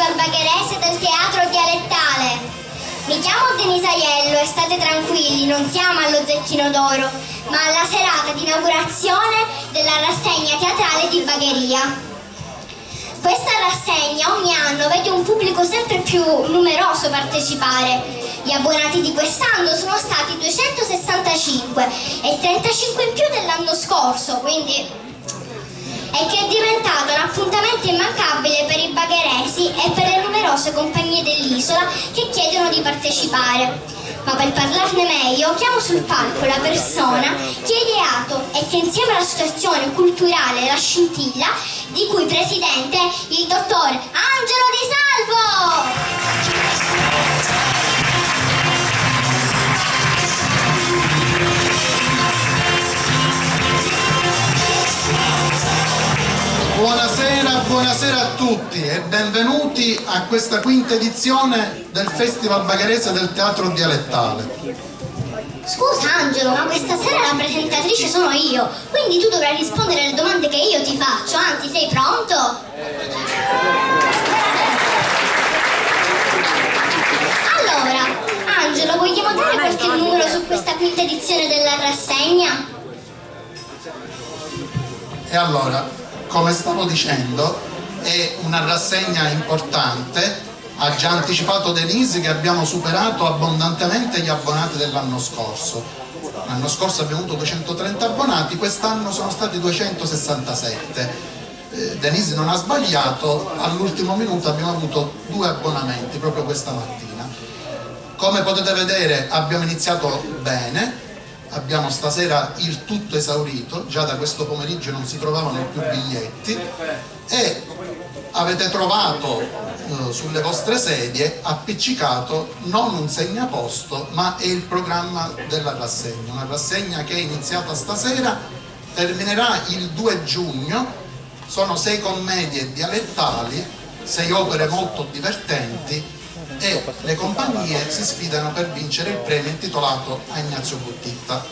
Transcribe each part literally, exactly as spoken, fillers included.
Barbaghèrese del Teatro Dialettale. Mi chiamo Denise Aiello e state tranquilli, non siamo allo Zecchino d'Oro, ma alla serata di inaugurazione della rassegna teatrale di Bagheria. Questa rassegna ogni anno vede un pubblico sempre più numeroso partecipare. Gli abbonati di quest'anno sono stati duecentosessantacinque e trentacinque in più dell'anno scorso, quindi e che è diventato un appuntamento immancabile per i bagheresi e per le numerose compagnie dell'isola che chiedono di partecipare. Ma per parlarne meglio, chiamo sul palco la persona che ha ideato e che insieme all'associazione culturale La Scintilla, di cui presidente il dottor Angelo Di Salvo! Buonasera, buonasera a tutti e benvenuti a questa quinta edizione del Festival Bagherese del Teatro Dialettale. Scusa Angelo, ma questa sera la presentatrice sono io, quindi tu dovrai rispondere alle domande che io ti faccio, anzi sei pronto? Allora, Angelo, vogliamo dare qualche numero su questa quinta edizione della rassegna? E allora, come stavo dicendo, è una rassegna importante. Ha già anticipato Denise che abbiamo superato abbondantemente gli abbonati dell'anno scorso. L'anno scorso abbiamo avuto duecentotrenta abbonati, quest'anno sono stati duecentosessantasette. Eh, Denise non ha sbagliato, all'ultimo minuto abbiamo avuto due abbonamenti proprio questa mattina. Come potete vedere, abbiamo iniziato bene, abbiamo stasera il tutto esaurito, già da questo pomeriggio non si trovavano più biglietti e avete trovato, eh, sulle vostre sedie appiccicato non un segnaposto, ma è il programma della rassegna, una rassegna che è iniziata stasera, terminerà il due giugno. Sono sei commedie dialettali, sei opere molto divertenti e le compagnie si sfidano per vincere il premio intitolato a Ignazio Buttitta.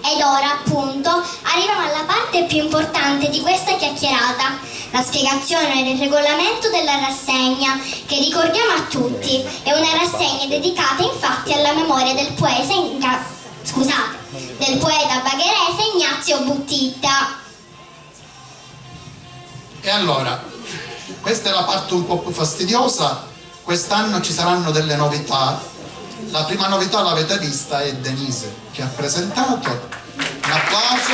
Ed ora, appunto, arriviamo alla parte più importante di questa chiacchierata, la spiegazione del regolamento della rassegna, che ricordiamo a tutti, è una rassegna dedicata infatti alla memoria del poeta Igna- scusate, del poeta bagherese Ignazio Buttitta. E allora, questa è la parte un po' più fastidiosa, quest'anno ci saranno delle novità. La prima novità l'avete vista, è Denise che ha presentato. Un applauso.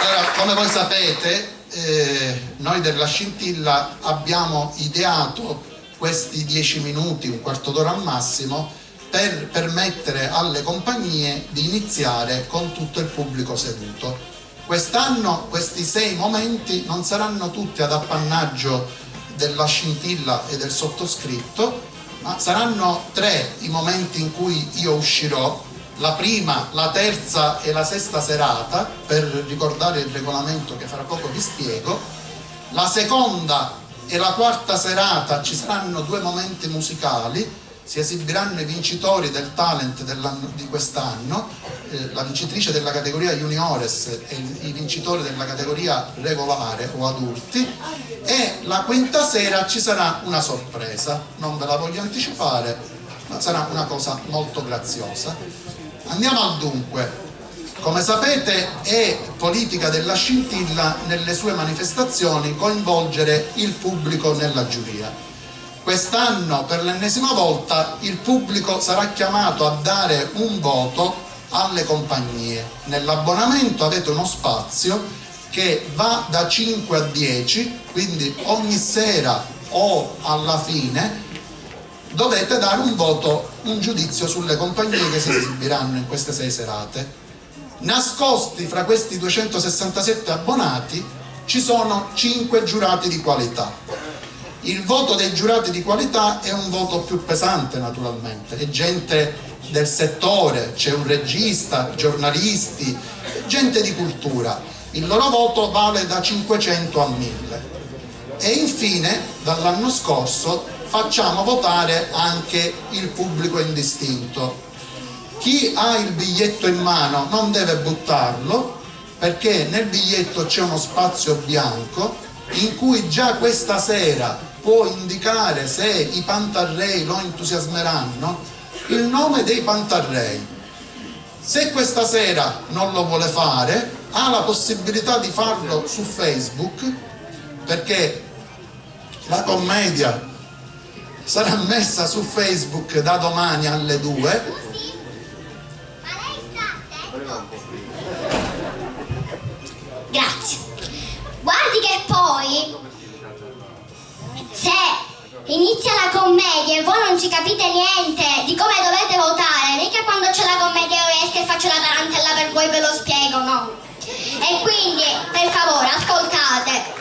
Allora, come voi sapete, eh, noi della Scintilla abbiamo ideato questi dieci minuti, un quarto d'ora al massimo, per permettere alle compagnie di iniziare con tutto il pubblico seduto. Quest'anno questi sei momenti non saranno tutti ad appannaggio della Scintilla e del sottoscritto, ma saranno tre i momenti in cui io uscirò, la prima, la terza e la sesta serata, per ricordare il regolamento che fra poco vi spiego. La seconda e la quarta serata ci saranno due momenti musicali, si esibiranno i vincitori del talent dell'anno- di quest'anno, eh, la vincitrice della categoria juniores e i vincitori della categoria regolare o adulti, e la quinta sera ci sarà una sorpresa, non ve la voglio anticipare, ma sarà una cosa molto graziosa. Andiamo al dunque. Come sapete, è politica della Scintilla nelle sue manifestazioni coinvolgere il pubblico nella giuria. Quest'anno, per l'ennesima volta, il pubblico sarà chiamato a dare un voto alle compagnie. Nell'abbonamento avete uno spazio che va da cinque a dieci, quindi ogni sera o alla fine dovete dare un voto, un giudizio sulle compagnie che si esibiranno in queste sei serate. Nascosti fra questi duecentosessantasette abbonati ci sono cinque giurati di qualità. Il voto dei giurati di qualità è un voto più pesante, naturalmente, è gente del settore, c'è un regista, giornalisti, gente di cultura. Il loro voto vale da cinquecento a mille. E infine, dall'anno scorso, facciamo votare anche il pubblico indistinto. Chi ha il biglietto in mano non deve buttarlo, Perché nel biglietto c'è uno spazio bianco in cui già questa sera può indicare, se i Pantarrei lo entusiasmeranno, il nome dei Pantarrei. Se questa sera non lo vuole fare, ha la possibilità di farlo su Facebook, perché la commedia sarà messa su Facebook da domani alle due. Grazie. Guardi che poi, se inizia la commedia e voi non ci capite niente di come dovete votare, mica quando c'è la commedia io esco e faccio la tarantella per voi ve lo spiego, no? E quindi, per favore, ascoltate.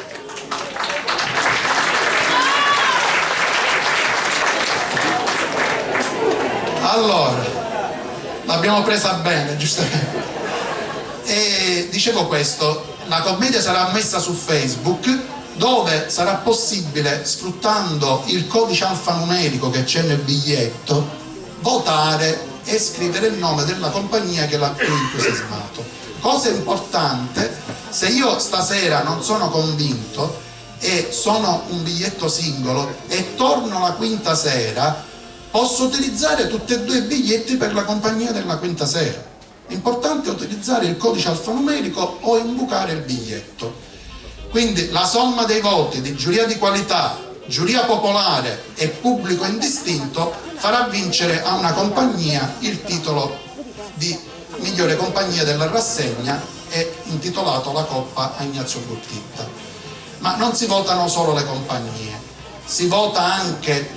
Allora, l'abbiamo presa bene, giustamente. E dicevo questo, la commedia sarà messa su Facebook, dove sarà possibile, sfruttando il codice alfanumerico che c'è nel biglietto, votare e scrivere il nome della compagnia che l'ha più entusiasmato. Cosa importante, se io stasera non sono convinto e sono un biglietto singolo e torno la quinta sera, posso utilizzare tutti e due i biglietti per la compagnia della quinta sera. Importante utilizzare il codice alfanumerico o imbucare il biglietto. Quindi la somma dei voti di giuria di qualità, giuria popolare e pubblico indistinto farà vincere a una compagnia il titolo di migliore compagnia della rassegna e intitolato la Coppa a Ignazio Buttitta. Ma non si votano solo le compagnie, si vota anche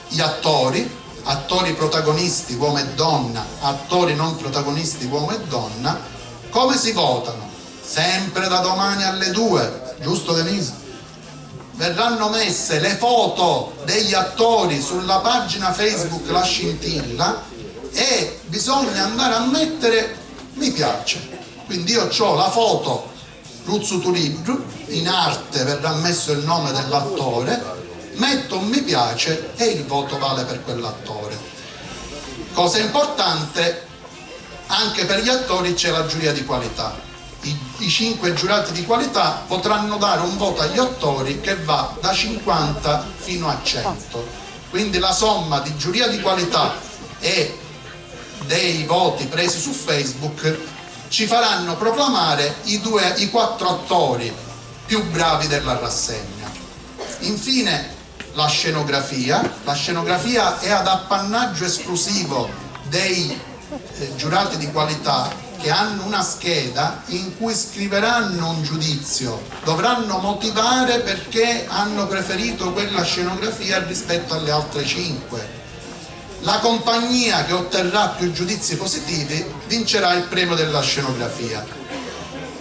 gli attori, attori protagonisti uomo e donna, attori non protagonisti uomo e donna. Come si votano? Sempre da domani alle due, giusto Denise? Verranno messe le foto degli attori sulla pagina Facebook La Scintilla e bisogna andare a mettere mi piace. Quindi io ho la foto Ruzzu Tulibru, in arte verrà messo il nome dell'attore, metto un mi piace e il voto vale per quell'attore. Cosa importante, anche per gli attori c'è la giuria di qualità. I, i cinque giurati di qualità potranno dare un voto agli attori che va da cinquanta fino a cento. Quindi la somma di giuria di qualità e dei voti presi su Facebook ci faranno proclamare i, due, i quattro attori più bravi della rassegna. Infine la scenografia. La scenografia è ad appannaggio esclusivo dei eh, giurati di qualità che hanno una scheda in cui scriveranno un giudizio, dovranno motivare perché hanno preferito quella scenografia rispetto alle altre cinque. La compagnia che otterrà più giudizi positivi vincerà il premio della scenografia.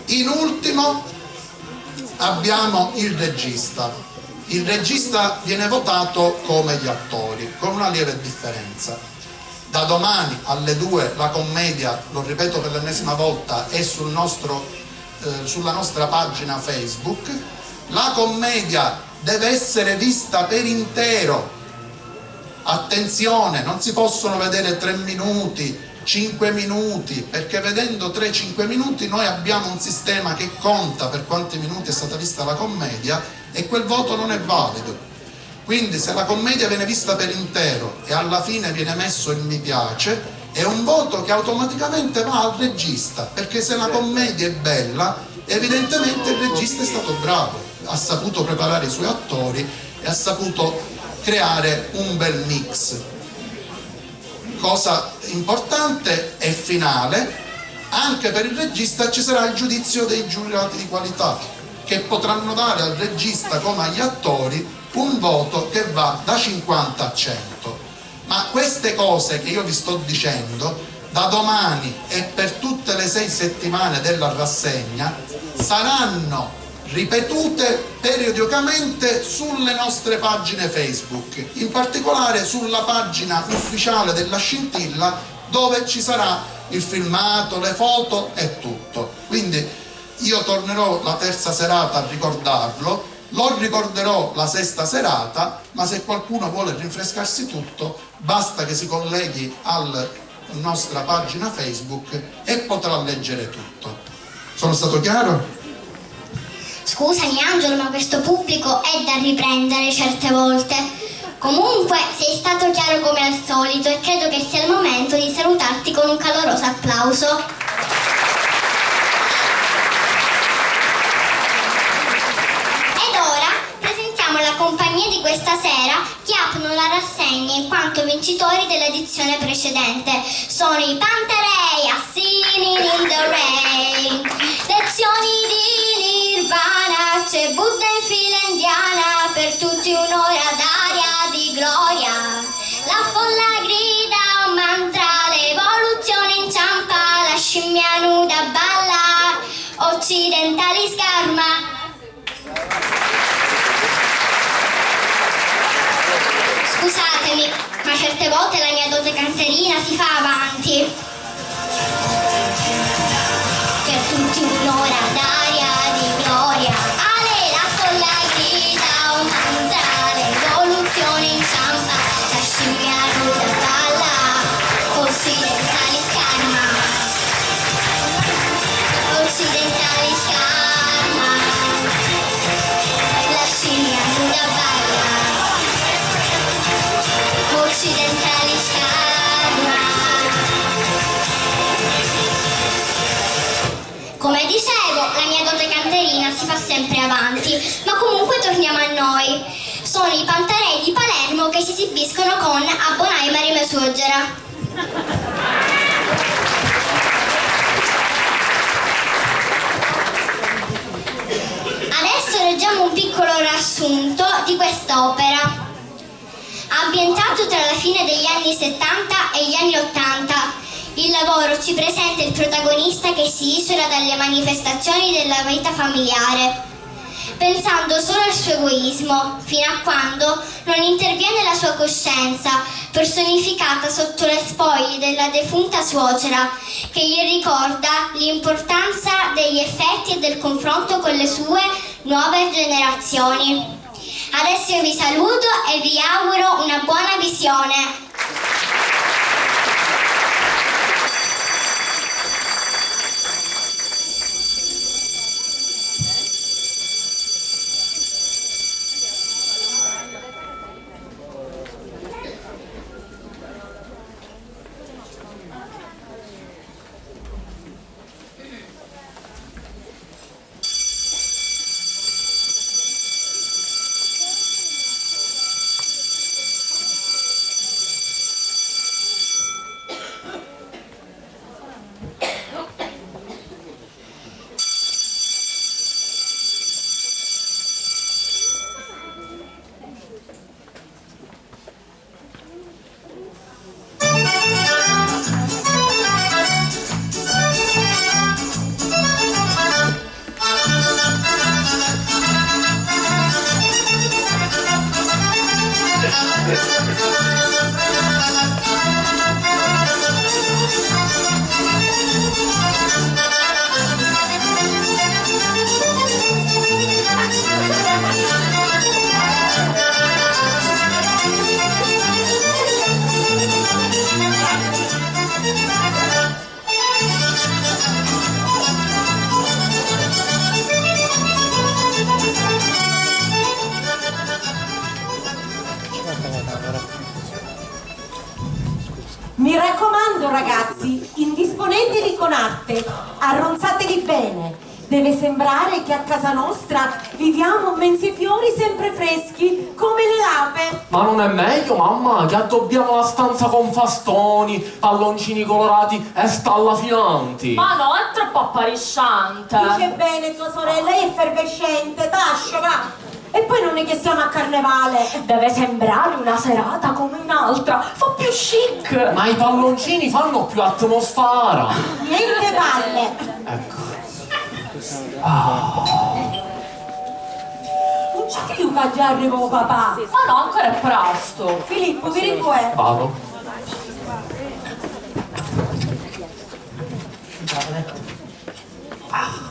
In ultimo abbiamo il regista. Il regista viene votato come gli attori, con una lieve differenza. Da domani alle due la commedia, lo ripeto per l'ennesima volta, è sul nostro, eh, sulla nostra pagina Facebook. La commedia deve essere vista per intero. Attenzione, non si possono vedere tre minuti, cinque minuti, perché vedendo tre cinque minuti noi abbiamo un sistema che conta per quanti minuti è stata vista la commedia e quel voto non è valido. Quindi se la commedia viene vista per intero e alla fine viene messo il mi piace, è un voto che automaticamente va al regista, perché se la commedia è bella, evidentemente il regista è stato bravo, ha saputo preparare i suoi attori e ha saputo creare un bel mix. Cosa importante e finale, anche per il regista ci sarà il giudizio dei giurati di qualità, che potranno dare al regista come agli attori un voto che va da cinquanta a cento. Ma queste cose che io vi sto dicendo, da domani e per tutte le sei settimane della rassegna, saranno ripetute periodicamente sulle nostre pagine Facebook, in particolare sulla pagina ufficiale della Scintilla, dove ci sarà il filmato, le foto e tutto. Quindi io tornerò la terza serata a ricordarlo, lo ricorderò la sesta serata, ma se qualcuno vuole rinfrescarsi tutto, basta che si colleghi alla nostra pagina Facebook e potrà leggere tutto. Sono stato chiaro? Scusami, Angelo, ma questo pubblico è da riprendere certe volte. Comunque, sei stato chiaro come al solito e credo che sia il momento di salutarti con un caloroso applauso. Ed ora presentiamo la compagnia di questa sera che aprono la rassegna in quanto vincitori dell'edizione precedente. Sono i Pantarei a Singing in the Rain. Lezioni di Nirvana, c'è Buddha in fila indiana, per tutti un'ora d'aria di gloria. La folla grida un mantra, l'evoluzione inciampa, la scimmia nuda balla, occidentali scarma. Scusatemi, ma certe volte la mia dote canterina si fa avanti. Per tutti un'ora d'aria di gloria. Ale, la folla grida, oh mantra, l'evoluzione inciampa, la scimmia nuda balla, occidentali scarma. Occidentali scarma, la scimmia nuda balla. Occidentali scarma. Come dicevo, la mia dote canterina si fa sempre avanti, ma comunque torniamo a noi. Sono i Pantarei di Palermo che si esibiscono con A bon'anima ri me suocera. Adesso leggiamo un piccolo riassunto di quest'opera. Ambientato tra la fine degli anni settanta e gli anni ottanta, il lavoro ci presenta il protagonista che si isola dalle manifestazioni della vita familiare, pensando solo al suo egoismo, fino a quando non interviene la sua coscienza, personificata sotto le spoglie della defunta suocera, che gli ricorda l'importanza degli effetti e del confronto con le sue nuove generazioni. Adesso io vi saluto e vi auguro una buona visione. Mi raccomando, ragazzi, indisponeteli con arte, arronzateli bene. Deve sembrare che a casa nostra viviamo menzi fiori sempre freschi, come le lape. Ma non è meglio, mamma, che addobbiamo la stanza con fastoni, palloncini colorati e stalla filanti? Ma no, è troppo apparisciante. Dice bene tua sorella, è effervescente, tascia, va. E poi non è che siamo a carnevale. Deve sembrare una serata come un'altra, fa più chic. Ma i palloncini fanno più atmosfera. Niente palle. Ecco. Ah. Non ci credo che già arriva papà. Ma no, ancora è presto. Filippo, vieni qua. Vado. Ah.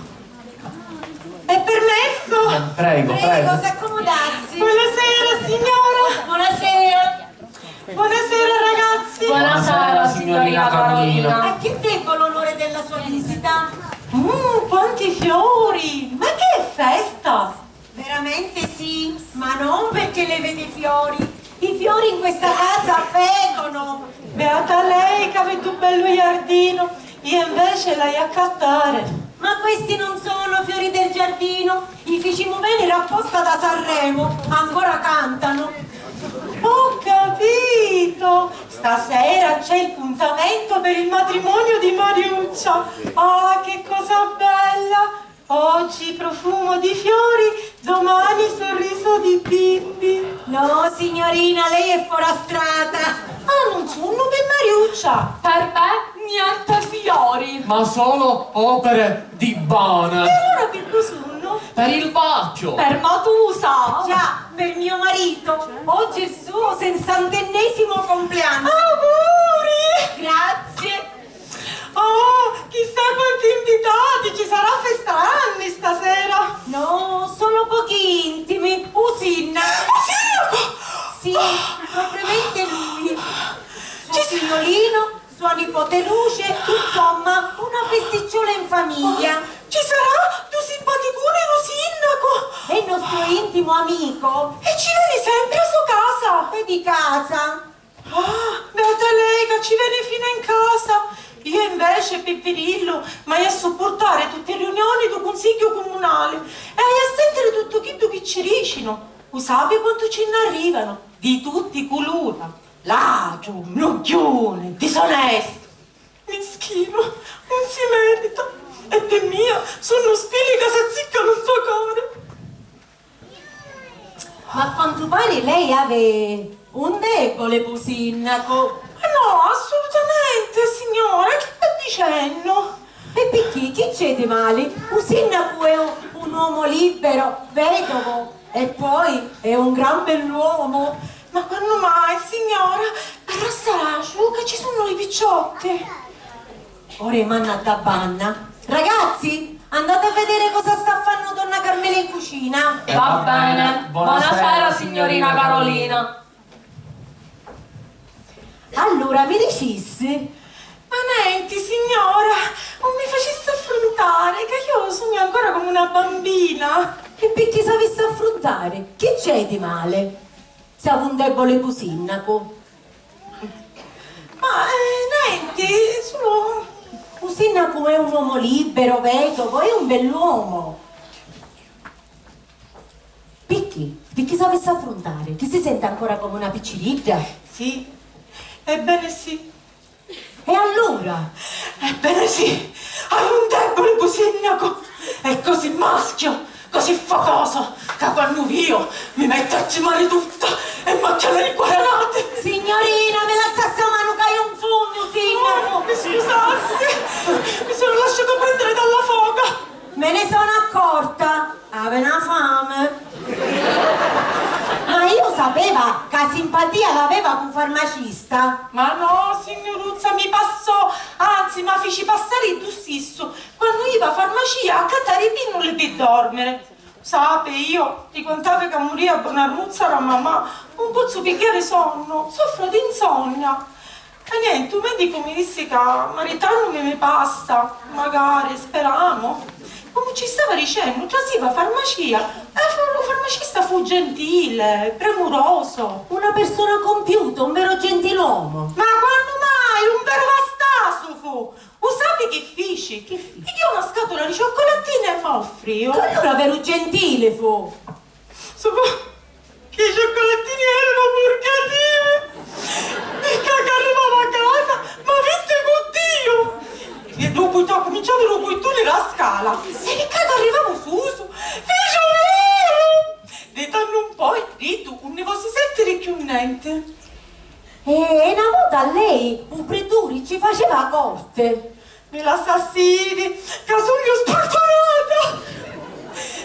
È permesso? Eh, prego, prego. Prego, s'accomodassi. Buonasera, signora. Buonasera. Buonasera, ragazzi. Buonasera, signorina Carolina. A chi debbo l'onore della sua visita? Uh, quanti Sicuramente sì, ma non perché lei vede i fiori. I fiori in questa casa fedono. Beata lei ca vede un bellu jardino, io invece l'haiu a accattare. Ma questi non sono fiori del giardino, i ficimu venire apposta da Sanremo, ancora cantano. Ho capito! Stasera c'è il puntamento per il matrimonio di Mariuccia. Ah, che cosa bella! Oggi profumo di fiori, domani sorriso di bimbi. No, signorina, lei è fora strada. Ah, non sunnu pi Mariuccia. Per me niente fiori. Ma solo opere di Bona. E allora pi cu sunnu? Per il vacchio. Per Matusa. Già, per mio marito. Oggi è il suo sessantennesimo compleanno. Auguri! Grazie. Oh, chissà quanti invitati! Ci sarà festa anni stasera! No, solo pochi intimi. U sinnacu! U sinnacu! Sì, propriamente lui. Suo figliolino, sua nipote Luce, insomma, una festicciola in famiglia. Ci sarà du simpaticuni du sinnacu! È il nostro intimo amico. E ci veni sempri a so casa! E di casa? Ah, beata lei ca ci veni finu in casa! Io invece, pi virillu, m'haiu a suppurtari tutti i riunioni du cunsigghiu cumunali e haiu a sentiri tuttu chiddu chi ci dicinu. U sapi quantu ci nn'arrivanu, di tutti i culura, latru, mnugghiuni, disonestu. Mischinu, un si merita. E pi mia sunnu spini ca s'azziccanu nto cori. Ma a quantu pari lei havi un debole pu sinnacu. No, assolutamente, signora, chi sta dicennu? E picchì? Chi c'è di mali? U sinnacu è un, un uomo libero, vedovo, e poi è un gran bell'uomo. Ma quannu mai, signora? Però sarà ca ci sunnu li picciotti. Ora i mannu a dda banna. Ragazzi, andate a vedere cosa sta fanno donna Carmela in cucina. Va bene. Buonasera, signorina Carolina. Allura, mi dicissi? Ma nenti, signora, un mi facissi affruntari, ca io sugnu ancora comu una bambina. E picchì s'avissi affruntari? Chi c'è di male? S'havi un debole pu sinnacu? Ma, eh, nenti, sulu... U sinnacu è un uomo libero, vedovo, è un bell'uomo. Picchì? Picchì s'avissi affruntari? Chi si senti ancora comu una picciridda? Sì, ebbene sì. E allura? Ebbene sì, hai un debole pu sinnacu! È così maschio, così focoso, ca quannu vio mi metti a cimari tutta e m'acchiana li quaranati! Signorina, mi lassassi a manu ca io un sugnu sinnacu! Oh, mi scusassi, mi sono lasciato prendere dalla foga! Me ne sono accorta! Havi na fami! Ma io sapeva ca simpatia l'aveva cu farmacista! Ma no, signuruzza, mi passò, anzi, ma fici passari iddu stissu, quannu iva a farmacia a accattari i pinnuli pi dormiri. Sapi, io ti contavi ca muria Bonarmuzza ra mamà, un pozzu pigghiari sonnu, soffro di insonnia. E nienti, u medicu mi dissi ca maritannumi mi passa, magari, speramu. Comu ci stava dicennu, trasiva a farmacia e fu- lu farmacista fu gentile, premuroso. Una persona compiuta, un vero gentiluomo. Ma quannu mai, un veru vastasu fu! U sapi chi fici? Chi fici? Pigghiò una scatula di cioccolatini e m'offriu. Allura veru gentile fu! Su- Chi cioccolatini eranu purgativi! E ccà ca arrivava a casa, ma vitti cu Diu! E dopu t'accuminciavi lu puittuni la scala, e ccà ca arrivavu susu, fici un vuru! Di tannu in poi, riddu, un ni vosi sentiri cchiù nenti. E, e na vota a lei u preturi ci faceva a corte. Mi lassassi iri, ca sugnu sfurtunata!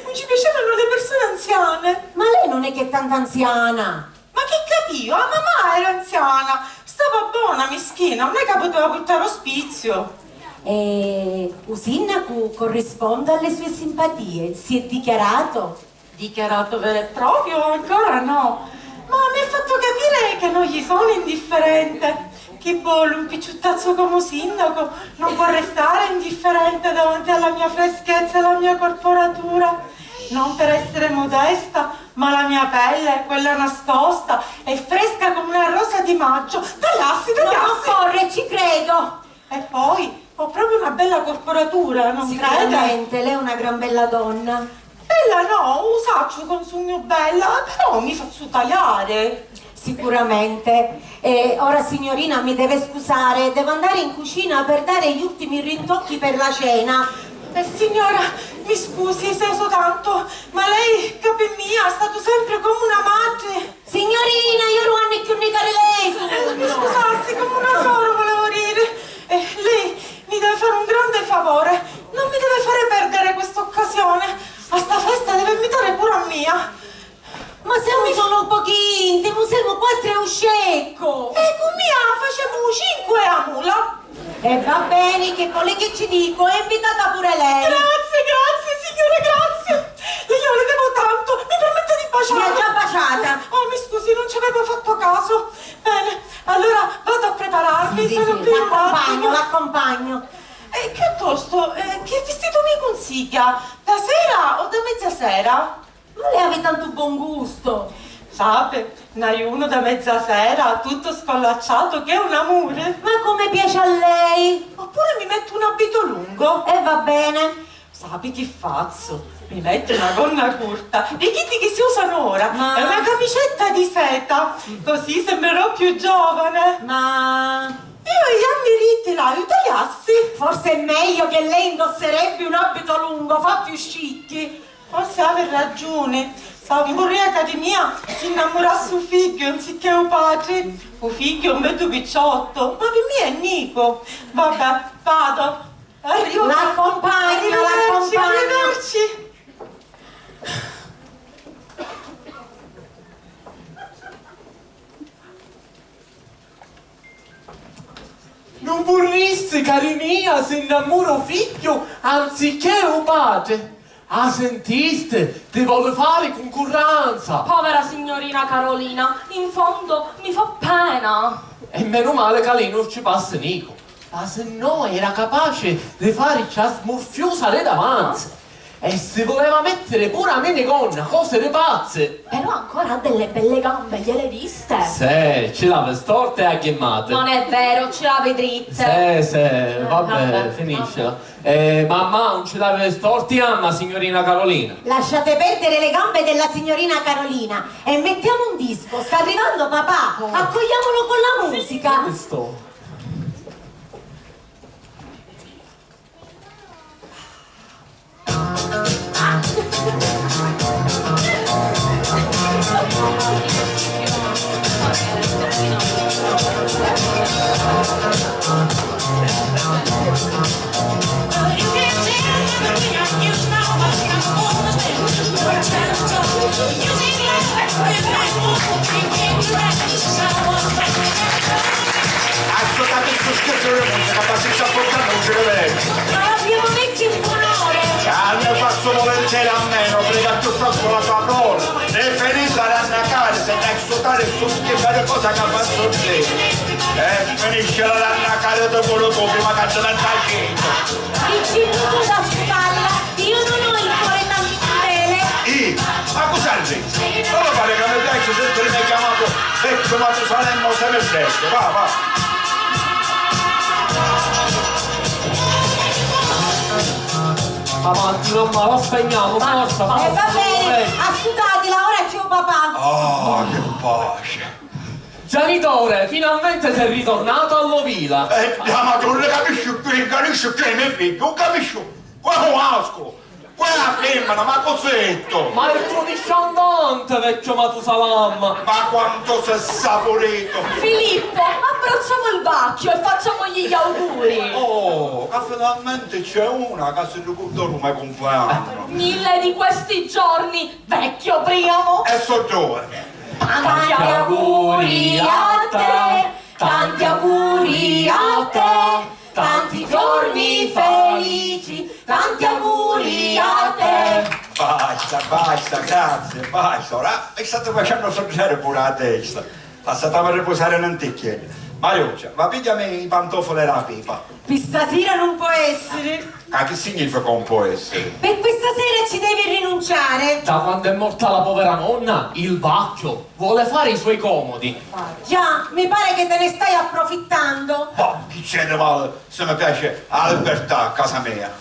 Non ci piacevano le persone anziane. Ma lei non è che è tanto anziana. Ma chi capìu? A mamà era anziana, stava bona, mischina, non è ca puteva purtari ospiziu. E u sinnacu corrisponde alle sue simpatie, si è dichiarato? Dichiarato vero e proprio? Ancora no. Ma mi ha fatto capire che non gli sono indifferente. Chi vuole, un picciuttazzu come sindaco non può restare indifferente davanti alla mia freschezza e alla mia corporatura. Non per essere modesta, ma la mia pelle, quella nascosta, è fresca come una rosa di maggio. Tagliassi, tagliassi! Non occorre, ci credo! E poi ho proprio una bella corporatura, non crede? Sicuramente, lei è una gran bella donna. Bella no, u sacciu ca 'un sugnu bella, però mi fazzu taliari. Sicuramente. E ora, signorina, mi deve scusare, devo andare in cucina per dare gli ultimi rintocchi per la cena. Eh, signora, mi scusi se uso tanto, ma lei, capì mia, è stato sempre come una madre. Signorina, io nun hannu cchiù nicari lei! Eh, mi scusassi, come una sora volevo dire. Eh, lei mi deve fare un grande favore, non mi deve fare perdere questa occasione. A sta festa deve invitare pure a mia. Ma semu sulu pochi intimi, semu quattru e u sceccu! E cu mia facemu cinque e a mula! E va bene, che vole che ci dico, è invitata pure lei! Grazie, grazie, signora, grazie! Io le devo tanto, mi permette di baciarla? Mi ha già baciata! Oh, mi scusi, non ci avevo fatto caso. Bene, allora vado a prepararmi, sì, sì, sono sì, qui un attimo. L'accompagno, l'accompagno. E piuttosto, eh, che vestito mi consiglia? Da sera o da mezzasera? Ma lei havi tantu bon gustu! Sape, n'haiu unu da mezzasera, tutto scollacciato, che è un amore! Ma come piace a lei! Oppure mi metto un abito lungo? E va bene! Sapi chi fazzu? Mi metto una gonna curta, di chiddi chi si usano ora, ma e una camicetta di seta, così sembrerò più giovane! Ma io i jammi ritti l'haiu taliassi! Forse è meglio che lei indosserebbe un abito lungo, fa più scicchi! Forse havi ragiuni, sa, vurria ca di mia si nnammurassi u figghiu anzichè u patri. U figghiu è un beddu picciottu, ma pi mia è nicu. Vabbè, vado. Arrivu. L'accompagno, arrivederci, l'accompagno. Arrivederci. Nun vurrissi, cari mia, si nnammura u figghiu anzichè u patri. A sintisti? Ti voli fari cuncurranza! Povera signorina Carolina, in fondo mi fa pena. E menu mali ca li nun ci passi nicu, ma si no era capaci di fari a smurfiusa di davanzi. E si vuleva mettiri puru a minigonna, cosi di pazzi! Però ancora ha delle belle gambe, gliele viste? Sì, ci l'havi storte e agghimmate. Non è vero, ce l'havi dritte. Sì, sì, eh, vabbè, vabbè, finiscila. Eh, mamma, non ci l'havi storti, mamma, signorina Carolina. Lasciate perdere le gambe della signorina Carolina e mettiamo un disco. Sta arrivando papà, accogliamolo con la musica. Questo. Ascoltate il suschio di musica, ma si ci appunta non ci vede. Ma l'abbiamo messo in buon'ora! Ah, ne faccio volentieri a meno, prega piuttosto la tua prole. Preferisco l'annacare, se dai sudare su che fare cosa che faccio oggi. E finisce l'annacare dopo lo copri, ma cazzo non sta scritto. Dicimmu tu da spalla, io non ho il cuore tanto crudele. Ih, ma cosa ridi? Non mi pare che mi piace sentire me chiamato vecchio Matusalemme o Semersetto, va, va. Avanti, non va, lo spegniamo, forza, forza. E va bene, asciutatela, ora c'è un papà. Ah, che pace. Genitore, finalmente sei ritornato all'ovile. Eh, la madonna, capisci più, capisci più, mio figlio, non capisci. Quello masco, quella femmina, ma cos'è detto? Ma è tuo discendente, vecchio Matusalam. Ma quanto sei saporito. Filippo, abbracciamo il vecchio e facciamogli gli auguri. Oh, ma finalmente c'è una che si ricorda il mio compleanno. Mille di questi giorni, vecchio Priamo. E so due. Tanti auguri a te, tanti auguri a te, tanti giorni felici, tanti auguri a te. Basta, basta, grazie, basta. Ora mi state facendo soggiare pure la testa. Passatemi a riposare un anticchiello. Mariuccia, va pigliami i pantofoli e la pipa. Pi stasira nun pò essiri. Ma che significa non può essere? Per questa sera ci devi rinunciare. Già quando è morta la povera nonna, il vacchio vuole fare i suoi comodi. Già, mi pare che te ne stai approfittando. Ma chi c'è di male se mi piace la libertà a casa mia?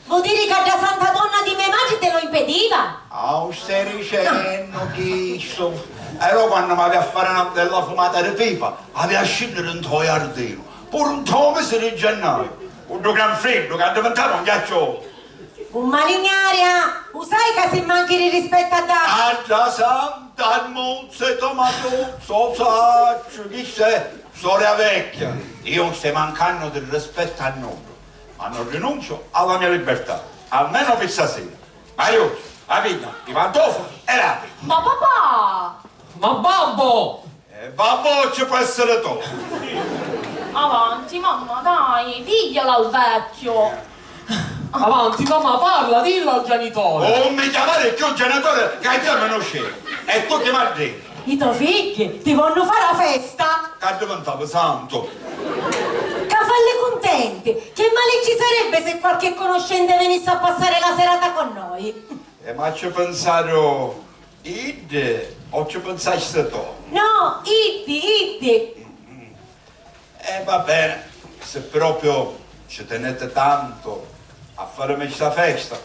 Vuol dire che la santa donna di me madre te lo impediva? Ah, u stai dicennu chistu? E io quando m'avia a fare una bella fumata di pipa, avia a scindere nto jardino, pure nto mese di gennaio, cu ddu gran friddu che addiventava un ghiacciolo. Un malignaria, u sai ca si manchi di rispettu a da... Adda santa muzzi tomatuzzu, u sacciu, chi sei? Storia vecchia, io non stai mancanno di rispetto a nulla, ma non rinuncio alla mia libertà, almeno per stasera. Ma io, la pinna, i pantofoli e la pinna. Ma papà! Ma babbo! E babbo ci può essere tu. Avanti, mamma, dai, digliela al vecchio. Avanti, mamma, parla, dillo al genitore. Non mi chiamare più genitore, che già mi non scemo. E tu ti mangi. I to figghi ti vonnu fare la festa. Che addiventavu santu. Ca falli cuntenti. Che male ci sarebbe se qualche conoscente venisse a passare la serata con noi? E ma ci pensaru iddi o ci pensasti tu? No, iddi, iddi. E va bene, se proprio ci tenete tanto a farmi sta festa,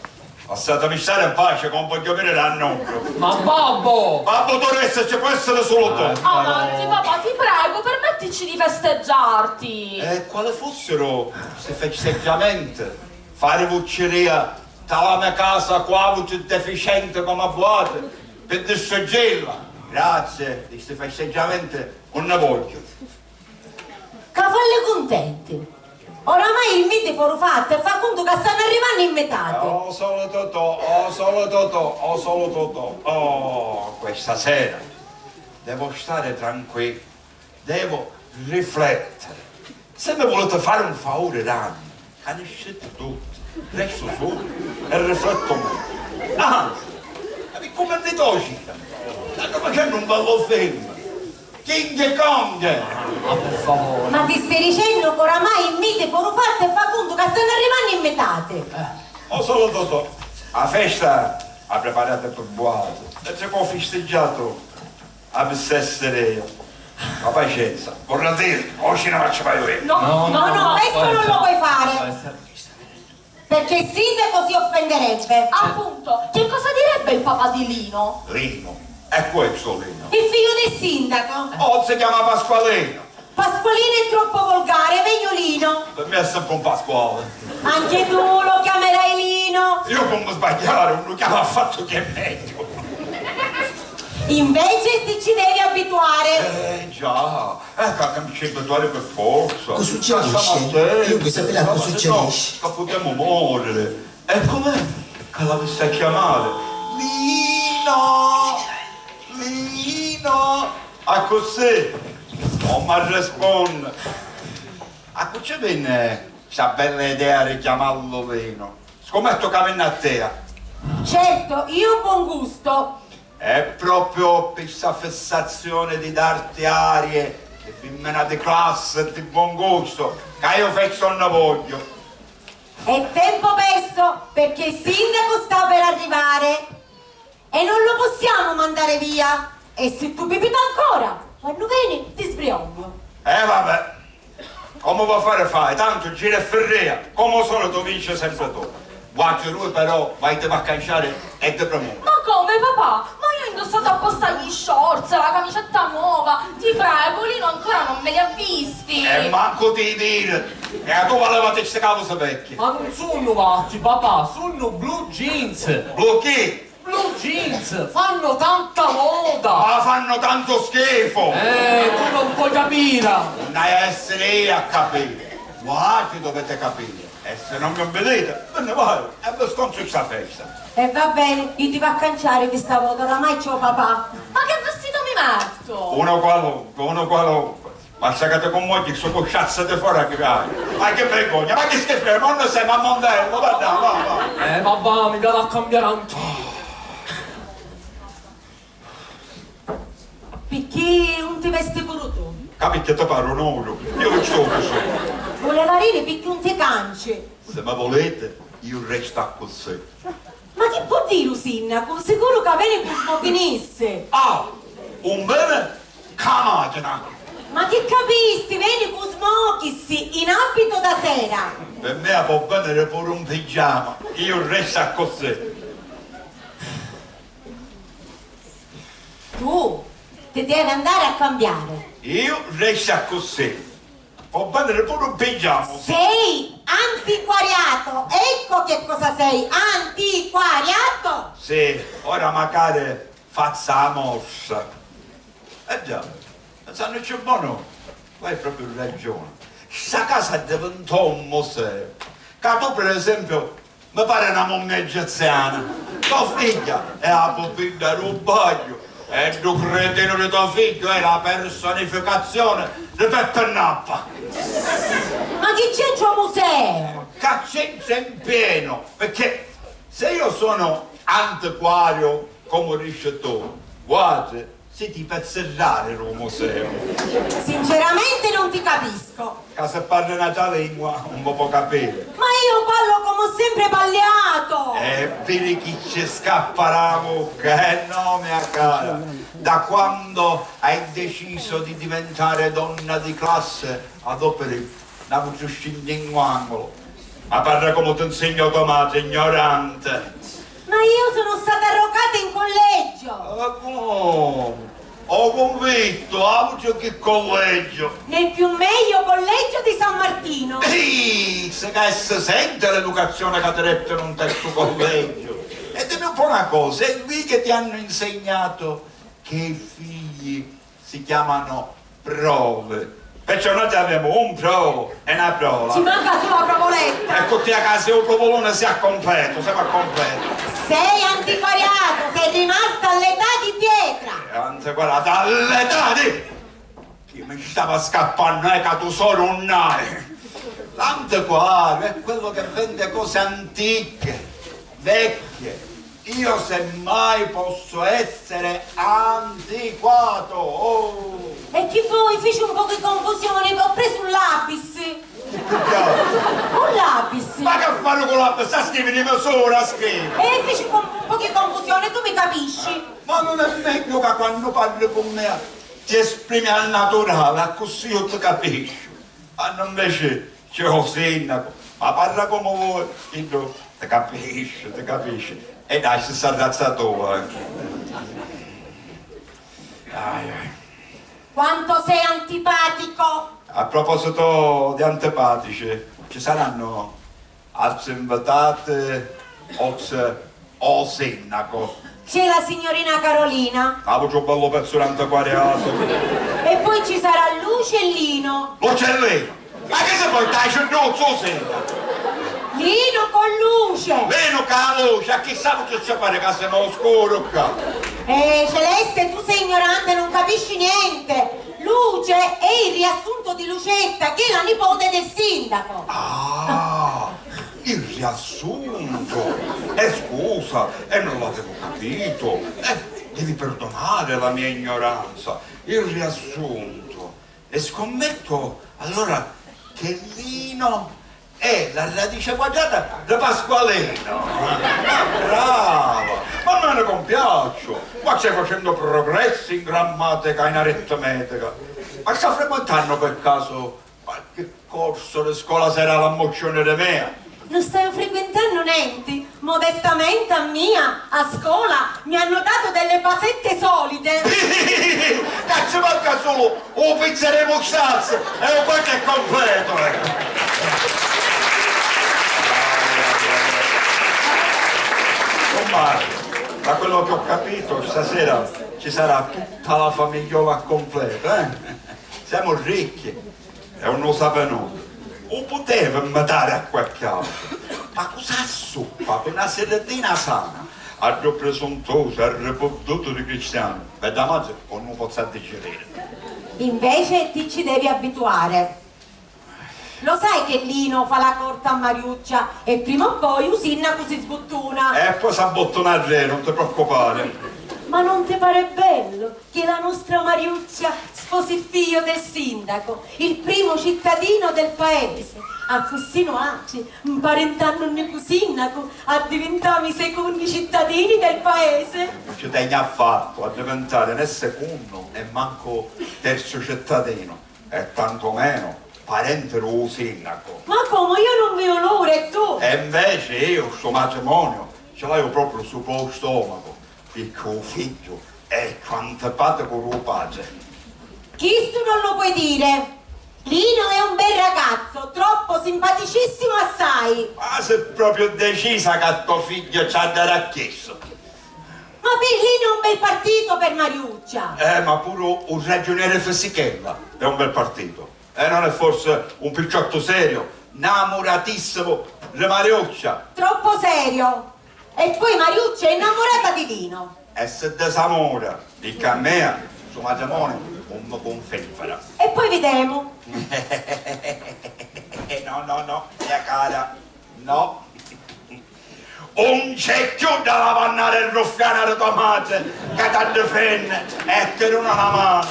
lasciatemi stare in pace, che non voglio venire a nulla. Ma babbo! Babbo Toressa ci può essere solo tu. Avanti, papà, ti prego, permettici di festeggiarti. E quali fossero sti festeggiamenti? Fari vucciria nta la me casa cu avuci deficienti comu a vuatri, pi distruggilla. Grazie di sti festeggiamenti un ne vogghiu. Ca falli cuntenti. Oramai i miti foru fatti e fa cuntu ca stannu arrivannu i mitati. O solo Totò, o solo Totò, o solo Totò. Oh, questa sera devo stare tranquillo. Devo riflettere. Se mi vulete fare un favore danni, canisciti tutti, restu sulu e rifletto meglio. Anzi, e come mi tocita? Stanno facendo un bello film. King Kong! Ma per favore. Ma ti stai dicendo che oramai i miti foru fatti e fa conto che stanno arrivando i mitati? Eh, o solo Totò. La festa ha preparato per buono e si può festeggiare. Avessi essere io. Ma pazienza, vorrà dire, o ci ne faccio fare io. No, no, no, no, questo non lo puoi fare. Perché il sindaco si offenderebbe. Appunto, che cosa direbbe il papà di Lino? Lino? E questo Lino? Il figlio del sindaco. Oh, si chiama Pasqualino. Pasqualino è troppo volgare, meglio Lino. Per me è sempre un Pasquale. Anche tu lo chiamerai Lino. Io come sbagliare, non lo chiamo affatto che è meglio. Invece ti ci devi abituare. Eh già, eh, ca, ca mi ci abituare per forza. Cosa succedisce? Io voglio sapere cosa succedisce. Ca putiamo morire. E com'è ca l'avessi a chiamare? Lino! Lino! Accussì non mi risponde. A cu ci venne sta bella idea di chiamarlo Lino? Scommetto ca venne a tea. Certo, io ho buon gusto. È proprio per sta fissazione di darti arie di femmina di classe e di buon gusto ca io feci non ne voglio. È tempo perso perché il sindaco sta per arrivare. E non lo possiamo mandare via! E si tu bibita ancora, quannu veni ti sbriogghiu! E vabbè, comu va fari fai, tantu gira e firria, comu u solitu vinci sempri tu. Vuatri dui però vaiti a canciari e di prima. Ma come, papà? Ma io ho indossato apposta gli shorts, la camicetta nuova. Ti prego, Lino ancora non me li ha visti. E mancu ti viri. E a tu valeva ti sti cavusi vecchi. Ma non sunnu vacchi, papà, sunnu blue jeans. Blue chi? Blue jeans fanno tanta moda! Ma fanno tanto schifo! Eh, tu non puoi capire! Non hai a essere io a capire! Vuatri dovete capire! E se non mi vedete, ve ne vaiu e vi sconzu sta festa! E va bene, io ti va a canciare questa volta, oramai c'ho papà! Ma che vestito mi metto? Uno qualunque, uno qualunque! Basta ca ti cummogghi stu cusciazzu di fora chi hai. Ma che vergogna, ma che schifo, ma non sei mammondello, guarda, va, va. Eh, vabbè, mi vado a cambiare anche. Picchì non ti vesti pure tu? Ca picchì ti pari un oro? Io che sto così. Voleva dire picchì non ti canci. Se mi volete, io resto così. Ma chi può Lu sinnacu, sicuru ca veni cu smokinissi! Ah! Un veni ca machina! Ma chi capisti, veni cu smokinissi, in abito da sera! Pi mia po' veniri puru in pigiama, iu restu accussì. Tu ti devi andare a cambiare. Iu restu accussì. Po' veniri puru in pigiama. Sei antiquariato, ecco che cosa sei, antiquariato! Sì, ora macari fazzu a mossa. Eh già, pensannuci bonu, tu hai propriu ragiuni. Sta casa addivintò un museu. Ca tu, per esempiu, mi pari na mummia egiziana. To figghia è a pupidda dû bagghiu e ddu cretinu di to figghiu è la personificazioni di Peppi Nappa. Ma chi c'entra u museu? Ca c'entra in pienu, picchì se io sono antiquariu, comu dici tu, vuatri siti i pezzi rari dû museu. Sinceramente non ti capisco. Ca si parri n'atra lingua, un mi po' capiri. Ma io parlo come ho sempre parliato! E viri chi ci scappa da la vucca, eh no, mia cara? Da quando hai deciso di diventare donna di classe, adoperi na vuci scinni in un angulu. Ma parra comu ti nsignò to matri, ignorante! Ma io sono stata arrocata in collegio! Ma comu? O cunvittu, autru chi collegiu! Nel più meglio collegio di San Martino! Ih, si ca si senti l'educazioni ca ti dettinu nta stu collegiu! E dimmi un po' una cosa, è lì che ti hanno insegnato che i figli si chiamano prole? Perciò noi avemu un prolu e na prola. Ci manca solo la provoletta! E cu tia ca si u provolone si a completu, semu a completu. Sei antiquariato, sei rimasto all'età di pietra! E antiquariato all'età di... Chi mi stava scappannu, eh, ca tu sori un nai. L'antiquario è quello che vende cose antiche, vecchie. Io semmai posso essere antiquato. Oh. E chi voi, fici un poco di confusione, ho preso un lapis. Chi pigghiasti? Un lapis. Ma chi fari cu lapis? A scriviri misura, scrivi. E fici un, un poco di confusione, tu mi capisci? Ma non è meglio che quando parli con me ti esprimi al naturale, accussì io ti capisco. Quannu inveci c'è u sinnacu, ma parra comu voi, iddu ti capisci, ti capisci. E dai, sta razza tua. Ai, ai. Quanto sei antipatico! A proposito di antipatici, ci saranno altri invitati, oltre o sinnacu? C'è la signorina Carolina. Autru bellu pezzu d'antiquariatu. E poi ci sarà Luce e Lino. Luce e Lino? Ma chi si porta a cinnuzzu, sinnacu? Lino con Luce. Lino ca Luce, a chi sapu chi ci pari ca semu a u scuru ccà. Eh, Celeste, tu sei ignorante, non capisci niente. Luce è il riassunto di Lucetta, che è la nipote del sindaco. Ah! Il riassunto! Eh, scusa, eh, non l'avevo capito. Eh, devi perdonare la mia ignoranza. Il riassunto. E scommetto allora che Lino è la radice quadrata di Pasqualino. Ma brava! Ma me ne compiaccio! Ma stai facendo progressi in grammatica e in aritmetica. Ma sta frequentando per caso qualche corso di scola serale a moccione di mea? Non staju frequentannu nenti, modestamente a mia, a scola, mi hanno dato delle basette solide. Ca ci manca sulu u pizza di mustazza e u qualche completo, eh. Cumpari, da quello che ho capito, stasera ci sarà tutta la famigliola al completo, eh? Siamo ricchi. E un lu sapi nuddu. U puteva invitari a qualchi altru. Ma cu sa suppa pi na siritina sana, a ddu prisuntusu e arripuddutu di cristianu, bedda matri, unnu pozzu addiggiriri. Invece ti ci devi abituare. Lo sai che Lino fa la corta a Mariuccia e prima o poi u sinnacu si sbuttuna. E poi s'abbuttuna arrè, non ti preoccupare. Ma non ti pare bello che la nostra Mariuccia sposi il figlio del sindaco, il primo cittadino del paese? Accussì nuatri, mparentannunni cu sinnacu, addivintami i secondi cittadini del paese. Non ci tegnu affattu a diventari né secunnu e mancu terzu cittadinu. E tantomenu parenti dû sinnacu. Ma comu, io non vedo l'ora, e tu? E inveci io stu matrimoniu ci l'haiu propriu supra u stomacu, picchì u figghiu è cchiù antipaticu dû patri. Chistu non lo puoi dire. Lino è un bel ragazzo, troppo simpaticissimo assai. Ma si propriu decisa ca to figghiu ci ha da dari a chistu. Ma per Lino è un bel partito per Mariuccia. Eh, ma puru u ragiuneri Fisichella è un bel partito. E non è forse un picciottu serio, namuratissimu di Mariuccia? Troppo serio. E poi Mariuccia è innamorata di Lino. E si disamura, picchì a mia stu matrimoniu non mi cunfèvvera. E poi videmu. No, no, no, mia cara, no. Un c'è cchiù da lavannari e ruffianari to matri ca t'addifenni e ti duna na manu.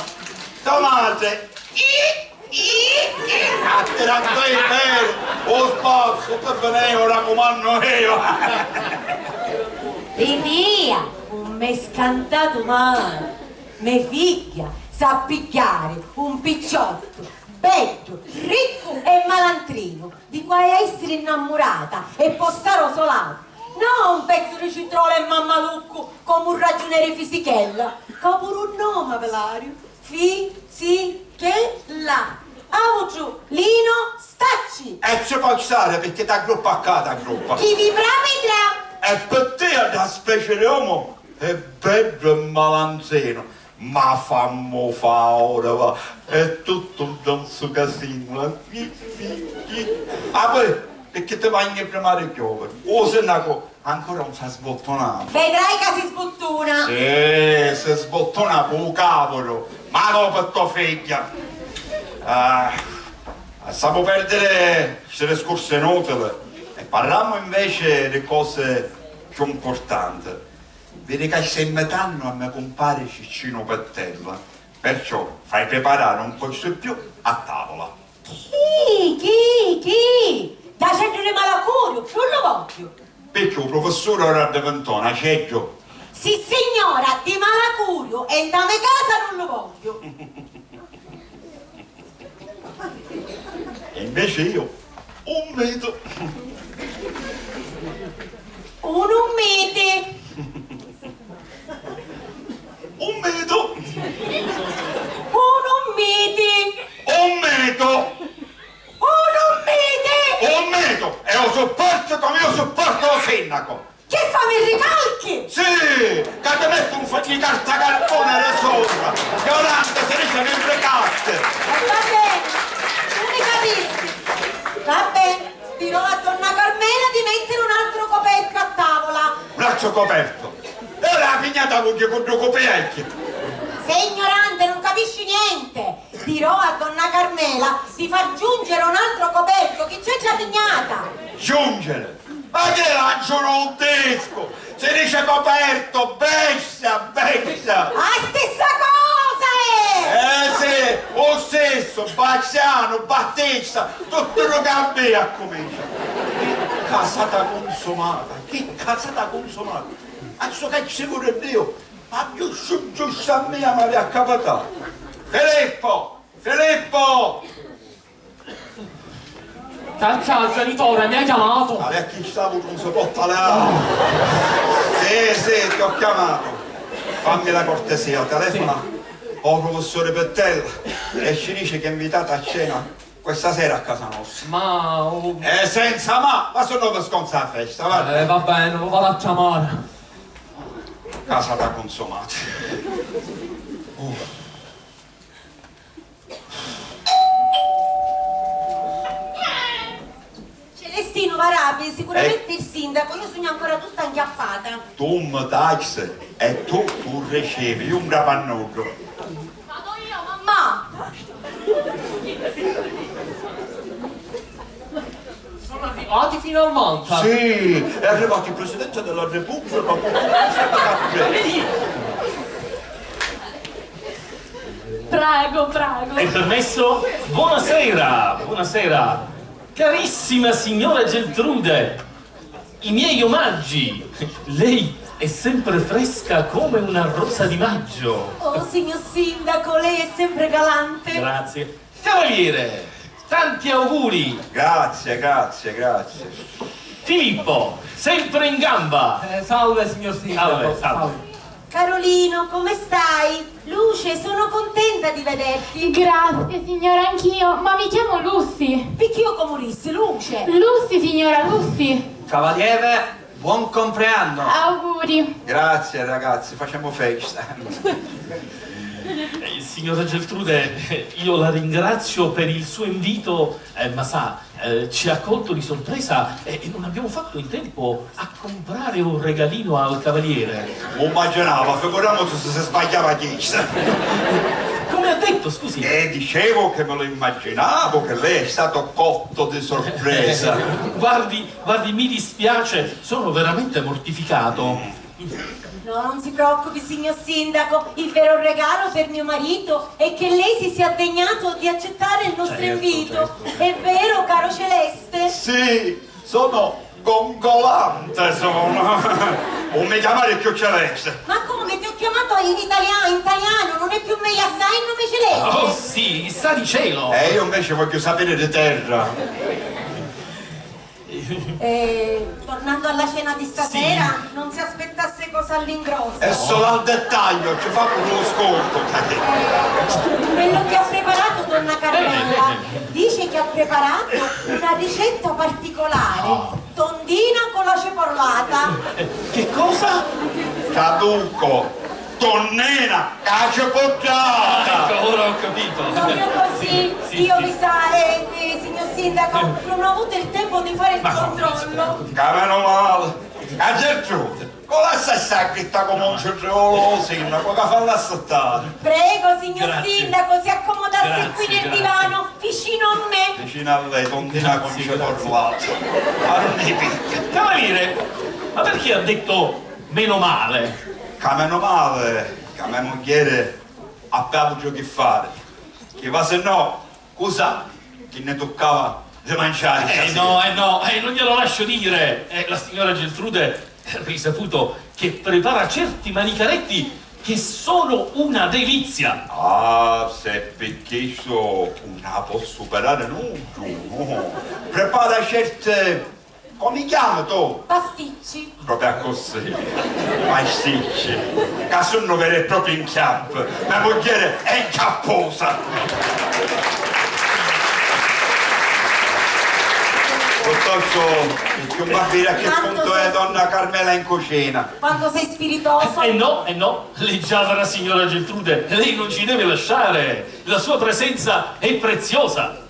To matri, ih, ih, ih, a tirannu i peri, u spazzu ti vinìu, racumannu iu. Pi tia, un m'hê scantatu mali. Me figghia s'ha pigghiari un picciottu beddu, riccu e malantrinu. Di cu hai a essiri nnammurata e po stari ô so latu, no un pezzu di citrolu e mammaluccu comu u ragiuneri Fisichella, ca puru u nomu avi l'ariu, Fi-si-che-la. Autru, Lino, stacci! E ci pò stari, picchì t'aggruppa ccà, t'aggruppa. Chi vivrà, vidrà! E pi tia dda speci di omu è beddu e malantrinu. Ma fammi u favuri, va, è tuttu un danzu casinu, eh. Ah, poi, picchì ti vagni prima di chioviri? U sinnacu ancora un s'ha sbuttunatu. Vedrai ca si sbuttuna. Sì, si sbuttuna cu u cavulu, ma no pi to figghia. Ah, lassamu perdiri sti discursi inutili e parramu inveci di cosi cchiù mpurtanti. Vidi ca stai invitannu a me cumpari Ciccinu Pittella, perciò fai priparari un postu in più a tavula. Chi? Chi? Chi? D'aceddu di malacuriu? Nun lu vogghiu! Picchì u prufissuri ora addivintò un aceddu? Sissignora, di malacuriu e nta me casa nun lu vogghiu! E inveci io un mitu. Un ummiti. Un mitu. Un ummiti. Un mitu. Un ummiti. Un mitu. E u supportu comu iu supportu u sinnacu. Chi fa, mi ricalchi? Sì, ca ti mettu un fogghiu di carta carbone di sopra. Violante, si dice che mi ricalchi. E va bene, tu mi capisci. Va bene, dirò a donna Carmela di mettere un altro coperchio a tavola. Un altro coperchio? E ora la pignata vugghi cu ddu coperchio? Sei ignorante, non capisci niente. Dirò a donna Carmela di far giungere un altro coperchio, chi c'è già pignata. Giungere? Ma chi lancianu un discu? Si dice coperto, bestia, bestia! A stessa cosa è! Eh sì, u stissu, Bastianu, Battista, tuttu lu cambi accumincia. Chi casata cunsumata, chi casata cunsumata! A stu cacciavuru di Diu, ma giustu giustu a mia m'havi accapitatu. Filippo! Filippo! Ciao, ciao, genitore, mi hai chiamato? Ma vecchi, stavu non si può parlare. Sì, sì, ti ho chiamato. Fammi la cortesia, telefona al professore Pettella e ci dice che è invitato a cena questa sera a casa nostra. Ma... oh. Eh, senza ma, ma se no vi sconza la festa, guarda. Eh, va bene, lo vado a chiamare. Casata consumata. Uh. Celestino, va rapi, sicuramente il sindaco, io sugnu ancora tutta nchiappata. Tu mi taxi e tu tu ricevi, un capannoddu. Vado io, mamma! Sono arrivati finalmente! Sì, è arrivato il Presidente della Repubblica con un... Vedi? Prago, prago. È permesso? Buonasera, buonasera. Carissima signora Geltrude, i miei omaggi. Lei è sempre fresca come una rosa di maggio. Oh, signor sindaco, lei è sempre galante. Grazie. Cavaliere, tanti auguri. Grazie, grazie, grazie. Filippo, sempre in gamba. Eh, salve, signor sindaco. Salve, salve. Salve. Carolino, come stai? Luce, sono contenta di vederti. Grazie, signora, anch'io, ma mi chiamo Lucy. Picchì io comu dissi, Luce? Lucy, signora, Lucy. Cavaliere, buon compleanno! Auguri. Grazie, ragazzi, facciamo festa. Eh, signora Geltrude, io la ringrazio per il suo invito, eh, ma sa, eh, ci ha colto di sorpresa e, e non abbiamo fatto in tempo a comprare un regalino al cavaliere. M'u mmaginava, figuriamoci si si sbagliava chiesa. Come ha detto, scusi? Eh, dicevo che me lo immaginavo che lei è stato colto di sorpresa. Guardi, guardi, mi dispiace, sono veramente mortificato. No, non si preoccupi, signor sindaco, il vero regalo per mio marito è che lei si sia degnato di accettare il nostro invito. Certo, certo. È vero, caro Celeste? Sì, sono gongolante, sono. Non mi chiamare più Celeste. Ma come? Ti ho chiamato in italiano, in italiano, non è più meglio assai il nome Celeste? Oh, sì, sa di cielo. Eh, io invece voglio sapere di terra. Eh, tornando alla cena di stasera, sì, non si aspettasse cose all'ingrosso. È solo al dettaglio, ci fa pure lo sconto. Eh, quello che ha preparato donna Carmela, eh, eh, eh, dice che ha preparato una ricetta particolare, ah, tondina con la ceporlata. Eh, che cosa? Traduco. Tonnina, cacio portata! Ecco, ora ho capito. Proprio così. Sì, io sì, mi sa, eh, eh, signor sindaco, eh, non ho avuto il tempo di fare il controllo. Ma no, no, no. Ca meno male. A Gertrude, ma lassa stari quitta come un cetriolo, sindaco, ca fallu assettare. Prego, signor sindaco, si accomodasse qui nel divano, vicino a me. Grazie, grazie. Vicino a lei, tondina con ceporlata. Ma non mi picchia. Cavaliere, ma perché ha detto meno male? Ca meno male ca me mugghieri appi autru chi fari, chi va se no, cu sa chi nni tuccava di manciari stasira? Eh no, eh no, eh, non glielo lascio dire. Eh, la signora Geltrude ha risaputo che prepara certi manicaretti che sono una delizia. Ah, se pi chistu nun a pozzu superari nuddu, no. Prepara certi Comu i chiami tu? Pasticci. Propriu accussì. Pasticci. Ca sunnu veri e propri nchiappi. Me mugghieri è nchiappusa. Piuttostu, chi un va a viri a chi puntu è donna Carmela in cucina. Quanto sei spiritoso. Eh no, eh no, leggiadra signora Geltrude, lei non ci deve lasciare. La sua presenza è preziosa.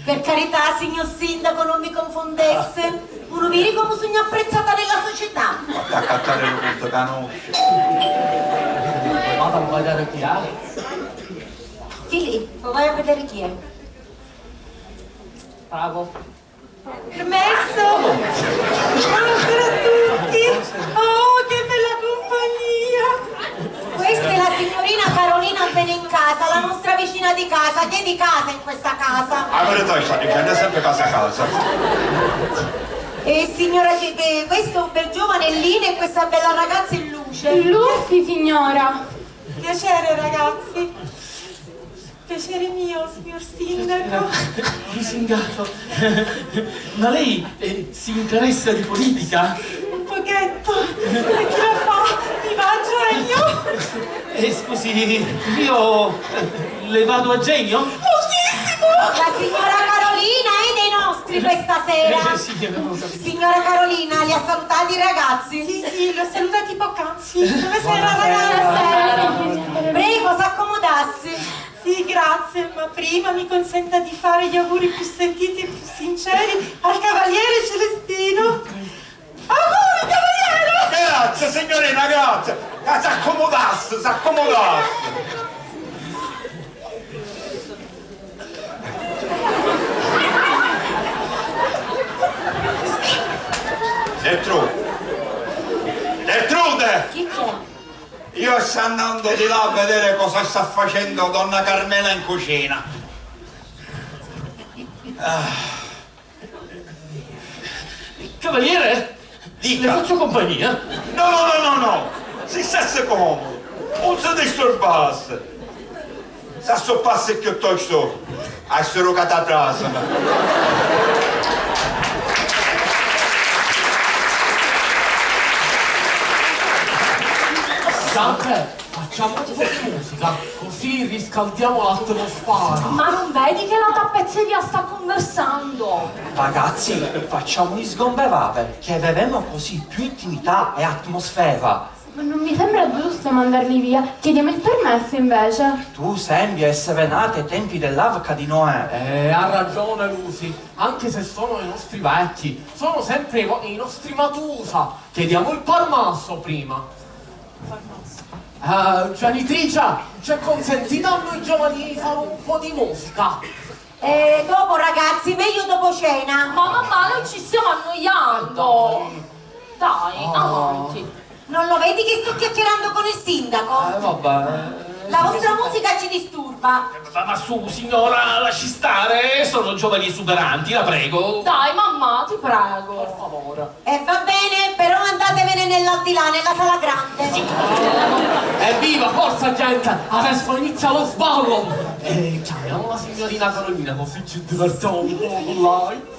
Per carità, signor sindaco, non mi confondesse. Unu viri comu sugnu apprezzata nella società. Vatti a accattari lu puntu ca no. Vado a guardare chi è. Filippo, vai a vedere chi è. Bravo. Permesso? Buonasera a tutti! Oh, che bella compagnia! Questa è la signorina Carolina Benincasa, la nostra vicina di casa, che è di casa in questa casa. La verità sta dicennu, è sempre casa casa. Eh, signora, che, che questo è un bel giovane Lino e questa bella ragazza è Luce. Lucy, signora. Piacere, ragazzi. Piacere mio, signor sindaco. Lusingato. Ma lei, eh, si interessa di politica? Un pochetto. E chi la fa? Mi va a genio. Eh, scusi, io, eh, le vado a genio? Moltissimo! La signora Carolina è dei nostri questa sera. Eh, sì, avevo capito. Signora Carolina, li ha salutati i ragazzi? Sì, sì, li ho salutati poc'anzi. Buonasera, ragazzi. Prego, s'accomodassi. Sì, grazie, ma prima mi consenta di fare gli auguri più sentiti e più sinceri al cavaliere Celestino. Auguri, cavaliere! Grazie, signorina, grazie. Ma s'accomodassi, s'accomodassi. Gertrude! Gertrude! Chi c'è? Io sto andando di là a vedere cosa sta facendo donna Carmela in cucina. Ah. Cavaliere? Dica. Le faccio compagnia? No, no, no, no, no! Si stesse comodo, non si disturbassi. S'assuppassi chiuttostu a stu rucataprasama. Sante, facciamo un po' di musica, così riscaldiamo l'atmosfera. Ma non vedi che la tappezzeria sta conversando? Ragazzi, facciamo i sgombevave, che avevamo così più intimità e atmosfera. Ma non mi sembra giusto mandarli via. Chiediamo il permesso, invece. Tu sembri essere nata ai tempi dell'arca di Noè. Eh, ha ragione Lucy, anche se sono i nostri vecchi, sono sempre i vo-, i nostri matusa. Chiediamo il parmasso prima. Eh, genitrice, c'è consentito a noi giovani di fare un po' di musica? E dopo, ragazzi, meglio dopo cena. Ma mamma, noi ci stiamo annoiando. Dai, avanti. Non lo vedi che sto chiacchierando con il sindaco? Eh, vabbè. La vostra musica ci disturba. Ma, ma su, signora, lasci stare, sono giovani esuberanti, la prego. Dai, mamma, ti prego. Per favore. E va bene, però andatevene nell'aldilà, nella sala grande. Evviva, forza gente, adesso inizia lo sballo! Eh, chiamiamo la signorina Carolina, così ci divertiamo un po' con lei.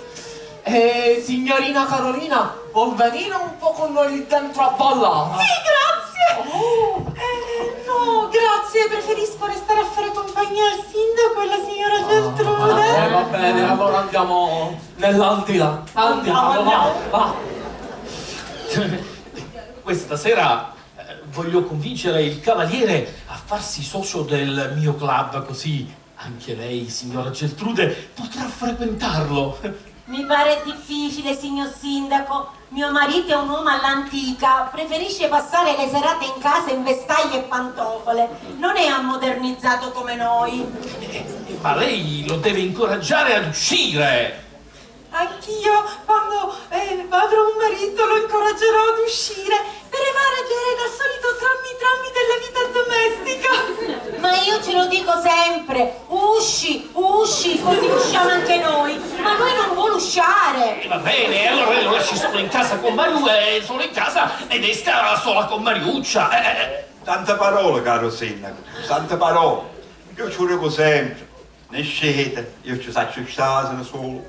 Eh, signorina Carolina, vuol venire un po' con noi lì dentro a ballare? Sì, grazie! Oh. Eh, no, grazie, preferisco restare a fare compagnia al sindaco e alla signora Geltrude. Ah, eh, va bene, allora andiamo nell'aldilà. Andiamo, va, va. Questa sera, eh, voglio convincere il cavaliere a farsi socio del mio club, così anche lei, signora Geltrude, potrà frequentarlo. Mi pare difficile, signor sindaco. Mio marito è un uomo all'antica, preferisce passare le serate in casa in vestaglie e pantofole. Non è ammodernizzato come noi. Eh, ma lei lo deve incoraggiare ad uscire. Anch'io, quando, eh, avrò un marito, lo incoraggerò ad uscire per evadere dal solito trammi trammi della vita domestica. Ma io ce lo dico sempre, usci, usci, così usciamo anche noi. Ma lui non vuole usciare. E va bene, allora lo lasci solo in casa con Mariu-, eh, solo in casa ed esca sola con Mariuccia. Eh, eh, eh. Tante parole, caro sindaco, tante parole. Io ci dico sempre, nescite, io ci sacciu stari sulu,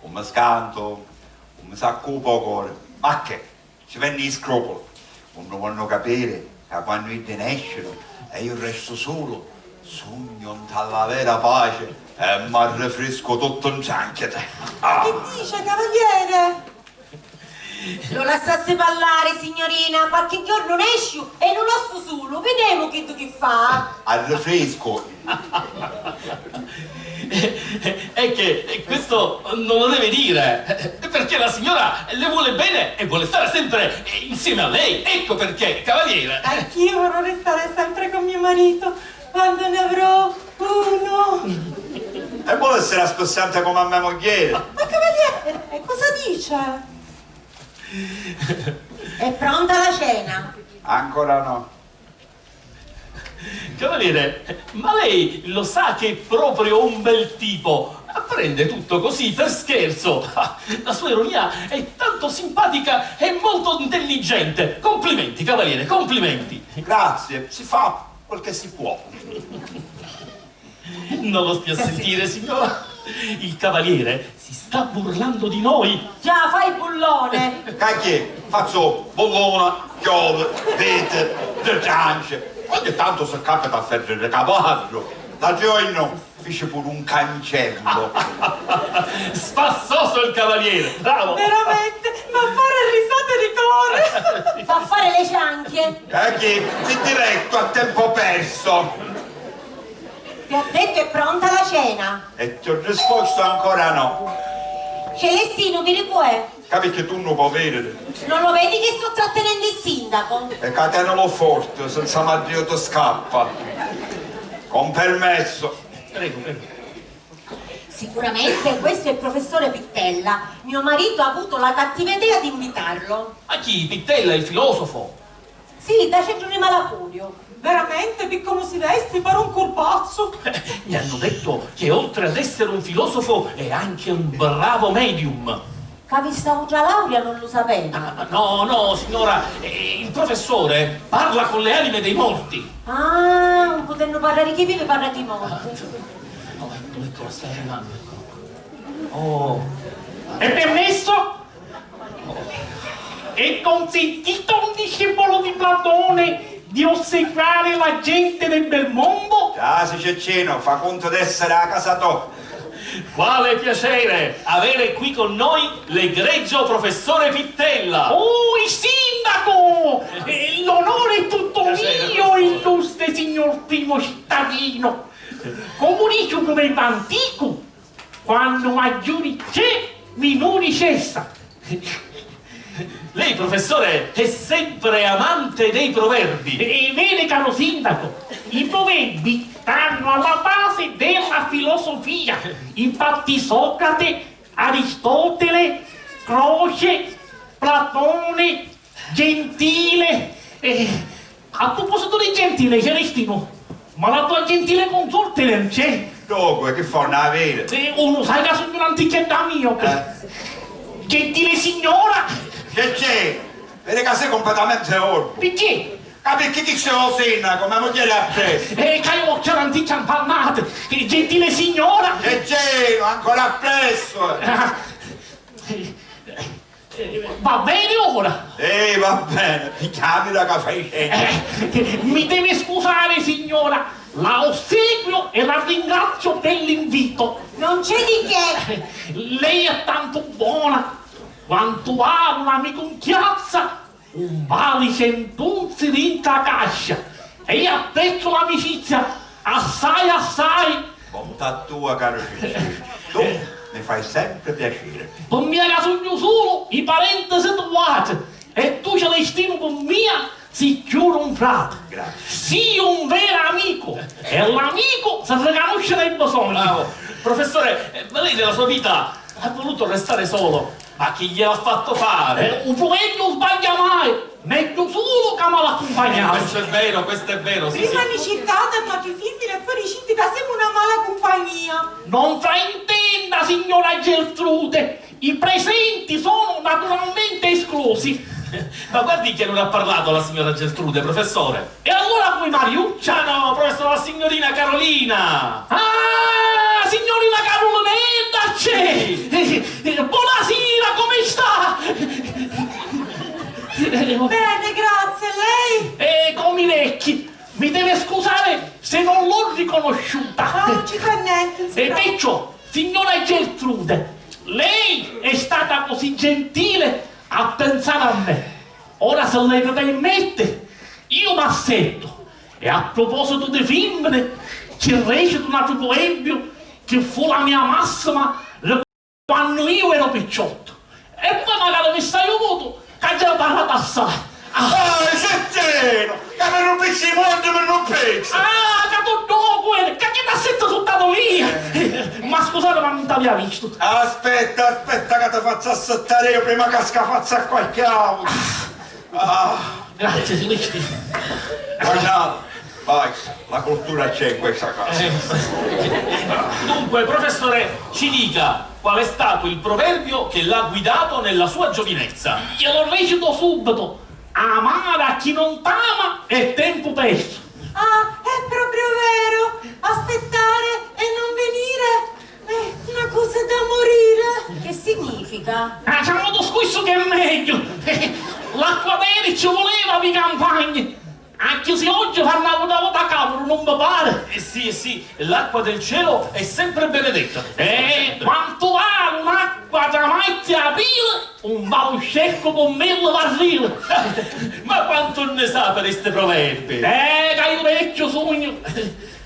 non mi scantu, non mi s'accupa u cori. Ma che? Ci vennu i scrupuli. Unni vonnu capiri ca quannu iddi nescinu e iu restu sulu, sugnu nta la vera paci e m'arrifriscu tuttu ntranchitu. Ah! Che dice, cavaliere? Lo lassassi parlare, signorina, qualche giornu nesciu e lu lassu sulu, videmu chiddu chi fa. Arrifriscu. È che questo non lo deve dire, perché la signora le vuole bene e vuole stare sempre insieme a lei. Ecco perché, cavaliere. Anch'io vorrei restare sempre con mio marito, quando ne avrò uno. E vuole essere spessante come a mia moglie. Ma cavaliere, cosa dice? È pronta la cena? Ancora no. Cavaliere, ma lei lo sa che è proprio un bel tipo? Prende tutto così, per scherzo. La sua ironia è tanto simpatica e molto intelligente. Complimenti, cavaliere, complimenti. Grazie, si fa quel che si può. Non lo stia a sentire, signora. Il cavaliere si sta burlando di noi. Già, fai il bullone. Cacchì, fazzu bulluna, chiodi, viti, di ciance. Ogni tantu si capita a fari di caparru. L'altru giornu fici puru un cancellu. Spassoso il cavaliere, bravo! Veramente, fa fare risate di cuore. Fa fare le cianchie. Cacchì, mi dilettu a tempo perso. Ti ho detto è pronta la cena. E ti ho risposto ancora no. Celestino, viri cu è? Ca picchì tu non lo puoi vedere. Non lo vedi che sto trattenendo il sindaco? E catènalo forte, senza m'arriutu scappa. Con permesso. Prego, prego. Sicuramente questo è il professore Pittella. Mio marito ha avuto la cattiva idea di invitarlo. Ma chi? Pittella, il filosofo? Sì, da centro Malapuriu. Veramente, pi comu si vesti, pari un curbazzu. Eh, mi hanno detto che oltre ad essere un filosofo è anche un bravo medium. Ca avìa sta autra lauria, non lu sapeva? Ah, no, no, signora, eh, il professore parla con le anime dei morti. Ah, non putennu parrari chi vivi, parra chi morti. Oh, ecco, ecco, sta arrivando, ecco. Oh. È permesso? È consentito a un discepolo di Platone di osservare la gente del bel mondo? Tasi, Ceccino, fa contu d'essiri a casa to. Quale piacere avere qui con noi l'egregio professore Pittella. Oh, il sindaco! Eh, l'onore è tutto mio, illustre signor primo cittadino. Comu dici un proverbiu anticu, quannu maggiuri c'è, minuri cessa. Lei, professore, è sempre amante dei proverbi. E vede, caro sindaco, i proverbi stanno alla base della filosofia. Infatti Socrate, Aristotele, Croce, Platone, Gentile, eh, a proposito di Gentile, Celestino, ma la tua gentile consorte non c'è? Dunque, chi fa, non la vidi? Eh, uno, sai ca sugnu n'anticchedda miope. Eh. Gentile signora! Che c'è? Vedi ca sei completamente orbu. Perché? Ah, perché chi c'è, o sinnacu, ma mugghieri appressu? Eh, ca io c'era anticchia impannata. Eh, gentile signora! Che c'è? Ancora appressu? Ah. Eh, va bene ora? Eh, va bene, mi chiami la caffè. Eh, mi deve scusare, signora, la ossequio e la ringrazio per l'invito. Non c'è di che. Lei è tanto buona, quantu vale un amico in chiazza, un vale cent'unzi dintra a cascia. E io apprezzo l'amicizia assai, assai. Bontà tua, caro Cicci, tu mi fai sempre piacere. Pi mia ca sugnu sulu, i parenti si truvaci, e tu, Celestino, pi mia si chiù d'un frati. Grazie. Sii un vero amico, e l'amico si ricanusci nei bisogni. Bravo. Professore, eh, ma lei nella sua vita ha voluto restare solo? Ma chi gliel'ha fatto fare? Eh, u pruverbiu non sbaglia mai, megghiu sulu ca mal accumpagnato. Eh, questo è vero, questo è vero, sì, sì. Prima ni cittate a nuatri fimmini e poi diciti ca semu una mala cumpagnia. Non fraintenda, signora Geltrude, i presenti sono naturalmente esclusi. Ma guardi che non ha parlato la signora Geltrude, professore. E allora poi Mariuccia? Ma no, professore, la signorina Carolina! Ah, signorina Carulinedda c'è! Sì. Eh, eh, buonasera, come sta? Bene, grazie, lei? Eh, come i vecchi, mi deve scusare se non l'ho riconosciuta. Ah, non ci fa niente, non si preoccupi. E perciò, signora Geltrude, lei è stata così gentile a pensare a me. Ora, se lei mi permette, io m'assetto. E a proposito di fimmini, ci recitu un altru pruverbiu chi fu la mia massima di quannu io ero picciotto. E poi magari mi staiu mutu, ca già ho parlato assai. Ah. Ah, Ceccino, ca mi rumpissi i muordi, mi rumpissi! Ah, ca tu docu, eh, ca chi t'assetti sutta di mia? Ma scusate, ma non t'avia visto. Aspetta, aspetta ca ti faccio assettare io prima ca scafazza a qualche altro. Ah. Grazie, Celestino. Guardate, basta, la cultura c'è in questa casa. Eh. Dunque, professore, ci dica qual è stato il proverbio che l'ha guidato nella sua giovinezza. Glielo recito subito. Amare a chi non t'ama è tempo perso. Ah, è proprio vero! Aspettare e non venire è una cosa da morire! Che significa? Ah, c'è un modo scusso che è meglio! L'acqua veri ci voleva pi campagna! Anche se oggi fanno una vota cavolo, non mi pare! Eh sì, eh sì, l'acqua del cielo è sempre benedetta. Eh, quantu vale un'acqua tra marzu e aprile? Un baluscetto con mille barrili! Ma quantu nni sapi di sti proverbi? Eh, ca io vecchio sugnu!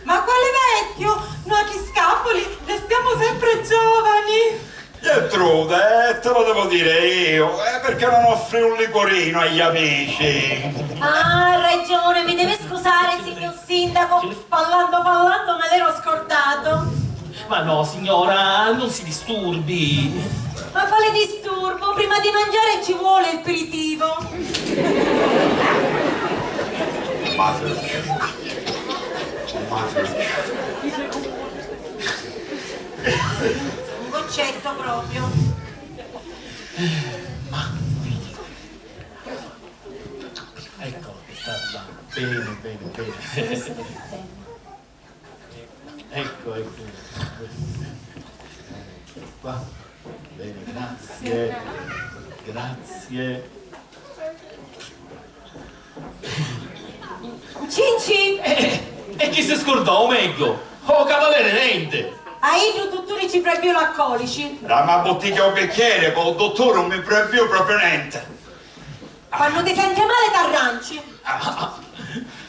Ma quale vecchio? Noi scapoli restiamo sempre giovani! Gertrude, eh, te lo devo dire io, eh, perché non offri un liquorino agli amici? Ah, ha ragione, mi deve scusare, signor sindaco, parlando, parlando, me l'ero scordato. Ma no, signora, non si disturbi. Ma quale disturbo? Prima di mangiare ci vuole il peritivo. Mafia. Mafia. Un concetto proprio. Ma ecco, sta, sta. Bene, bene, bene. Ecco, ecco. Qua. Bene, grazie. Grazie. Cinci! E, e chi si scurdò, o megghiu, o cavaliere nenti! A iddu u dutturi ci proibiu l'alcolici. Dammi a buttiglia o bicchieri, poi u dutturi un mi proibiu propriu nenti. Quannu ti senti mali t'arranci. Ah,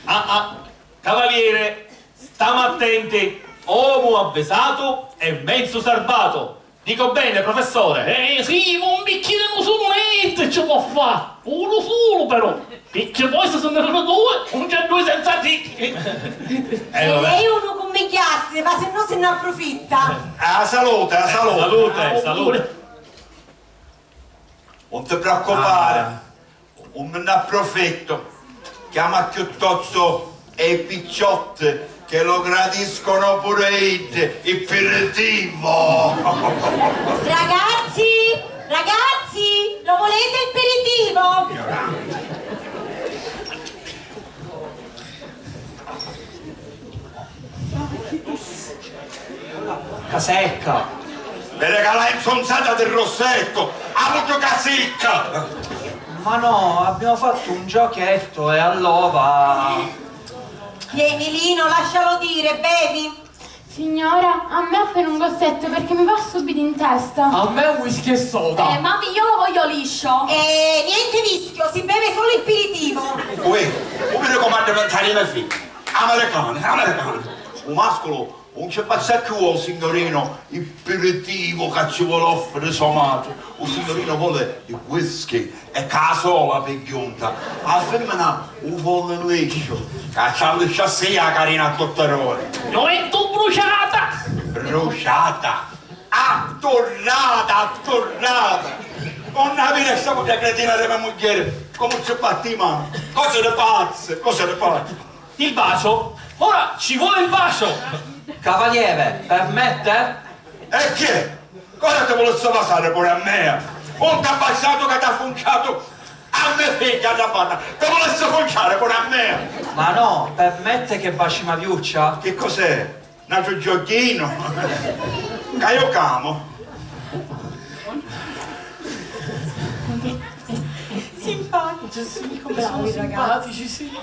ah, ah, cavaliere, stamu attenti, omu avvisatu e menzu sarbatu. Dico bene, professore? Eh, sì, ma un bicchieri nu sulu nenti ci pò fa, unu sulu però, picchì poi si si nni veni dui, un c'è dui senza tri. Eh, e vabbè. Lei unu cummigghiassi, ma si no si n'apprufitta. A salute, a salute. Salute, salute. Un ti preoccupari. Ah. Un mi n'approfittu, chiama chiuttostu e i picciotti che lo gradiscono pure iddi, il piritivo! Ragazzi, ragazzi, lo volete il piritivo? Bocca secca! Mi regalai nzunzata di russettu, a vuci ca sicca! Ma no, abbiamo fatto un giochetto e allora... Tieni, Lino, lascialo dire, bevi. Signora, a me appena un gossetto perché mi va subito in testa. A me un whisky e soda. Eh, mami, io lo voglio liscio. Eh, niente vischio, si beve solo il piritivo. Uè, u mi raccomando, mentari me figli. Americani, americani. U masculu un ci passa cchiù, o signorino, il piritivo ca ci vuole offriri so matri. U signorino vuole il whisky e ca sola pi giunta. A fimmina u voli lisciu, ca ci allisciassi a carina a tutti l'ori. Giuventù bruciata! Bruciata! Atturrata, atturrata! Non avere sta propria cretina di me mugghieri, come ci batti i mani? Cose di pazzi, cose di pazzi! Il bacio? Ora ci vuole il bacio! Cavaliere, permette? E che? Cosa ti volessi vasari pure a me? Un t'ha baciatu ca t'ha funciatu a me figghia da banna, ti volessi funciari pure a me? Ma no, permette che baci Mariuccia? Che cos'è? N'atru giochinu? Ca io camu. Simpatici, sì, come sono simpatici, sì.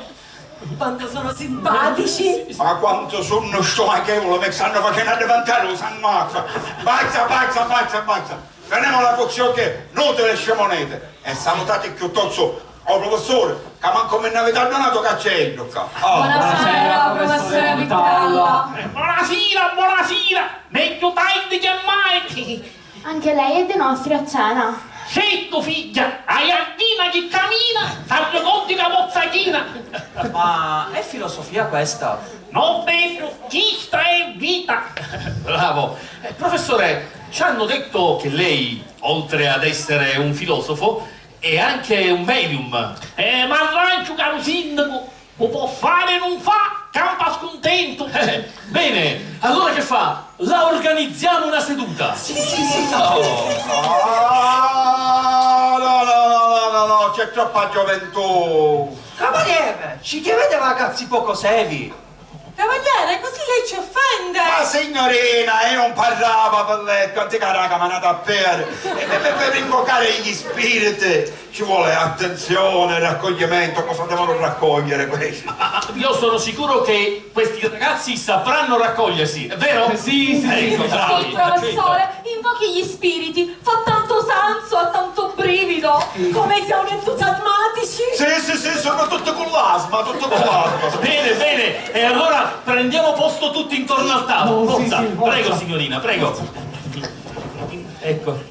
Quanto sono simpatici! Ma quantu sunnu stumachevuli, mi stannu facennu addivintari lu sangu acqua! Basta, basta, basta, basta! Finimu la cocciocchia, nutili scimuniti! E salutati chiuttostu o prufissuri, ca mancu mi nn'aviti addunatu ca c'è iddu ccà! Oh. Buonasera, professore Vitalla. Eh, buonasera, buonasera! Megghiu tardi che mai! Anche lei è dei nostri a cena. Certu, figghia, a jardina chi camina, s'arricordi la mozzachina. Ma è filosofia questa? No, beddu, chista è vita. Bravo. Eh, professore, ci hanno detto che lei, oltre ad essere un filosofo, è anche un medium. Eh, m'arranciu, caru sindacu. U pò fari e nun fa, campa scuntentu! Eh, bene, allora che fa? La organizziamo una seduta? Sì, sì, sì, sì, sì, sì, sì. Ah, no, no, no, no, no, no, c'è troppa gioventù. Cavaliere, ci chiamate ragazzi poco seri? Cavaliere, così lei ci offende! Ma signorina, io non parlavo per letto, anticaraca, ma andate a pere. E per, per, per invocare gli spiriti. Ci vuole attenzione, raccoglimento, cosa devono raccogliere questi? Io sono sicuro che questi ragazzi sapranno raccogliersi, è vero? Sì, sì, sì. Ecco, sì, bravi. Sì, professore, invochi gli spiriti, fa tanto senso, ha tanto brivido, come siamo entusiasmatici. Sì, sì, sì, sono tutti con l'asma, tutti con l'asma. Bene, bene, e allora prendiamo posto tutti intorno al tavolo. Oh, sì, forza, sì, forza. Prego, signorina, prego. Ecco.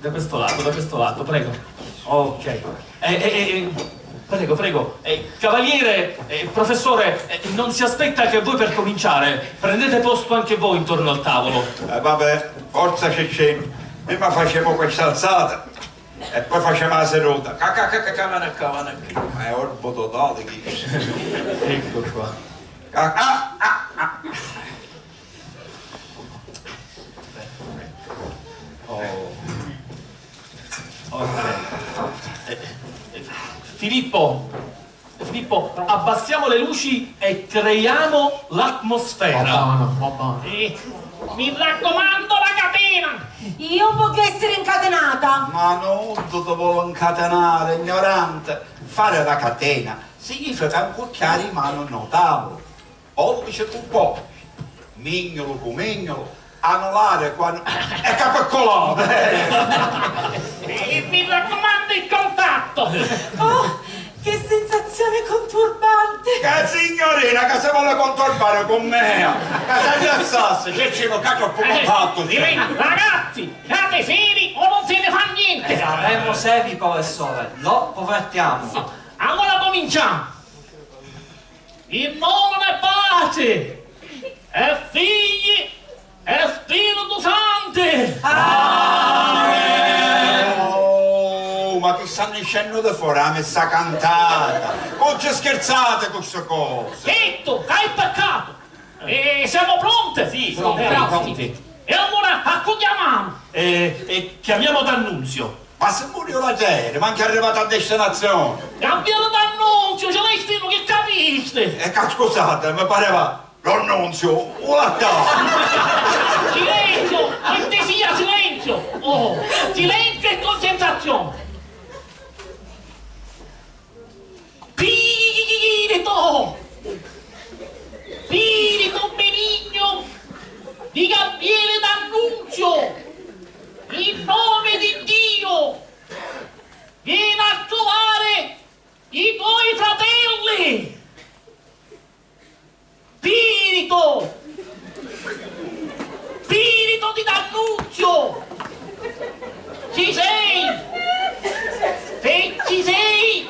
Da questo lato, da questo lato, prego. Ok. Eh, eh, eh, eh, prego, prego. Eh, cavaliere, eh, professore, eh, non si aspetta che voi per cominciare. Prendete posto anche voi intorno al tavolo. Eh, vabbè, forza Ciccinu, prima facemu questa alzata. E poi facemu la seduta. Ca, ca, ca, ca, ca, veni ccà, veni ccà. Ma è orbo totale chi. Ecco qua. Ah, ah, ah, ah. Oh. Ok. Eh, eh, Filippo, Filippo, abbassiamo le luci e creiamo l'atmosfera. Va bene, va bene. Eh, mi raccomandu la catena! Iu 'un vogghiu essiri 'ncatinata! Ma no, tu ti voli 'ncatinari, ignorante? Fari la catena significa 'ncucchiari i manu nô tavulu, pollici cu pollici, mignulu cu mignulu, anulari cu anu-, e capu e culari! E mi raccomandu il contatto! Oh, che sensazione conturbante! Ca signurina ca si voli conturbari cu mia! Ca s'aggrassassi, Ciccinu, ca troppu contattu c'è! Ragazzi, fate seri o non se ne fa niente! Eh, saremo seri, professore, lo promettiamo! Allora cominciamo! In nome di Patri e Figli e Spiritu Santi! Amen! Oh, ma chi sta niscennu di fora a missa cantata? Non ci scherzate cu sti cosi! Zitto, che è peccato! E siamo pronti? Sì, siamo pronti. E allora a chi chiamiamo? Eh, eh, chiamiamo D'Annunzio. Ma si muriu l'ajeri, mancu arrivatu a destinazioni! Gabriele D'Annunzio, Celestino, chi capisti? E ca scusate, mi pareva D'Annunzio, u lattari! Silenzio! Cortesia, silenzio! Oh, silenzio e concentrazione! Spirito! Spirito benigno di Gabriele D'Annunzio, in nome di Dio, vieni a trovare i tuoi fratelli! Spirito! Spirito di D'Annunzio! Ci sei? Se ci sei,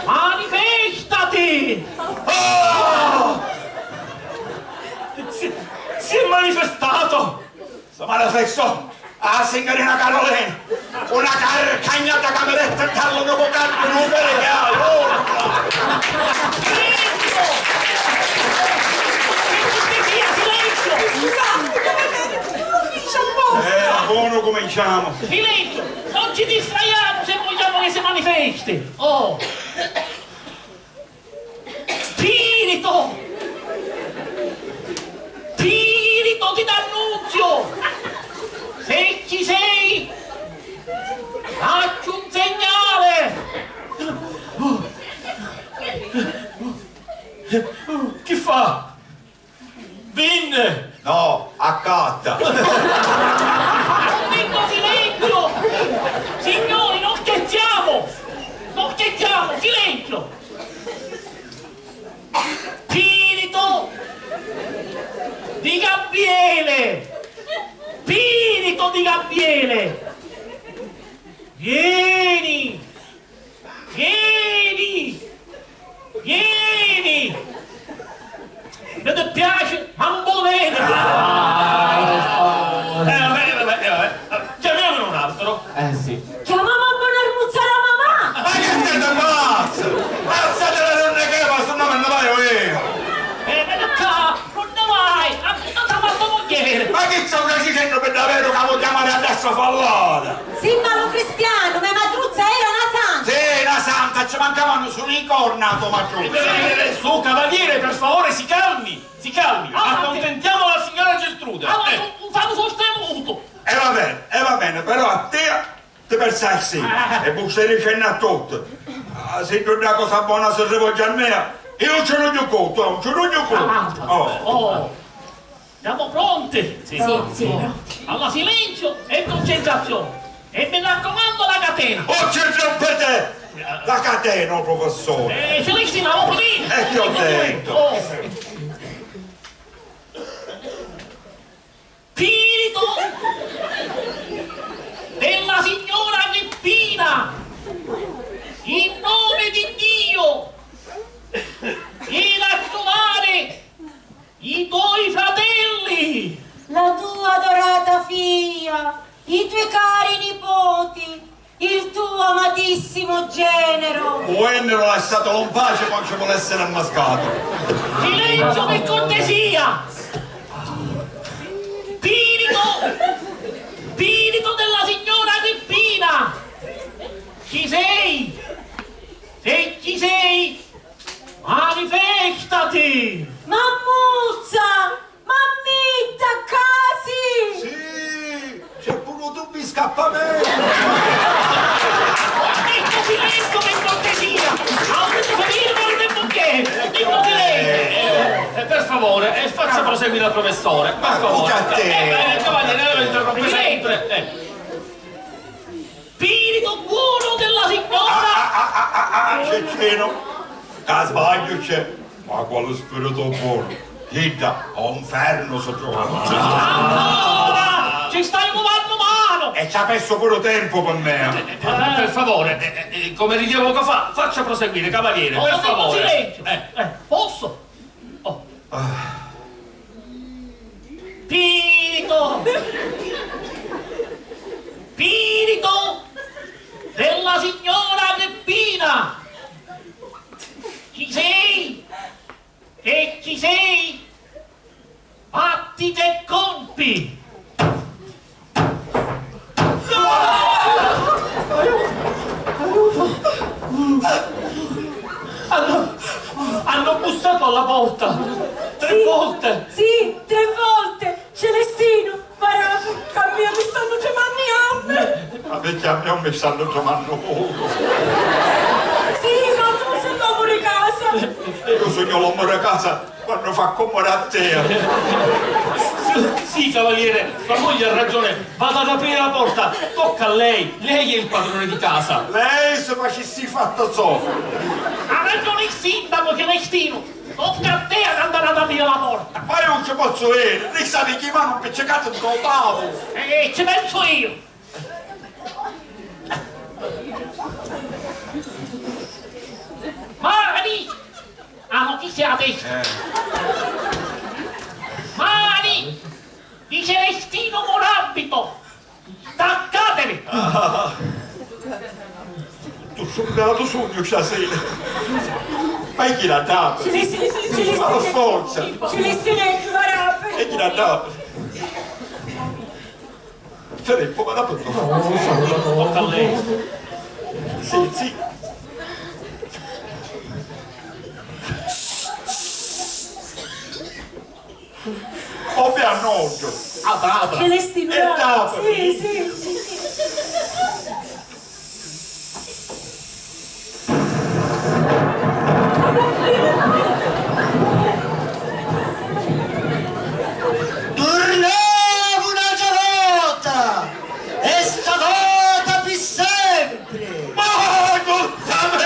manifestati! Ah! Si, si è manifestato! Sto manifesto a signorina Carolina, una carcagnata ca mi detti nta lu novu cartu, nu peri che ha l'urna! Silenzio! Silenzio! Scusate, cavaliere, non lo fice apposta! Eh, bonu, cuminciamu! Silenzio! Non ci distraiamo se vogliamo che si manifesti! Oh! Spirito! Spirito di D'Annunzio! Se ci sei, dacci un segnale! Chi fa? Vinni! No, accatta! Ho detto silenzio! Signori, non scherziamo! Non scherziamo, silenzio! Spirito di Gabriele! Spirito di Gabriele! Vieni! Vieni! Vieni! Mi dispiace, ma non vuole venire! Ah, eh, vabbè, vabbè, eh, vabbè. Chiamiamone un altro. Eh, sì. Chiamamu a Bonarmuzza la mamà! Ma chi site pazzi? Alzate la donna che va, se no me ne vaiu io! Eh, veni ccà! Unni vai? A cosa va to mugghieri? Ma chi sta dicennu pi daveru ca vu chiamari a destra o fallata? Sì, ma lu cristianu, me matruzza era na santa! Sì, na santa, ci mancavanu sulu i corna a to matruzza! Eh, eh, eh, su, cavaliere, per favore, si calmi, si calmi. Accontentiamo la signora Geltrude. Allora, eh, un, un famu sostenuto. E va bene, e va bene, però a te Ti pinsasti, e vu stai dicennu a tutti, ah, siddu dda cosa bona si rivolgi a mia, iu ci dugnu cuntu, oh, ci dugnu cuntu. Oh. Oh. Siamo pronti? Sì. Pronti. Allora, silenzio e concentrazione. E mi raccomando la catena. Oh, ci rompiti la catena, oh, professore. Eh, Celestino, ho finito. E ti ho detto. Oh. Spirito della signora Agrippina, in nome di Dio, vieni a trovare i tuoi fratelli. La tua adorata figlia, i tuoi cari nipoti, amatissimu genero! Puennero lasciatelo in pace, ma non ci vuole essere ammascato. Silenzio, per cortesia! Spirito! Spirito della signora Agrippina! Ci sei? Se ci sei, manifestati! Mammuzza! Mammitta, ccà si! Sì, c'è puru u tubu di scappamentu! Ecco, silenzio, per cortesia! Avrete finito il tempo che dico di lei! Eh, eh, per favore, eh, faccia proseguire il professore, per favore. Tocca a te. Eh, eh, cavaliere, lei lo interrompe sempre. Eh. Spirito buono della signora! Ah, ah, ah, ah, ah, ah, Cecchino, ca sbagliu c'è. Ma quale spirito buono? Chidda, o nfernu si trova. Ancora! Ci stai muvannu manu! E ci ha perso pure tempo per me. Eh, per favore, eh, eh, come dicevo poco fa, faccia proseguire, cavaliere, per favore. Silenzio! Eh, eh, posso? Oh. Spirito! Spirito della signora Agrippina! Ci sei? E ci sei? Battiti e compi! Hanno, hanno bussato alla porta tre volte. Sì, sì, tre volte. Celestino, varatu, ca a mia mi stannu trimannu i ammi. Ma perché a mia mi stanno tramando pure? Sì, ma tu sei l'uomo di casa. Io sono l'uomo di casa. Quannu fa comodu a te. Sì, sì, cavaliere, la moglie ha ragione. Vado ad aprire la porta. Tocca a lei. Lei è il padrone di casa. Lei se facessi fatto so. Ha ragione il sindaco Celestino. Tocca a te ad andare ad aprire la porta. Ma io non ci posso vedere. Lei sa di chi mano impiccicata in tuo tavolo. E ci penso io. Mani! Ah, no, chi sia adesso? Eh. Mani! Di Celestino Morabito! Staccatevi! Ah. Tu sciuccato sogno stasera! Ma chi l'ha dato? Celestino, Celestino. Ma per forza! Celestino, e chi l'ha dato? Filippo, ma dopo no. Tocca a lei. Sì, sì. Ovvio a noggio. Apri, apri. Celestino. E apri. Sì, sì, sì, sì. Turnavu n'autra vota! E sta vota pi sempri! Ma tutta me!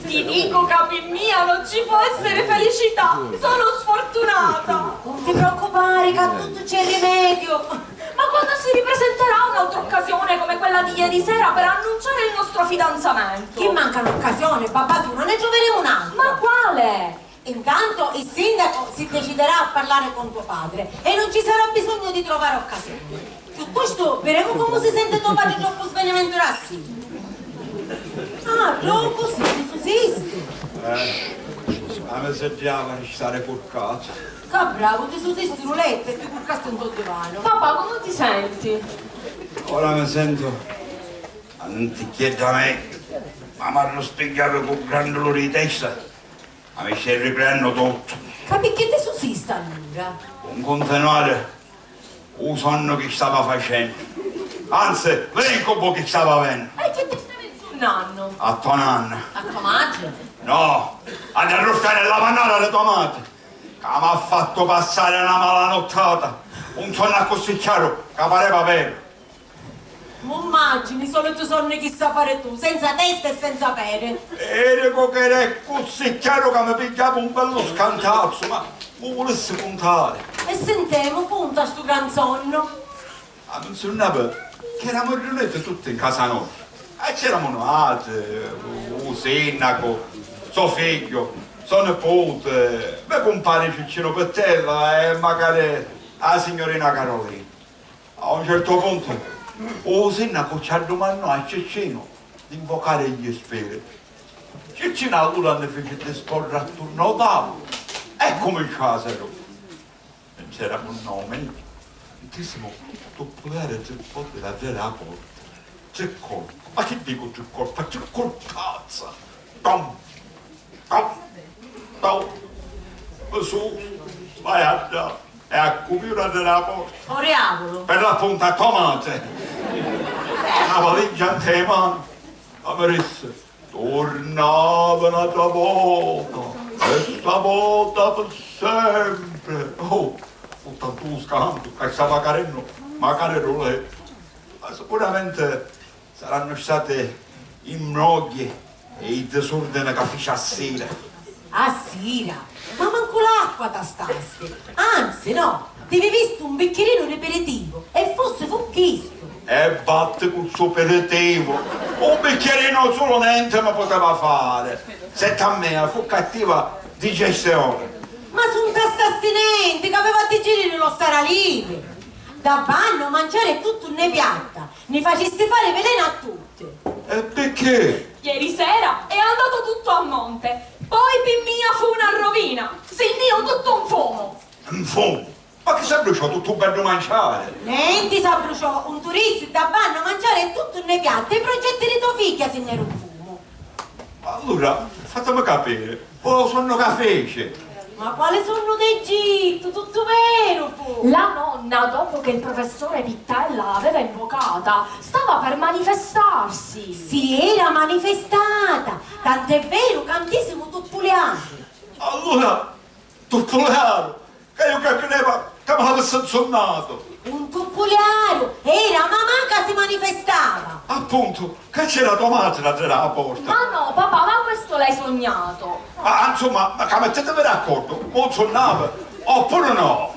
Ti dico ca pi mia non ci può essere felicità, sono sfortunata! Non ti preoccupare, che a tutto c'è rimedio! Ma quando si ripresenterà un'altra occasione come quella di ieri sera per annunciare il nostro fidanzamento? Chi manca un'occasione, babà, tu non ne troveremo un'altra! Ma quale? Intanto il sindaco si deciderà a parlare con tuo padre e non ci sarà bisogno di trovare occasioni. Piuttosto, vedremo come si sente tuo padre dopo il svenimento da sindaco. Ah, tu così ti susisti? Eh, ma mi sentiamo a restare curcato. Che bravo, ti susisti lu lettu e ti curcasti nto divanu. Papà, come ti senti? Ora mi sento anticchiedda meglio, ma m'hanno spigghiato cu gran duluri di testa. Ma mi stai riprennu tuttu. Ca picchì ti susisti allura? Un cuntinuari u sonnu chi stava facennu. Anzi, l'incubu chi stava avennu. E chi ti stavi nsunnannu? A to nanna. A to matri? No, ad arrustari la mannara di to matri, ca m'ha fattu passari na mala nuttata. Un sonnu accussì chiaru ca pareva veru. Mu mmagini, solitu sonnu chi sa fari tu, senza testa e senza peri. E dicu ca era accussì chiaru ca mi pigghiavu un bellu scantazzu, ma mu vulissi cuntari. E sintemu, cunta stu gran sonnu. Ah, nun sunnava chi eramu riuniti tutti in casa nostra. E c'eramu nuatri, u, u sinnacu, so figghiu, so niputi, me cumpari Ciccinu Pittella e macari a signurina Carolina. A un certu puntu u sinnacu ci addumannò a Ciccinu di invocari gli spiriti. Ciccinu allura nni fici disporri attunnu ô tavulu e cuminciò a seduta. C'eramu nnovi, ntisimu tuppuliari tri voti daddera a porta. Tri colpi. Ma chi dicu tri colpi? Tri culpazza! Tom! Tom! Tom! Su, vai a dda e a cumiu daddera a porta. O diavulu! Per l'appuntu a to matri! La valigia nte manu, la mi dissi. Turnava n'atra vota, e sta vota pi sempri. Oh, fu tantu scantu ca stava carennu macari lu lettu. Ma sicuramenti sarannu stati i mnogghi e i disurdini ca fici a sira. A sira? Ma mancu l'acqua tastasti. Anzi, no, ti vivisti un bicchirinu di piritivu e forsi fu chistu. E vatti cu stu piritivu! Un bicchirinu sulu nenti mi puteva fari. Setta a mia, fu cattiva digestioni. Ma s'un tastasti nenti, c'aveva a digiriri lo staralivi. Da banno manciari e tuttu nni piatta, nni facisti fari vilena a tutti. E picchì? Ieri sera è andato tutto a monte. Poi pi mia fu una rovina. Si nni iu tuttu un fumu. Un fumu? Ma chi s'abbruciò tuttu u beddu manciari? Nenti s'abbruciò, un turisti da banno manciari e tuttu nni piatta, i progetti di to figghia si nneru un fumu. Allura, fatemi capiri, u sonnu ca fici? Ma quali sonnu d'Egittu? Tuttu veru fu! La nonna, dopo che il professore Pittella l'aveva invocata, stava per manifestarsi. Si era manifestata, tant'è veru ca ntisimu tuppuliari. Allura, tuppuliaru! Ca iu ca crideva ca m'avissi nsunnatu! Un tuppuliaru! Era a mamà ca si manifestava! Appuntu, ca c'era to matri daddera a porta! Ma no, papà, ma questo l'hai sognato! Ma, insomma, ma ca mittitivi d'accordu, o nsunnavi oppuru no?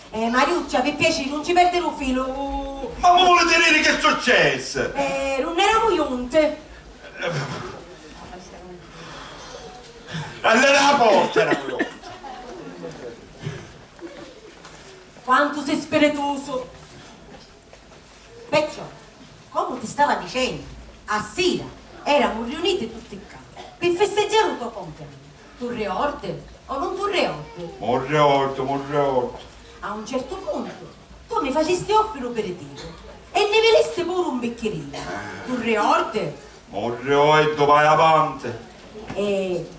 Eh, Mariuccia, pi piaciri, nun ci perdiri u filu! Ma mi vuliti diri chi successi? Eh, nun eramu junti! Allura a porta era pronta. Quantu si spiritusu! Perciò, comu ti stava dicennu, a sira eramu riuniti tutti ccà pi fisteggiari u to compiannu. Tu riordi o nun tu riordi? Mu riordu, mu riordu. A un certu puntu, tu mi facisti offri lu piritivu e nni vilisti puru un bicchirinu. Tu riordi? Mu riordu, vai avanti. E,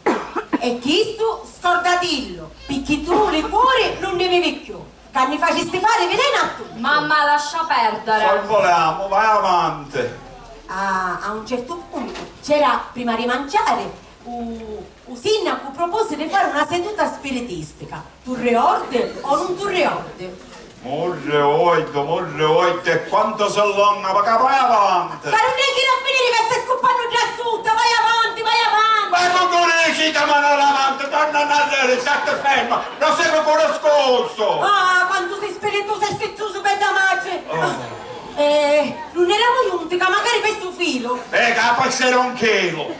e chistu scordatillu, picchì tu li cuori nun nni vivi cchiù, ca nni facisti fari vilena a tutti. Mamma, lascia perdere. Sorvolemu, vai avanti. A, a un certu puntu c'era, prima di manciari, u, u sinnacu proposi di fari una seduta spiritistica. Tu riordi o nun tu riordi? Mu riordu, mu riordu, e quantu si longa, ma ca vai avanti! Ma nun è chi a finiri ca stai scuppannu dda sutta, vai avanti, vai avanti! Ma nun tu dici ca manu avanti, torna nnarreri, statti ferma, prosegue cu lu discursu! Ah, quantu si spiritusu e sfizzusu, bedda matri! Oh. Eh, nun eramu junti ca macari pi stu filu! Eh, ca poi c'era un chelu!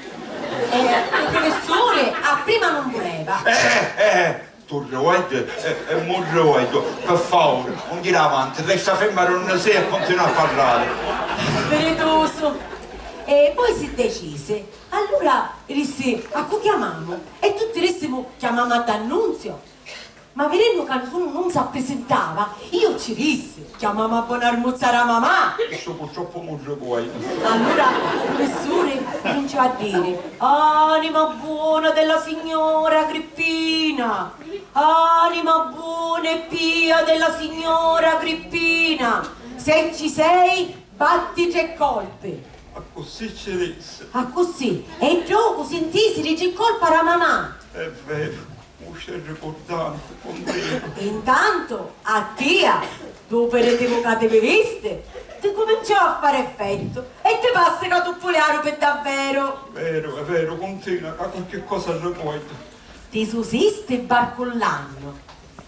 Eh, lu prufissuri a prima nun vuleva! Eh, eh! Tu riordi e, e mu riordu, pi favuri, nun jiri avanti, resta ferma dunni si e cuntinua a parrari. Spiritusu! E poi si decisi. Allura dissi, a cu chiamamu? E tutti dissimu, chiamamu a D'Annunzio. Ma vidennu ca nisunu nun s'apprisintava, iu ci dissi, chiamamu a Bonarmuzza ra mamà! Chistu purtroppu mu riordu. Allura u prufissuri cuminciò a diri, anima buona della signora Agrippina! Anima buona e pia della signora Agrippina, se ci sei, batti tre colpi. Accussì ci dissi. Accussì, e ddocu si ntisi li tri colpa ra mamà. È veru, mu stai ricurdannu, cuntinua. Intantu, a tia, ddu piritivu ca ti vivisti, ti cuminciò a fari effettu e ti passi ca tuppuliaru pi davveru. Veru, è veru, cuntinua, ca qualchi cosa ricordu. Ti susisti barcullannu.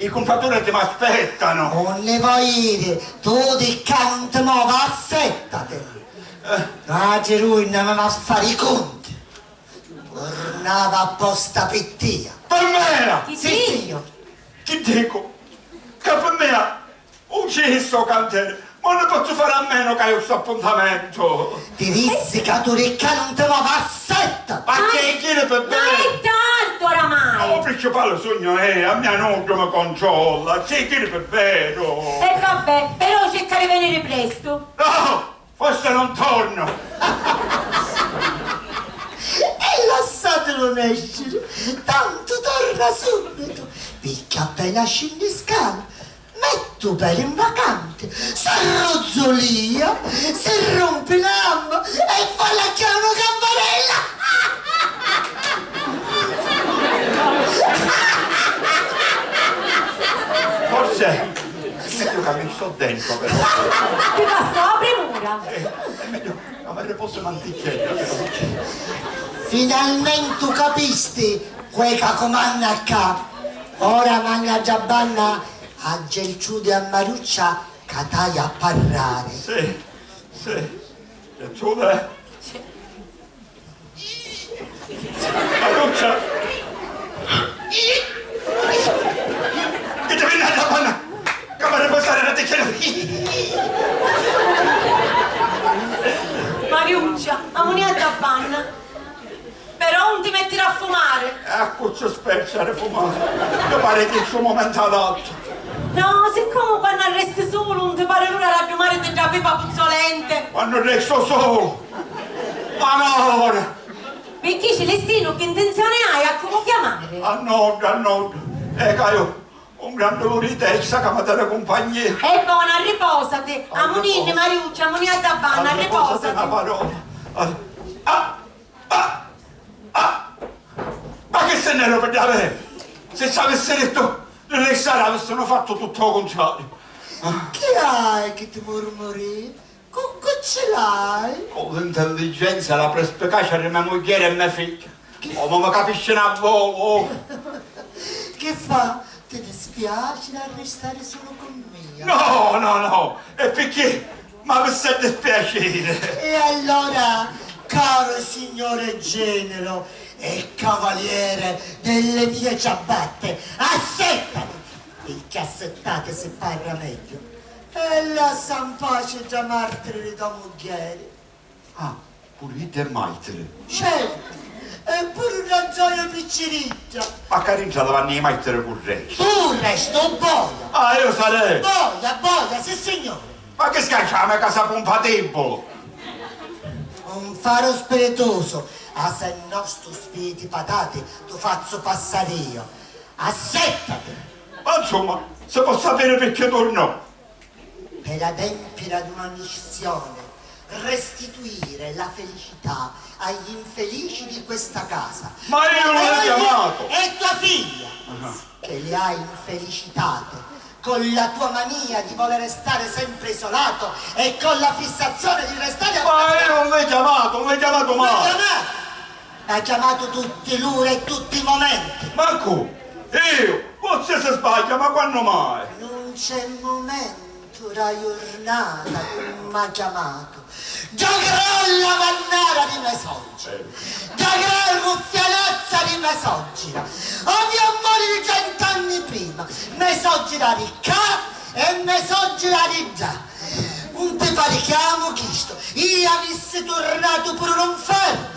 I cuntratureti m'aspettanu. Unni voi iri? Tu di ccà nun ti movi, assettati. Eh. Nuatri dui nn'avemu a fari i cunti. Turnava apposta pi tia. Pi mia! Chi sì, dici? Signor. Chi dicu? Ca pi mia, u ci sto canteri, ma nun pozzu fari a menu ca haiu stu appuntamentu. Ti dissi ca tu di ccà nun ti movi, assettati! Ma ci haiu a iri pi beddi? Ma è tardi oramai! Ma u principali sugnu eu, a mia nuddu mi controlla, ci haiu a iri pi beddi. E vabbè, però circa di veniri prestu. No! Forse non torno. E lassatulu nesciri, tantu torna subbitu, picchì appena scinni scala, metti u pedi in vacanti, si ruzzulìa, si rumpi na gamba e fa l'acchiari a na campanella. Forse è meglio che mi sto dentro, però. Ti passò a primura. Eh, è meglio che mi riposo un'anticchietta, però. Finalmenti u capisti cu è ca cumanna ccà. Ora manna dda banna a Geltrude e a Maruccia ca t'haiu a parrari. Sì, sì. Geltrude? Maruccia! Chi ti vinni a dda banna? Ca m'arriposari na ticchina. Mariuccia, amunì a dda banna. Però 'un ti mettiri a fumari. E a cu ci sperci a rifumari? Mi pari chi è u mumentu adattu. No, siccomu quannu arresti sulu 'un ti pari l'ura d'addumari di dda pipa puzzolenti. Quannu restu sulu? Ma no ora! Picchì, Celestinu, chi ntinzioni hai, a comu chiamari? A nuddu, a nuddu. E ca iu 'un Granni vuliti, è issa ca mi teni cumpagnia. E bona, arriposati. Amuninni, Mariuccia, amunì a dda banna, arriposati. Arriposati na parola. Ah, ah, ah, ah. Ma chi si nn'era pi dda veru? Si ci avissi dittu di ristari, avissinu fattu tuttu u cuntrariu. Chi hai chi ti murmuri? Cu, cu ci l'hai? Cu l'intelligenza e la perspicacia di me mugghieri e me figghia. Chi... Comu mi capiscinu a volu! Chi fa? Ti dispiaci d'arristari sulu cu mia? No, no, no! E picchì m'avissi a dispiaciri? E allora, caro signore genero e cavaliere delle mie ciabatte, assettati! Picchì assettati si parra megghiu. E lassa 'n paci dda martiri di to mugghieri. Ah, puru idda è martiri? Certu, e puru dda gioia picciridda. Ma ccà dintra li vannu i martiri cu resti. Tu resti, o boia! Ah, iu sarei! Boia, boia, sissignuri! Ma chi scanciami ca sa pumpa tibbulu? 'Un fari u spiritusu, a se no stu spiriti patati tu fazzu passari iu. Assettati! Ma insomma, si po sapiri picchì turnò? Per adempiere ad una missione, restituire la felicità agli infelici di questa casa. Ma io non l'ho chiamato! E tua figlia, che li ha infelicitate con la tua mania di voler stare sempre isolato e con la fissazione di restare... Ma io non l'ho chiamato, non l'ho chiamato mai! L'ha chiamato! L'ha chiamato tutti l'ura e tutti i momenti. Ma cu? Io? Forsi si sbaglia, ma quannu mai? Nun c'è mumentu dâ jurnata ca nun m'ha chiamatu. Dda gran lavannara di me soggira, dda gran ruffianazza di me soggira, avìa a mòriri cent'anni prima, me soggira di ccà e me soggira di ddà. Nun ti pari chiamu chistu? Iu avissi turnatu puru lu 'nfernu.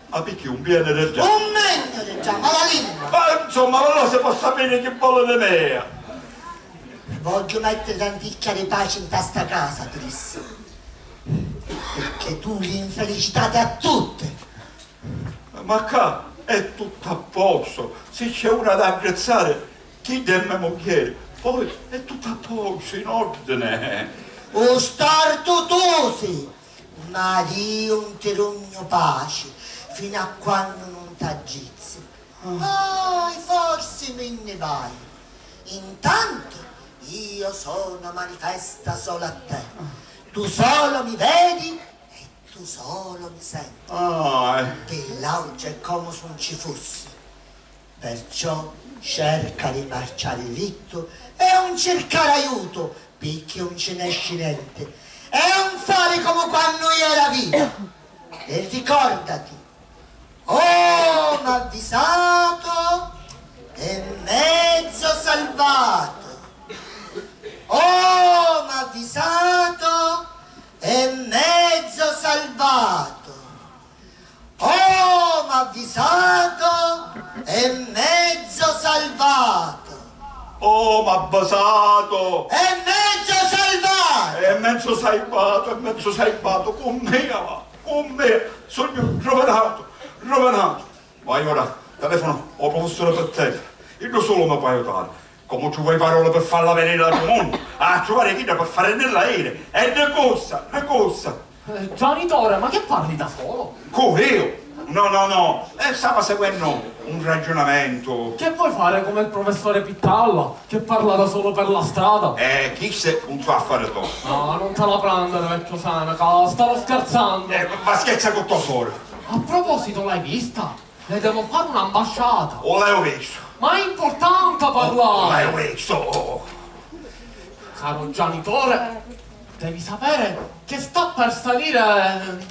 Ma picchì, un vieni di già? Un vegnu di già, malalingua! Ma insomma, allura si po sapiri chi voli di mia? Vogghiu mettiri n'anticchia di paci nta sta casa, ti dissi, picchì tu li infelicitati a tutti. Ma ccà è tuttu a postu, si c'è una da aggrizzari, chidda è me mugghieri, poi è tuttu a postu, in ordine. U stortu tu si! Ma iu 'un ti dugnu paci finu a quannu nun t'aggizzi. Poi forsi mi nni vaiu. Intantu iu sono manifesta solo a te. Tu solo mi vedi e tu solo mi senti. Ah, eh. Pi l'àutri è comu s'un ci fussi. Perciò cerca di marciari drittu e 'un circari aiutu, picchì 'un ci nesci nenti, e 'un fari comu quannu iu era viva. E ricordati, omu avvisatu è mezzu salvatu, omu avvisatu è mezzu salvatu. Omu avvisatu è mezzu salvatu. Omu avvisatu è mezzu salvatu. È mezzu salvatu, è mezzu salvatu. Cu mia va, cu mia. Sugnu ruvinatu, ruvinatu. Vai ora, telefonu ô prufissuri Pittella. Iddu sulu mi pò aiutari. Comu truvu i paroli pi falla veniri da lu munnu, a truvari chidda pi farinnilla iri. E di cussa, di cussa. Eh, genitore, ma che parli da solo? Cu, iu? No, no, no, e stava seguennu un ragiunamentu. Che vuoi fare come il professore Pittalla, che parla da solo per la strada? Eh, chissu è un so affari to. No, non te la prendere, vecchio Seneca, stavo scherzando. Eh, ma scherza cu to sora. A proposito, l'hai vista? Le devo fare un'ambasciata. O l'hai vistu? Ma è importante parlare! O l'hai vistu? Caro genitore, devi sapere che sta per salire,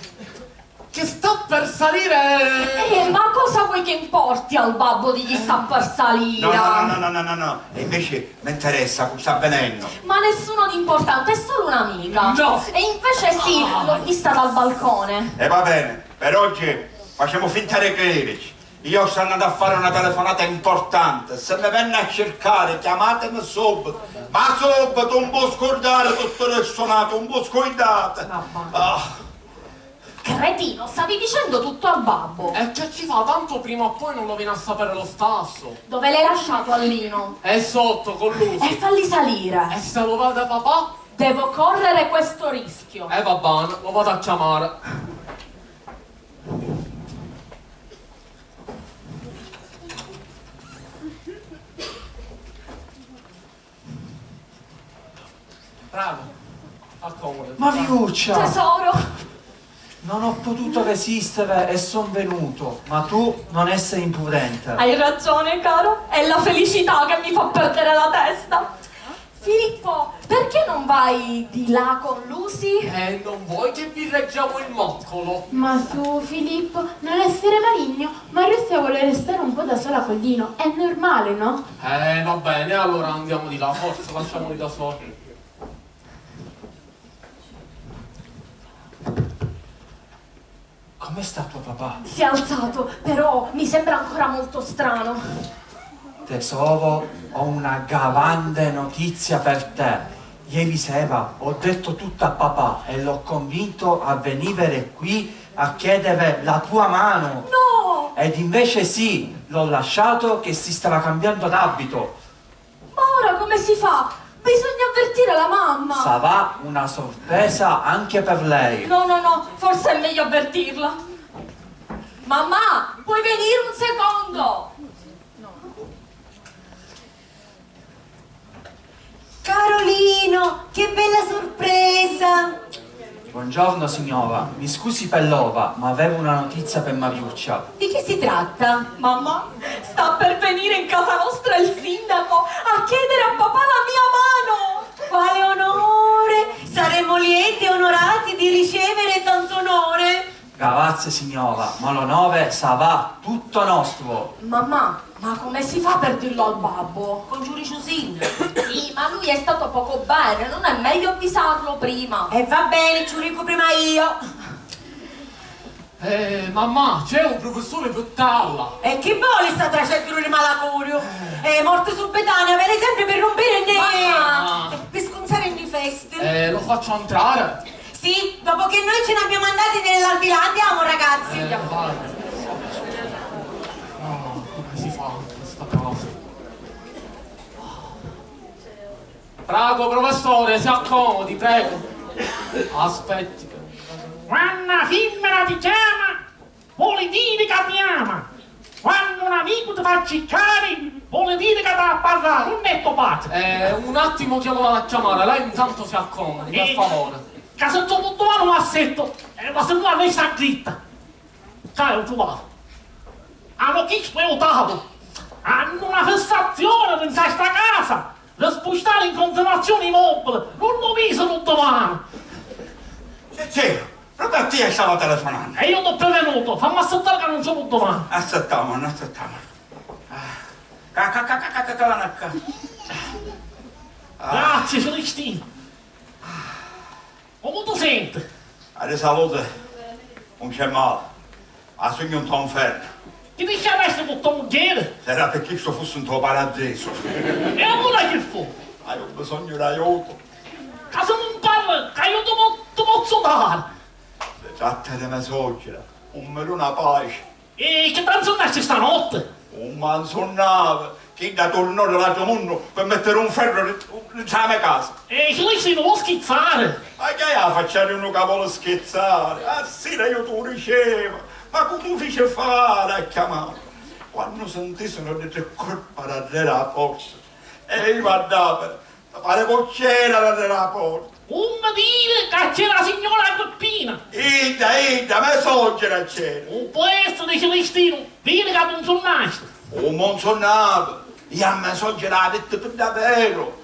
che sta per salire. Eh, ma cosa vuoi che importi al babbo di chi sta per salire? No, no, no, no, no, no, no, no. E invece mi interessa, cu sta venennu. Ma nessuno di importante, è solo un'amica. No. E invece sì, l'ho vista dal balcone. E va bene, per oggi facciamo finta di crederci. Io sto andando a fare una telefonata importante. Se mi venne a cercare, chiamatemi subito. Ma subito, un po' scordare tutto il suonato, un po' scordate. Ah. Cretino, stavi dicendo tutto a babbo. E che ci fa? Tanto prima o poi non lo viene a sapere lo stesso. Dove l'hai lasciato a Lino? È sotto, con Lucy. E falli salire. E se lo vede papà? Devo correre questo rischio. E va bene, lo vado a chiamare. Bravo, accomodati. Mariuccia! Tesoro! Non ho potuto resistere e son venuto, ma tu non essere imprudente. Hai ragione, caro, è la felicità che mi fa perdere la testa. Filippo, perché non vai di là con Lucy? Eh, non vuoi che vi reggiamo il moccolo? Ma su, Filippo, non essere maligno, Mariuccia vuole restare un po' da sola con Lino, è normale, no? Eh, va bene, allora andiamo di là, forza, lasciamoli da soli. Come sta tuo papà? Si è alzato, però mi sembra ancora molto strano. Tesoro, ho una grande notizia per te. Ieri sera ho detto tutto a papà e l'ho convinto a venire qui a chiedere la tua mano. No! Ed invece sì, l'ho lasciato che si stava cambiando d'abito. Ma ora come si fa? Bisogna avvertire la mamma! Sarà una sorpresa anche per lei. No, no, no, forse è meglio avvertirla. Mamma, puoi venire un secondo? Carolino, che bella sorpresa! Buongiorno signora, mi scusi per l'ora, ma avevo una notizia per Mariuccia. Di che si tratta? Mamma, sta per venire in casa nostra il sindaco a chiedere a papà la mia mano! Quale onore! Saremmo lieti e onorati di ricevere tanto onore! Grazie signora, ma l'onore sarà tutto nostro! Mamma, ma come si fa per dirlo al babbo? Congiuri Ciusin. Sì, ma lui è stato poco bene, non è meglio avvisarlo prima? E va bene, ci dico prima io. Eh, mamma, c'è un professore Pettalla. E chi voli sta tracedduru di malacuriu? Eh, morti subitanei, avere sempre per rompere ne... Mamma! Eh, per scunzare ne feste. Eh, lo faccio entrare? Sì, dopo che noi ce n'abbiamo andati nell'aldilà, andiamo ragazzi. Eh, vai. Oh, come si fa questa cosa? Prego, professore, si accomodi, prego. Aspetti. Quannu na fimmina ti chiama, voli diri ca ti ama. Quannu un amicu ti fa circari, voli diri ca t'ha a parrari, unn'è to patri? Eh, un attimo che lo vado a chiamare, lei intanto si accomodi, per favore. Ca si to puttumanu m'assettu, e ma si no arresta dritta. Ca lu truvau. Anu chistu è u tapu. Hanno una fissazione dentro a sta casa di spostare in continuazione i mobili, non lo misero domani. Che c'è? Proprio a tia stava telefonando. E io t'ho prevenuto, fammi assettare che non sono domani. Assettiamo, assettiamo. Ah. Ca, ca, ca, ca, ca, ca, ca, ca. Ah. Grazie, Celestino. Comu tu senti? A di salute non c'è male, ma sugnu nto nfernu. Chi ti sciarresti cu to mugghieri? Sarà picchì sto fussi nto paradisu. E allura chi fu? Haiu bisognu d'aiutu. Ca si nun parri, c'aiutu po-, ti pozzu dari? Si tratta di me soggira, un mi duna paci. E chi t'anzunnasti stanotti? Un m'anzunnavi, chidda turnò di l'atru munnu pi mittiri un ferru di, di la me casa. E Celestino, vuò schizzari? Ma chi hai a faccia di unu ca voli schizzari? Ah, sì, io tu diceva, ma cu tu fici fari a chiamari? Quannu sintisinu di tri colpa d'arreri a porta, e io andava. Pari cuccera da la porta. Un mi diri ca c'era la signora Agrippina! Idda, idda, me soggira c'era! Un può essere, Celestino, viri ca t'unzunnasti! Un m'unzunnavi, io a me soggira la ditti pi daveru!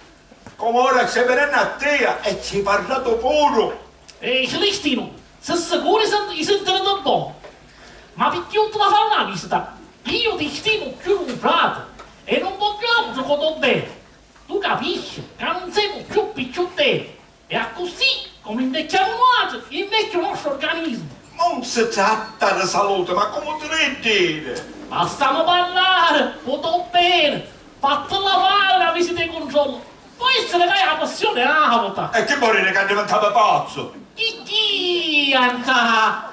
Comu ora stai virennu a tia e ci hai parratu puru! Eh, Celestino, si sicuru i sentiri di bonu? Ma picchì ultima fari una visita? Io ti stimo cchiù di un frati e non vogghiu altru co to beni. Tu capisci ca nun semu cchiù picciutteddi e accussì, comu invecchiamu nuatri, invecchia u nostru organismu. Non si tratta di salute, ma comu ti devi diri? Lassamu parrari, u to beni, fattilla fari na visita di cuntrollu. Pò essiri ca hai a pressioni auta. E chi voli diri ca addivintava pazzu? Chi chi, anta?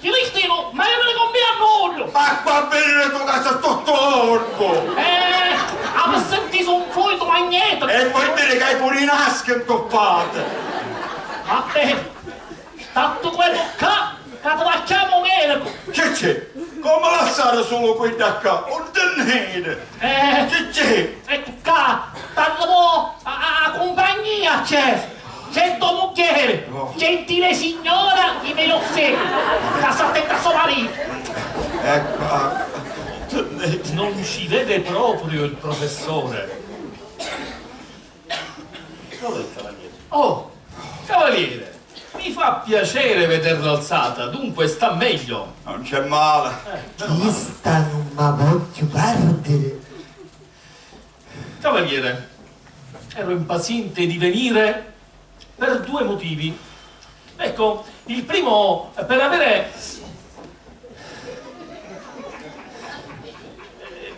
Cilestinu, ma io mi ne combino a nuddu! Ma qua viri tu ca sei tuttu orbu! Eh, avi sentisu un fluidu magnetico! E vuol dire che hai pure i naschi intuppati! Vabbè, tantu quellu ccà, ca ti la chiamu medicu! Cicci, come lassare solo quella ccà? Un tennere! Eh, Cicci! Ecco ccà, tantu mo a, a, a cumpagnia c'è! C'è to mugghieri, gentile signora, i me lo ca sta attenta a so marito. Ecco, ah, non ci vede proprio il professore. Dov'è il cavaliere? Oh, cavaliere, mi fa piacere vederla alzata, dunque sta meglio. Non c'è male. Eh, meno male. Chista non ma voglio perdere. Cavaliere, ero impaziente di venire per due motivi. Ecco, il primo, eh, per avere, eh,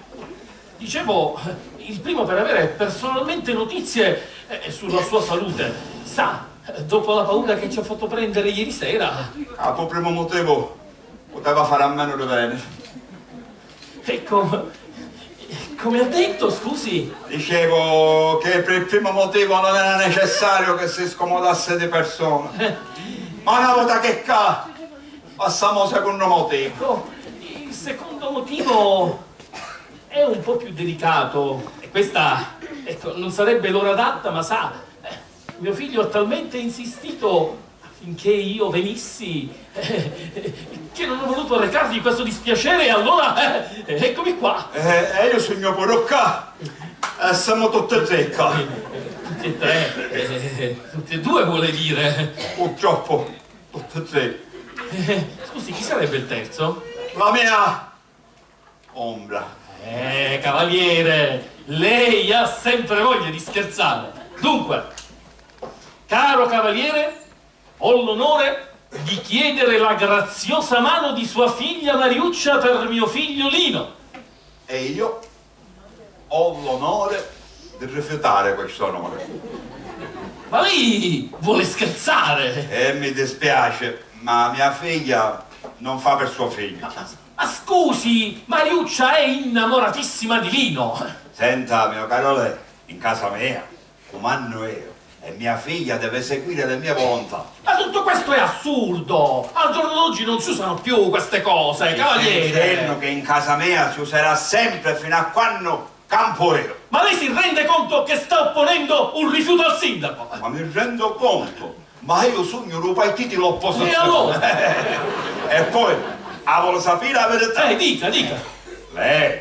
dicevo, il primo per avere personalmente notizie, eh, sulla sua salute. Sa, dopo la paura che ci ha fatto prendere ieri sera. Ah, po' primo motivo. Puteva fari a menu di veniri. Ecco, come ha detto, scusi? Dicevo che per il primo motivo non era necessario che si scomodassi di persona. Eh. Ma una volta che è ccà, passiamo al secondo motivo. Ecco, il secondo motivo è un po' più delicato. E questa, ecco, non sarebbe l'ora adatta, ma sa, eh, mio figlio ha talmente insistito affinché io venissi, che non ho voluto arrecargli questo dispiacere, e allora, eh, eccomi qua. Eh, eh, io sugnu puru ccà. E siamo tutti e tre ccà. Tutti e tre? Eh, tutti e due vuole dire. Purtroppo, tutti e tre. Eh, scusi, chi sarebbe il terzo? La mia ombra. Eh, cavaliere, lei ha sempre voglia di scherzare. Dunque, caro cavaliere, ho l'onore di chiedere la graziosa mano di sua figlia Mariuccia per mio figlio Lino. E io ho l'onore di rifiutare questo onore. Ma lei vuole scherzare? E mi dispiace, ma mia figlia non fa per suo figlio. Ma, ma, ma scusi, Mariuccia è innamoratissima di Lino. Senta, mio caro lei, in casa mia cumannu io, e mia figlia deve seguire le mie volontà. Ma tutto questo è assurdo! Al giorno d'oggi non si usano più queste cose, cavaliere! Ti sto dicennu che in casa mia si userà sempre fino a quannu campu io. Ma lei si rende conto che sta opponendo un rifiuto al sindaco? Ma mi rendu contu, ma io sugnu lu partiti l'opposizione. E allora? E poi, a voli sapiri la verità? Eh, dica, dica. Lei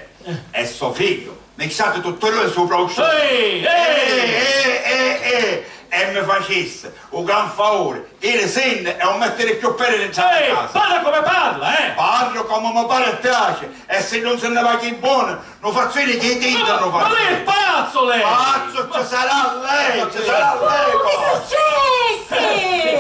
e so figghiu, mi sciati tutti dui supra u sciutu. Ehi, ehi! Eh, eh, eh, eh, e mi facissi u gran favuri, iri sinni e un mettiri cchiù pedi dintra la casa. Parla come parla, eh! Parru comu mi pari e piaci, e si nun si nni va chi boni, nu fazzu iri chi tinta nu fazzu. Ma lei è pazzo, lei! Pazzu ci sarà lei, ci sarà lei, pazzu! Che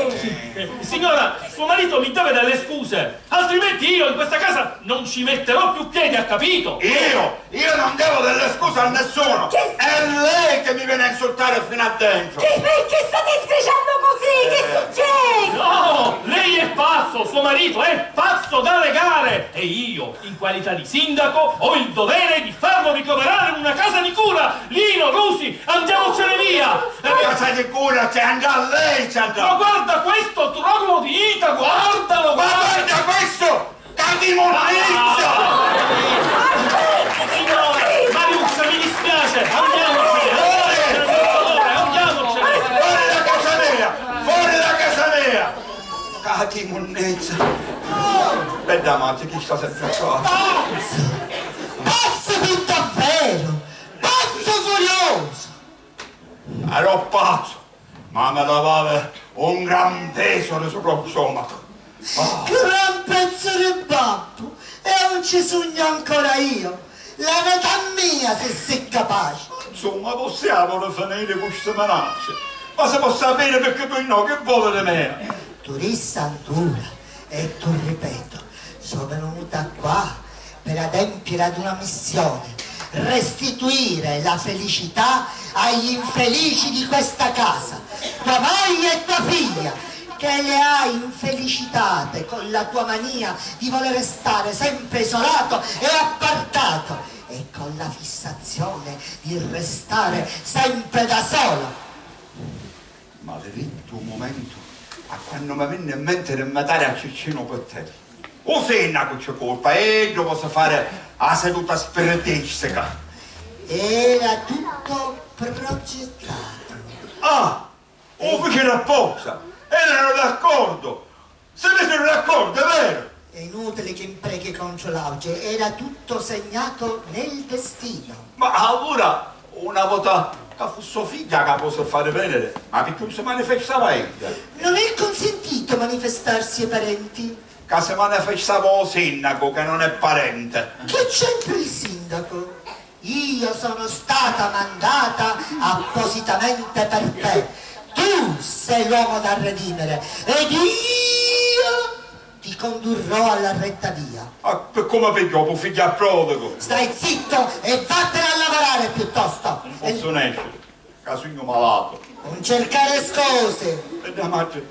successe? Signora, Tuo marito mi deve delle scuse, altrimenti io in questa casa non ci metterò più piedi, ha capito? Io? Io non devo delle scuse a nessuno! È lei che mi viene a insultare fino a dentro! Chi, perché state sgrisciando così? Che succede? No! Lei è pazzo, suo marito è pazzo da legare! E io, in qualità di sindaco, ho il dovere di farlo ricoverare in una casa di cura! Lino, Lucy, andiamocene via! Casa di cura, ci andrà lei, ci andrà! Ma guarda questo troglodita, guardalo, guarda! Ma guarda questo! Catimunnizza! Signora, Mariuzza, mi dispiace, andiamocene! Fuori! Andiamocene! Fuori da casa mia! Fuori da casa mia! Catimunnizza! Bedda matti, chi sta sempre qua? Pazzo! Pazzo per davvero! Pazzo furioso! Ero pazzo, ma mi lavavi un gran peso di sopra lo stomaco. Ah. Gran pezzo di babbu, e non ci sugnu ancora io. Levati a mia se si capace. Insomma, possiamo finire con queste minacce. Ma se può sapere perché tu no, che vuole di me? Tu rissi ancora e tu ripeto, sono venuta qua per adempiere ad una missione, restituire la felicità agli infelici di questa casa, tua moglie e tua figlia, che le hai infelicitate con la tua mania di voler stare sempre isolato e appartato e con la fissazione di restare sempre da solo. Maledettu u mumentu a quannu mi vinni in menti di mmatari a Ciccinu pi te. U sinnacu ci culpa, e iddu vosi fari a seduta spiritistica. Era tutto progettato. Ah! U fici apposta! Eranu d'accordu! Si misiru d'accordu, è veru! È inutile che imprechi contro l'auge, era tutto segnato nel destino. Ma allura, una vota ca fu so figghia ca vosi fari veniri, ma picchì un si manifestava idda? Non è consentito manifestarsi ai parenti. Ca si manifestava o sinnacu, che non è parente. Che c'entra il sindaco? Io sono stata mandata appositamente per te. Tu sei l'uomo da redimere ed io ti condurrò alla retta via. Ah, pi comu pigghiò, pu figghià prodigu? Stai zitto e vattene a lavorare piuttosto. Non posso nesciri, ca sugnu malatu. Non cercare scuse. E la madre,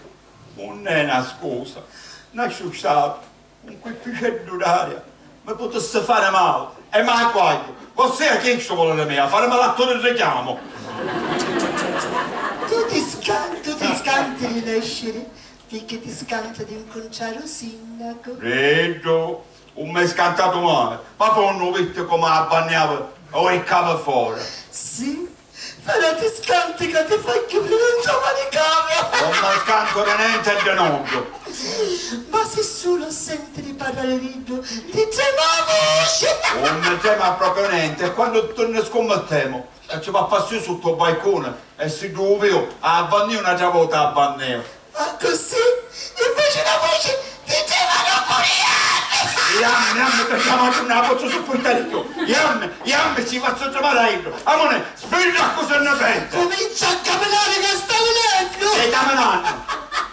non è una scusa, una sciuciata. Un cuppiceddu d'aria mi putissi fari mali e m'agguagghiu. Vossia chistu voli di mia, farimi l'attu di richiamu. Tu ti scan-, tu ti scanti di nesciri, picchì ti scanti di ncunciari u sinnacu. Iddu, un m'è scantatu mai, ma po' non u vitti comu abbanniava o iccavi fora. Sì, Però ti scanti ca ti fa chiudiri un giovani cavia! Non mi scantu di nenti e di nuddu! Ma si sulu a sentiri parrari d'iddu ti trema a vuci! Non mi trema propriu nenti, e quannu tu ni scummittemu, e ci va a fari sutta u balcuni, e si ddu viu, a banniu n'atra vota a banniu! Accussì, inveci la voci diceva: "Non puri jammi!" Jammi, jammi, picchì a matri non la pozzu suppurtari cchiù! Jammi, jammi, ci fazzu trimari a iddu! Amuni, sbirra accussì nni pensa! Cumincia a caminari ca sta vilennu! Chi sta caminannu?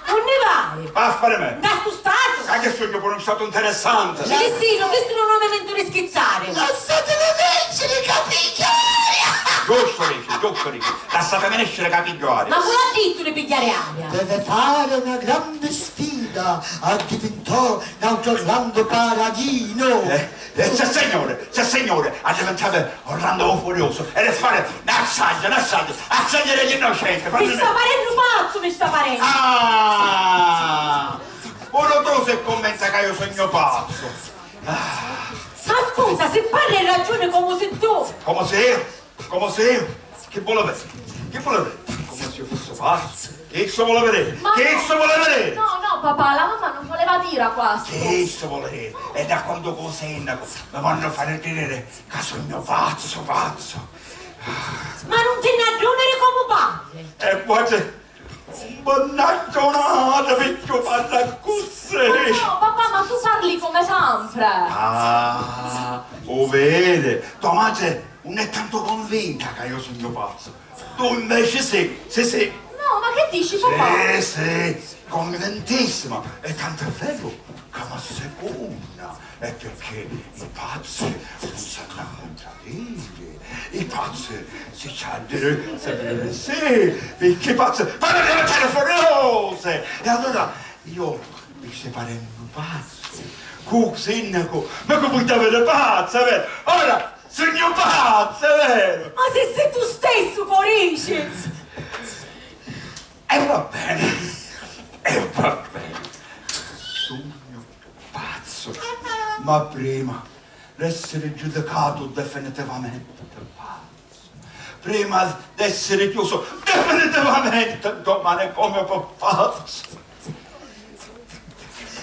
Unni vai? Va a fari me! Nta stu statu? Ma chi sugnu puru un statu interessanti! Cristina, chistu non è u mumentu di schizzari! Lassatimi nesciri ca pigghiu aria! Giustu dici, giustu dici! Lassatimi nesciri ca pigghiu aria! Ma cu l'ha dittu di pigghiari aria? Deve fare una grande sfida, addiventò n'autru Orlando Paladino. Eh, eh, sì signore, sì signore, addiventò Orlando u Furioso, e deve fare n'assaggio, n'assaggio, assaggio degli innocenti. Mi sta parennu pazzu, mi sta parennu. Ah! Puru tu si cummenta ca io sugnu pazzu. Ah! Ma scusa, si parri hai ragiuni comu si tu. Comu si io? Comu si io? Chi voli viri? Chi voli viri? Comu si io fussi pazzu? Chi issu voli viri? Ma chi issu voli viri? No, no, papà, la mamma non voleva dire questo. Chi issu voli viri? E da quandu cu u sinnacu mi vonnu fari cridiri ca sugnu pazzu, pazzu. Ma non ti nni adduniri comu parri? E poi Un bannacciu nata, picciu parra accussì! Ma no, papà, ma tu parli come sempre! Ah, u viri, to matri nun è tantu cunvinta ca io sugnu pazzu. Tu inveci sì, sì, sì. No, ma Che dici, papà? Sì, sì, cuntentissima. E tant'è veru ca m'assecunna. E pirchì i pazzi nun s'hannu a cuntradiri. I pazzi si ci hannu a diri sempri di sì. Pirchì i pazzi fannu diventari furiusi. E allura io mi si parennu pazzu. Cu sinnacu mi cumpurtavi di pazza, veru? Ora sugnu pazza, veru? Ma si si tu stessu ca u dici! E va beni, e va beni. Sugnu pazzu, ma prima d'essiri giudicatu definitivamenti pazzu, prima d'essiri chiusu definitivamenti nto manicomiu pi pazzu,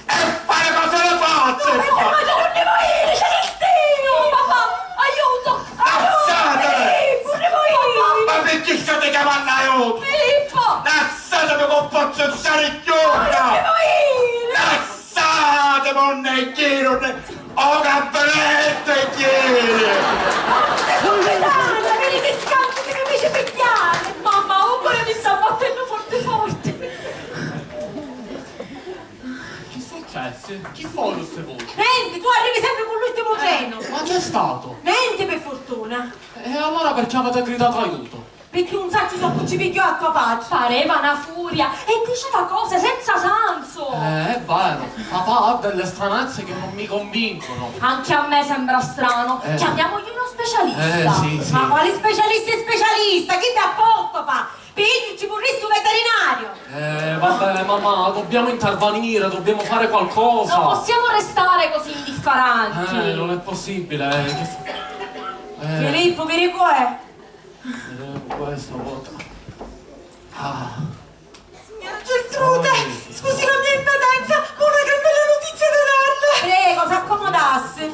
e fari cosi di pazzi! Ma perché, ma non ne vuoi iri, Celestino? Papà, aiuto! Aiuto! Lassatimi! Filippo, ne vuoi iri? Ma perché state chiamando aiuto? Filippo! Lassatimi, non posso stare chiusa! Ma non ne vuoi iri? Lassatimi, non ne quiero, ne... Oh, campionetto e ieri! Porca puttana, vedi che scantu che mi fece pigghiari! Mamma, Ugo mi sta battennu forti forti! Chi successi? Chi sono ste voci? Nenti, tu arrivi sempre con l'ultimo treno! Ma c'è stato? Nenti, per fortuna! E allora perché avete gridato aiuto? Picchì un sacciu soccu ci pigghiò a to patri. Pareva na furia e diceva cose senza sanso. Eh, è vero, papà ha delle stranezze che non mi convincono. Anche a me sembra strano. Eh. Chiamiamogli uno specialista. Eh, sì, sì. Ma quali specialista e specialista? Chi t'ha posto fa? Pigli, ci vurrissi un veterinario. Eh, va bene, mamma, dobbiamo intervenire, dobbiamo fare qualcosa. Non possiamo restare così indifferenti. Eh, non è possibile, eh, che fa- eh. Filippo, viri cu è? Vediamo qua stavolta. Ah. Signora Geltrude, scusi la mia impedenza, ma ho una gran bella notizia da darle. Prego, s'accomodassi.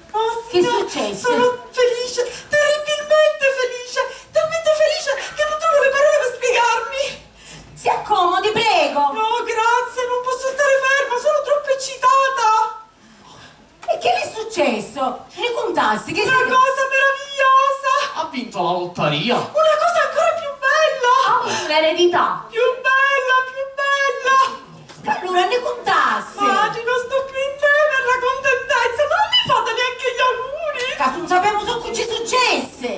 Oh, signor, che è successo? Sono felice, terribilmente felice, talmente felice che non trovo le parole per spiegarmi. Si accomodi, prego. No, grazie, non posso stare ferma, sono troppo eccitata. E che l'è successu? Ni cuntassi che... Una cosa meravigliosa! Ha vinto la lotteria! Una cosa ancora più bella! Ha avuto un'eredità! Più bella, più bella! Allura ni cuntassi! Ma oggi non sto più in me per la contentezza, non mi fate neanche gli auguri! Ca nun sapemu soccu ci successi!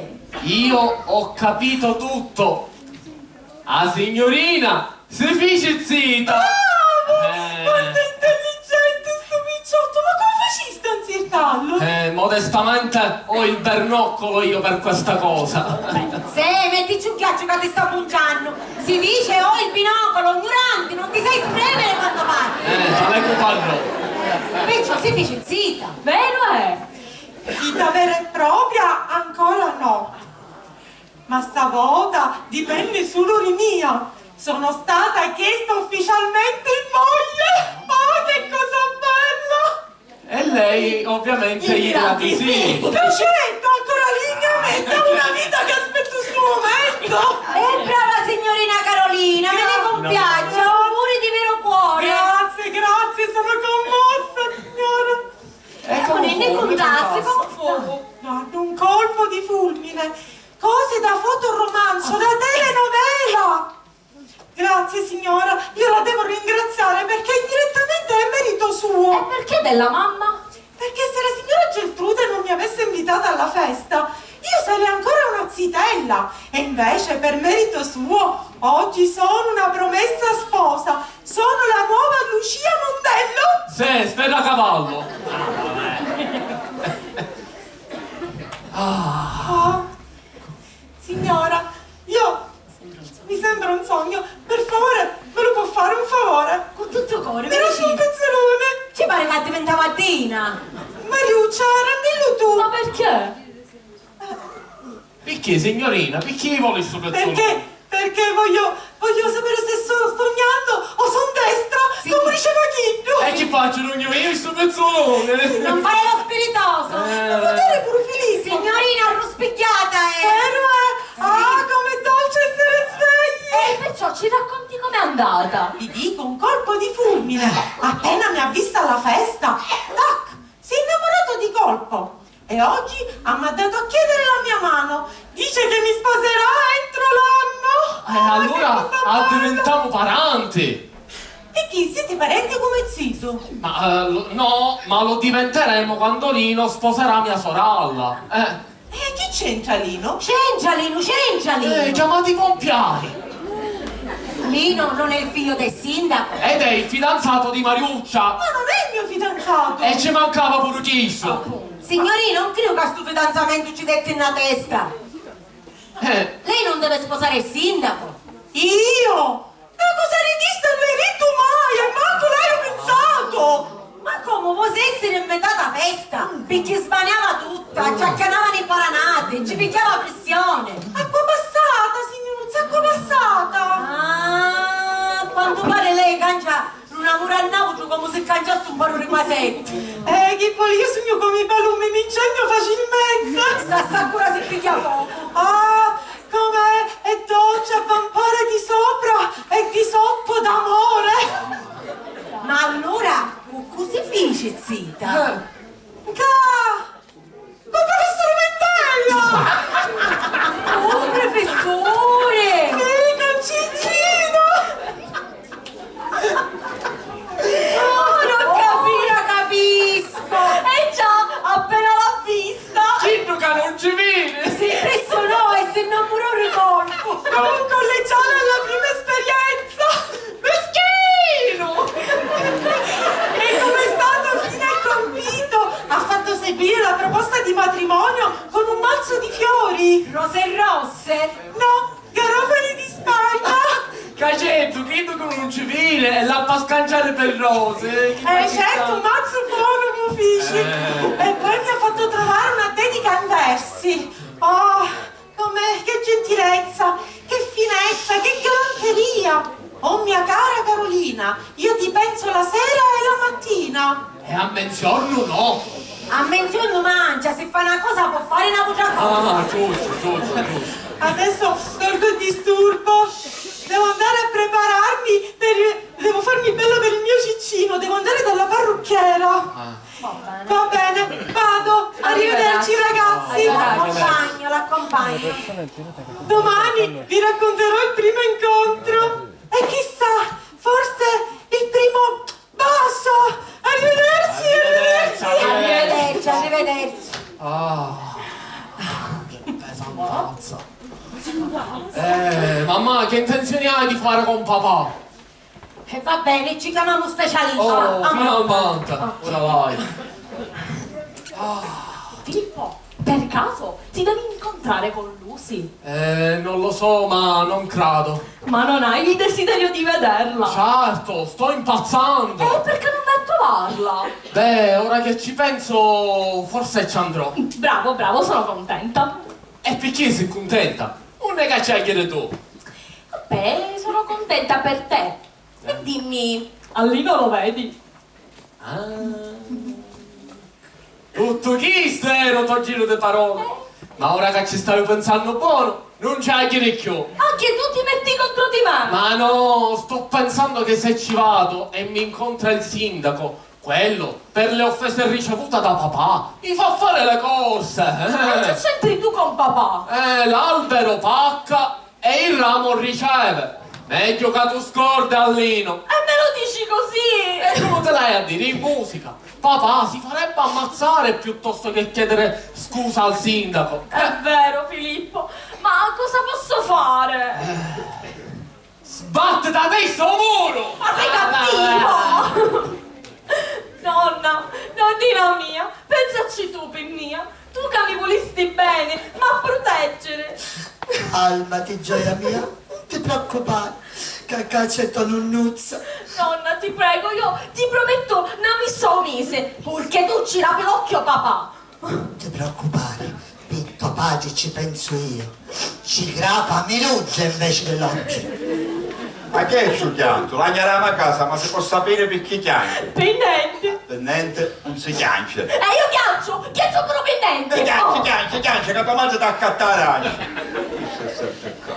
Io ho capito tutto! A signorina si fici zita! Bravo! Eh. Quanto è intelligente sto picciotto! Ma come facisti a inzirtallo? Eh, modestamente ho il bernoccolo io per questa cosa. Sì, mettici un ghiaccio ca ti sta bunciannu. Si dice ho il binocolo, ignuranti, non ti sai spremere quando parli. Eh, tale e quale. Perciò si fici zita. Vero è? Zita vera e propria ancora no. Ma stavota dipenni sulu ri mia. Sono stata chiesta ufficialmente in moglie! Oh, che cosa bella! E lei ovviamente gli dirà di sì. Certo, ancora lì mi metto una vita che aspetto sto momento! E brava signorina Carolina, mi ne compiaccio, auguri di vero cuore! Grazie, grazie, sono commossa, signora! E comu fu? Ni cuntassi comu fu? Guarda, un colpo di fulmine! Cose da fotoromanzo, da telenovela! Grazie, signora, io la devo ringraziare perché indirettamente è merito suo. E perché della mamma? Perché se la signora Geltrude non mi avesse invitata alla festa, io sarei ancora una zitella. E invece, per merito suo, oggi sono una promessa sposa. Sono la nuova Lucia Mondello. Sì, sfera cavallo. Ah. Ah. Signora, io... Mi sembra un sogno. Per favore, me lo può fare un favore? Con tutto cuore, mi dici? Mi resta un pezzolone. Ci pare che addiventa mattina. Mariuccia, rendillo tu. Ma perché? Picchì, signorina? Picchì voli stu pezzolone? Perché? Perché voglio, voglio sapere se sto sognando o son destra, sì, come diceva chiddu. E chi facciu, lu gnui io stu pezzolone? Non fare lo spiritoso. Eh. Ma magari pure Filippo. Signorina, arruspigghiata è. Vero è? Ah, com'è dolce essere svegli! E perciò ci racconti com'è andata? Vi dico, un colpo di fulmine. Appena mi ha vista alla festa, tac, si è innamorato di colpo. E oggi ha mandato a chiedere la mia mano. Dice che mi sposerà entro l'anno. E allura addivintamu paranti! E chi, siti parenti cu me zitu? Ma, eh, lo- no, ma lo diventeremo quando Lino sposerà mia soralla. Eh. E chi c'entra Lino? C'entra Lino, c'entra Lino! Eh, chiamati i pompiari! Lino non è il figlio del sindaco? Ed è il fidanzato di Mariuccia! Ma non è il mio fidanzato! E ci mancava pure chisto! Signorina, non credo che sto fidanzamento ci detti in una testa! Eh. Lei non deve sposare il sindaco! Io? Na cosa di chista non hai dittu mai e mancu l'haiu pinzatu! Ma comu, vo si essiri nvitata a festa? Picchì sbaniava tutta, ci accanavanu i paranati, ci picchiava a prissioni! Acqua passata, signuruzza, acqua passata! Ah, quantu pari lei cancia. Nun amuri a nàutru comu si canciassi un paru di quasetti. Eh, chi poi io sugnu comu i palummi, mi incendio facilmenti. Sta saccura si pigghia focu. Ah, com'è? È dolce, avvampare di sopra e di sotto d'amore. Ma allura cu cu si fici, zita? Eh. Ca Cu prufissuri Vittello! Cu prufissuri! Sì, cu Ciccinu! Oh, non capire, capisco! Eh già, appena l'ha vista! Ciddu ca non ci vidi! Sì, presso noi, se non pure un ricolpo! Cu un collegiale alla prima esperienza! Meschinu! E come è stato fine colpito, ha fatto seguire la proposta di matrimonio con un mazzo di fiori. Rose rosse? No, garofani di Spagna. Cacettu, chiddu cu nun ci viri e l'appi a scanciari pi rosi. Eh, certo, un mazzu bonu mi fici. Eh. E poi mi ha fatto trovare una dedica in versi. Oh, Com'è, che gentilezza, che finezza, che galanteria! Oh mia cara Carolina, io ti penso la sera e la mattina! E a menziornu no! A menziornu mancia, si fa na cosa può fare n'autra cosa! Ah, giusto, giusto, giusto! Adesso tolgo il disturbo, devo andare a prepararmi per, devo farmi bella per il mio Ciccino, devo andare dalla parrucchiera! Ah. Va bene, vado. Arrivederci, ragazzi. L'accompagno, l'accompagno. Domani vi racconterò il primo incontro. E chissà, forse il primo bacio. Arrivederci, arrivederci. Arrivederci, arrivederci. Ah, che pesantazza. Eh, mamma, che intenzioni hai di fare con papà? E va bene, ci chiamiamo un specialista. Oh, ah, finalmente! Ora vai. Filippo, per caso ti devi incontrare con Lucy? Eh, non lo so, ma non credo. Ma non hai il desiderio di vederla? Certo, sto impazzando! E perché non vai a trovarla? Beh, ora che ci penso, forse ci andrò. Bravo, bravo, sono contenta. E perché sei contenta? Non è che ci hai tu? Beh, sono contenta per te. E dimmi, a Lino lo vedi? Ah. Tuttu chistu era u to giru di paroli. Ma ora ca ci staiu pinsannu bonu, nun ci haiu di cchiù. Anche tu ti metti contro di me? Ma no, sto pensando che se ci vado e mi incontra il sindaco, quello, per le offese ricevute da papà, mi fa fare le corse. Ma che c'entri tu con papà? Eh, l'albero pacca e il ramo riceve. Megghiu ca tu scordi a Lino. E me lo dici così? E comu ti l'haiu a diri in musica? Papà si farebbe ammazzare piuttosto che chiedere scusa al sindaco. È vero, Filippo, ma cosa posso fare? Sbattiti a testa o muru! Ma sei cattivo! Nonna, nonnina mia, pensaci tu pi mia, tu ca mi vulisti beni, m'ha' a pruteggiri. Calmati, gioia mia, non ti preoccupare, ca ccà c'è to nunnuzza. Nonna, ti prego, io ti prometto na missa o misi, purché tu ci rapi l'occhio a papà. Non ti preoccupare, pi to patri ci pensu io. Ci crapa a minudda invece di l'occhi. Ma chi è stu chiantu? Lagnaramu a casa, ma si può sapere perché chianti? Pi nenti. Pi nenti non si chiancia. E io chianciu, chianciu puru pi nenti. E chianci, chianci, chianci, che tua madre ti accatta la rancia. Questo è sempre qua.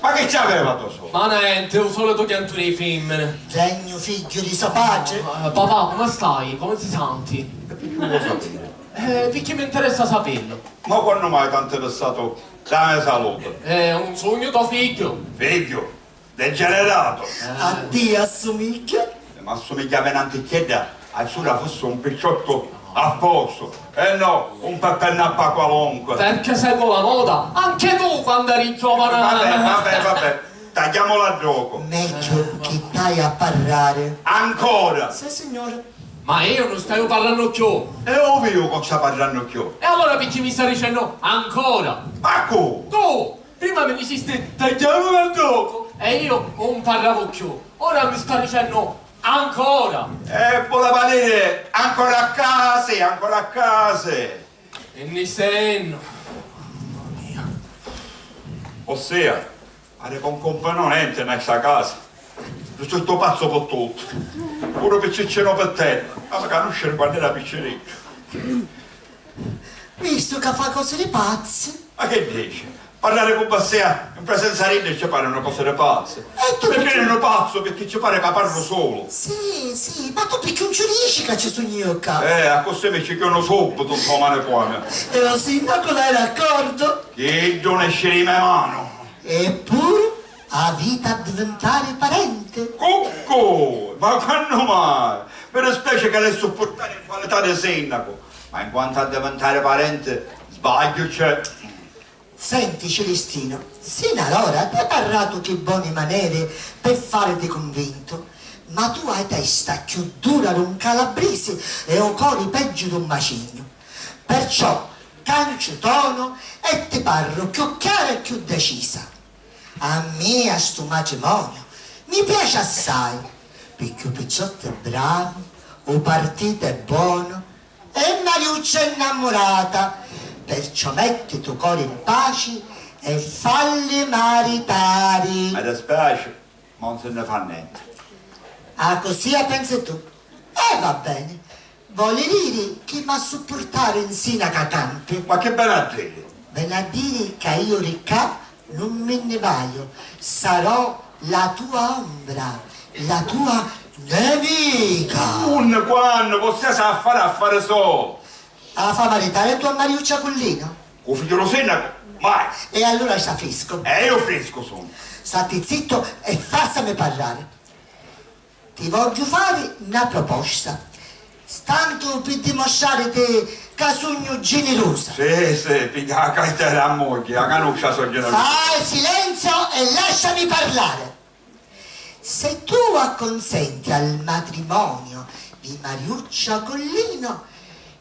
Ma chi ci aveva to sogru? Ma nenti, u solitu chiantuni di fimmini. Degnu figghiu di so patri? Eh, papà, come stai? Come ti senti? E picchì vuoi sapere? Eh, picchì mi interessa saperlo. Ma quannu mai t'ha interessatu Dammi salutu. Eh, un sugnu to figghiu. Figghiu? Degenerato! A tia assumigghia. Eh, ma assumigghiava nanticchiedda, a sura fussi un picciottu a postu, e no un peppennappa qualunque. Perché segui la moda? Anche tu quando eri giovane. Vabbè, vabbè, vabbè, tagghiamula a gioco. Megghiu chi t'hai a parrari. Ancora! Sì, signore. Ma io non staiu parrannu cchiù. E ovviu non sta parrannu cchiù. E allora perché mi sta dicennu ancora? Ma cu? Tu! Prima mi dicisti tagghiamula a gioco e io non parlavo cchiù. Ora mi sta dicennu ancora. E voleva diri ancora a casa, ancora a casa. E ni sennu. Mamma mia. Ossia, pari ca non compenu nenti nna sta casa. Tuttu pazzu pi tuttu. Puru picciccinu pi terra. Ma mi canusciri quannu era picciriddu. Vistu ca fa cosi di pazzi. Ma chi dici? Parrari cu Bassia in presenza d'iddi ci pari una cosa di pazzi. E tu perché perché eri pazzu? Perché ci pari ca parru sulu. Sì, sì, ma tu perché non ci dici che ci sono io qua? Eh, accussì mi ci chiunu subito un po' manicomio. E lo sindaco l'hai d'accordo? Chi non esce di me mano. Eppuru avita diventari parenti? Cuccu! Ma quannu mai? Mi dispiace che l'hai supportare in qualità di sindaco, ma in quanto a diventare parenti, sbaglio c'è. Senti, Celestino, sinu ad ora t'hai parratu chi boni maneri pi fariti cunvintu, ma tu hai testa cchiù dura d'un calabrisi e u cori peggiu d'un macignu. Perciò canciu tonu e ti parru cchiù chiara e cchiù decisa. A mia stu matrimoniu mi piaci assai, picchì u picciottu è bravu, u partitu è bonu, e Mariuccia è nnammurata, perciò metti tu cori in paci e falli maritari. Mi dispiaci, ma non si ne fa nenti. Ah, così a pensi tu? E va beni. Voli diri chi m'ha suppurtari nsina ca campi? Ma chi veni a diri? Veni a diri ca io ri ccà nun mi nni vaiu, sarò la tua ombra, la tua nemica! Unni, quannu, cu sti s'ha a fari affari so! A fa maritari tu a Mariuccia Cullino? Cu figghiu lu sinnacu? Mai! E allura sta friscu? E io friscu sugnu! Statti zittu e fassami parrari! Ti vogghiu fari na proposta, stantu pi dimostrariti ca sugnu ginirusa. Sì, sì, pigghia a cartera a mogghia, a canuscia so ginirusa. Fai silenzio e lasciami parlare. Se tu acconsenti al matrimonio di Mariuccia Collino,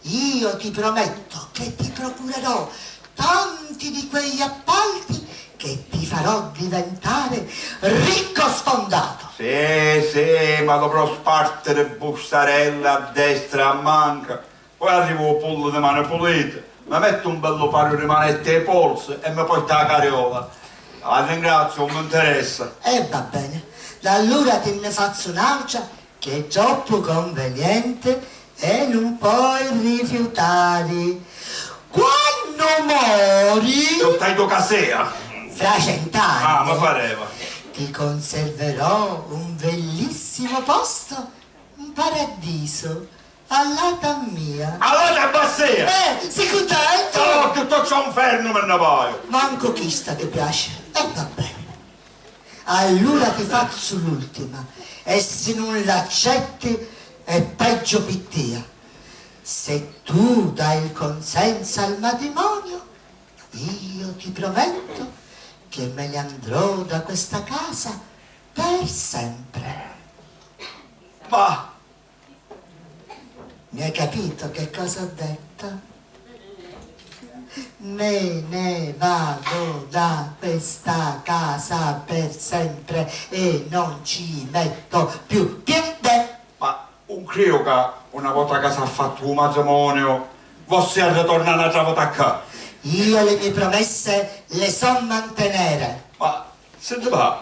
io ti prometto che ti procurerò tanti di quegli appalti che ti farò diventare ricco sfondato. Sì, sì, ma dovrò spartiri bustarelli a destra e a manca. Poi arriva u pullu di mani puliti, mi metti un bellu paru di manetti ai polsi e mi porta a cariola. La ringrazio, non mi interessa. E va bene, da allura ti nni fazzu un'autra che è troppu conveniente e nun poi rifiutari. Quannu mori... Tuttai tu casea? Fra cent'anni... Ah, mi pareva. Ti conserverò un bellissimo posto in paradiso, a lata mia. A lata basea! Eh, si cuntenti? Oh, tutto c'è un ferno, me ne vaiu. Manco chista ti piace. E va bene. Allura ti fazzu l'ultima, e si nun l'accetti è peggio pi tia. Se tu dai il consenso al matrimonio, io ti prometto che me ne andrò da questa casa per sempre. Ma Ne hai capito che cosa ho detto? Me ne vado da questa casa per sempre e non ci metto più piede. Ma un criu ca una vota ca s'ha fattu u matrimoniu vossi arritorna n'atra vota ccà. Io le mie promesse le so mantenere. Ma senti, ma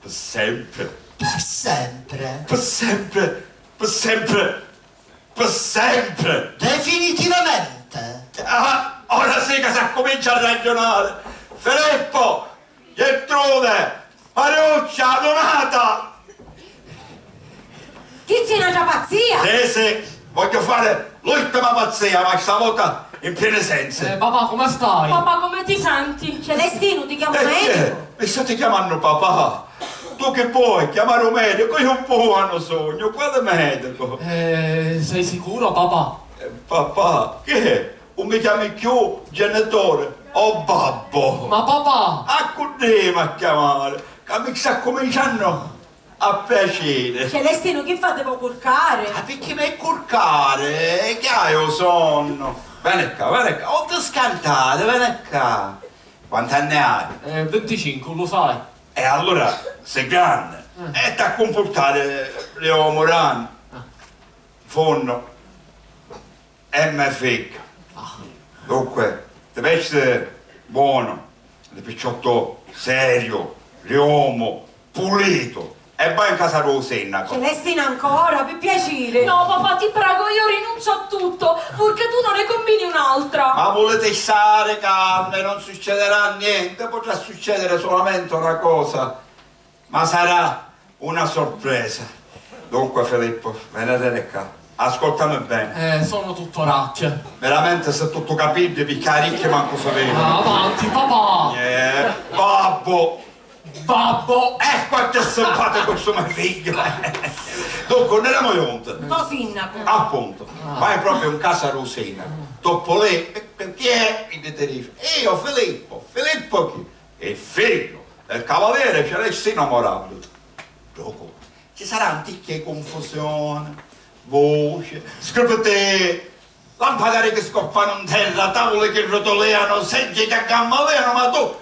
Pi sempri. Pi sempri. Pi sempri. Pi sempri. Pi sempri. Definitivamente. Ah, ora sì ca s'accumincia a ragiunari. Filippo, Gertrude, Mariuccia, Donata! Chi c'è, n'atra pazzia? Sì, sì, vogghiu fari l'ultima pazzia, ma sta vota In pieni sensi. Eh, papà, come stai? Papà, come ti senti? Celestino, ti chiamo medico. Eh, mi state chiamannu papà? Tu chi puoi chiamari un medico? Io un buono sogno, quale medico? Eh, sei sicuro, papà? Eh, papà, che? Non mi chiami più genitore o babbo? Ma papà! A cu demi a chiamari? Ca mi sta cuminciannu a piaciri. Celestino, chi fai, ti vo curcari? Ma picchì mi curcari? Chi hai u sonnu? Veni ccà, veni ccà, non ti scantari, veni ccà. Quant'anni hai? Eh, venticinque, lo sai. E allura sei grande. Eh. E t'ha cumpurtari li omu ranni. Eh. Funnu. E me figghiu. Ah. Dunque, ti vesti buono, di picciottu serio, di omu, pulito, e vai in casa dû sinnacu. Celestina, ancora, pi piaciri. No, papà, ti prego, io rinuncio a tutto, purché tu non ne combini un'altra. Ma vuliti stari calmi, non succederà niente, potrà succedere solamente una cosa. Ma sarà una sorpresa. Dunque, Filippo, venite ccà. Ascoltami bene. Eh, sono tutto orecchie. Veramente sei tutto capiddi, picchì aricchie mancu si vedi. Ah, avanti, papà! Eh, babbo! Babbo! Eh, quanto è simpatico sto mio figlio! Dunque, non eravamo giunti. Dô sinnacu. Appunto, ah, vai proprio in casa dû sinnacu. Dopo lì, perché? E ti dice, io, Filippo, Filippo chi? Il figlio del cavaliere Celestino Morabito. Dopo ci sarà anticchia di confusione, voci, scriptee, lampadari che scoppano in terra, tavuli che rotoleano, seggi che gammoleano, ma tu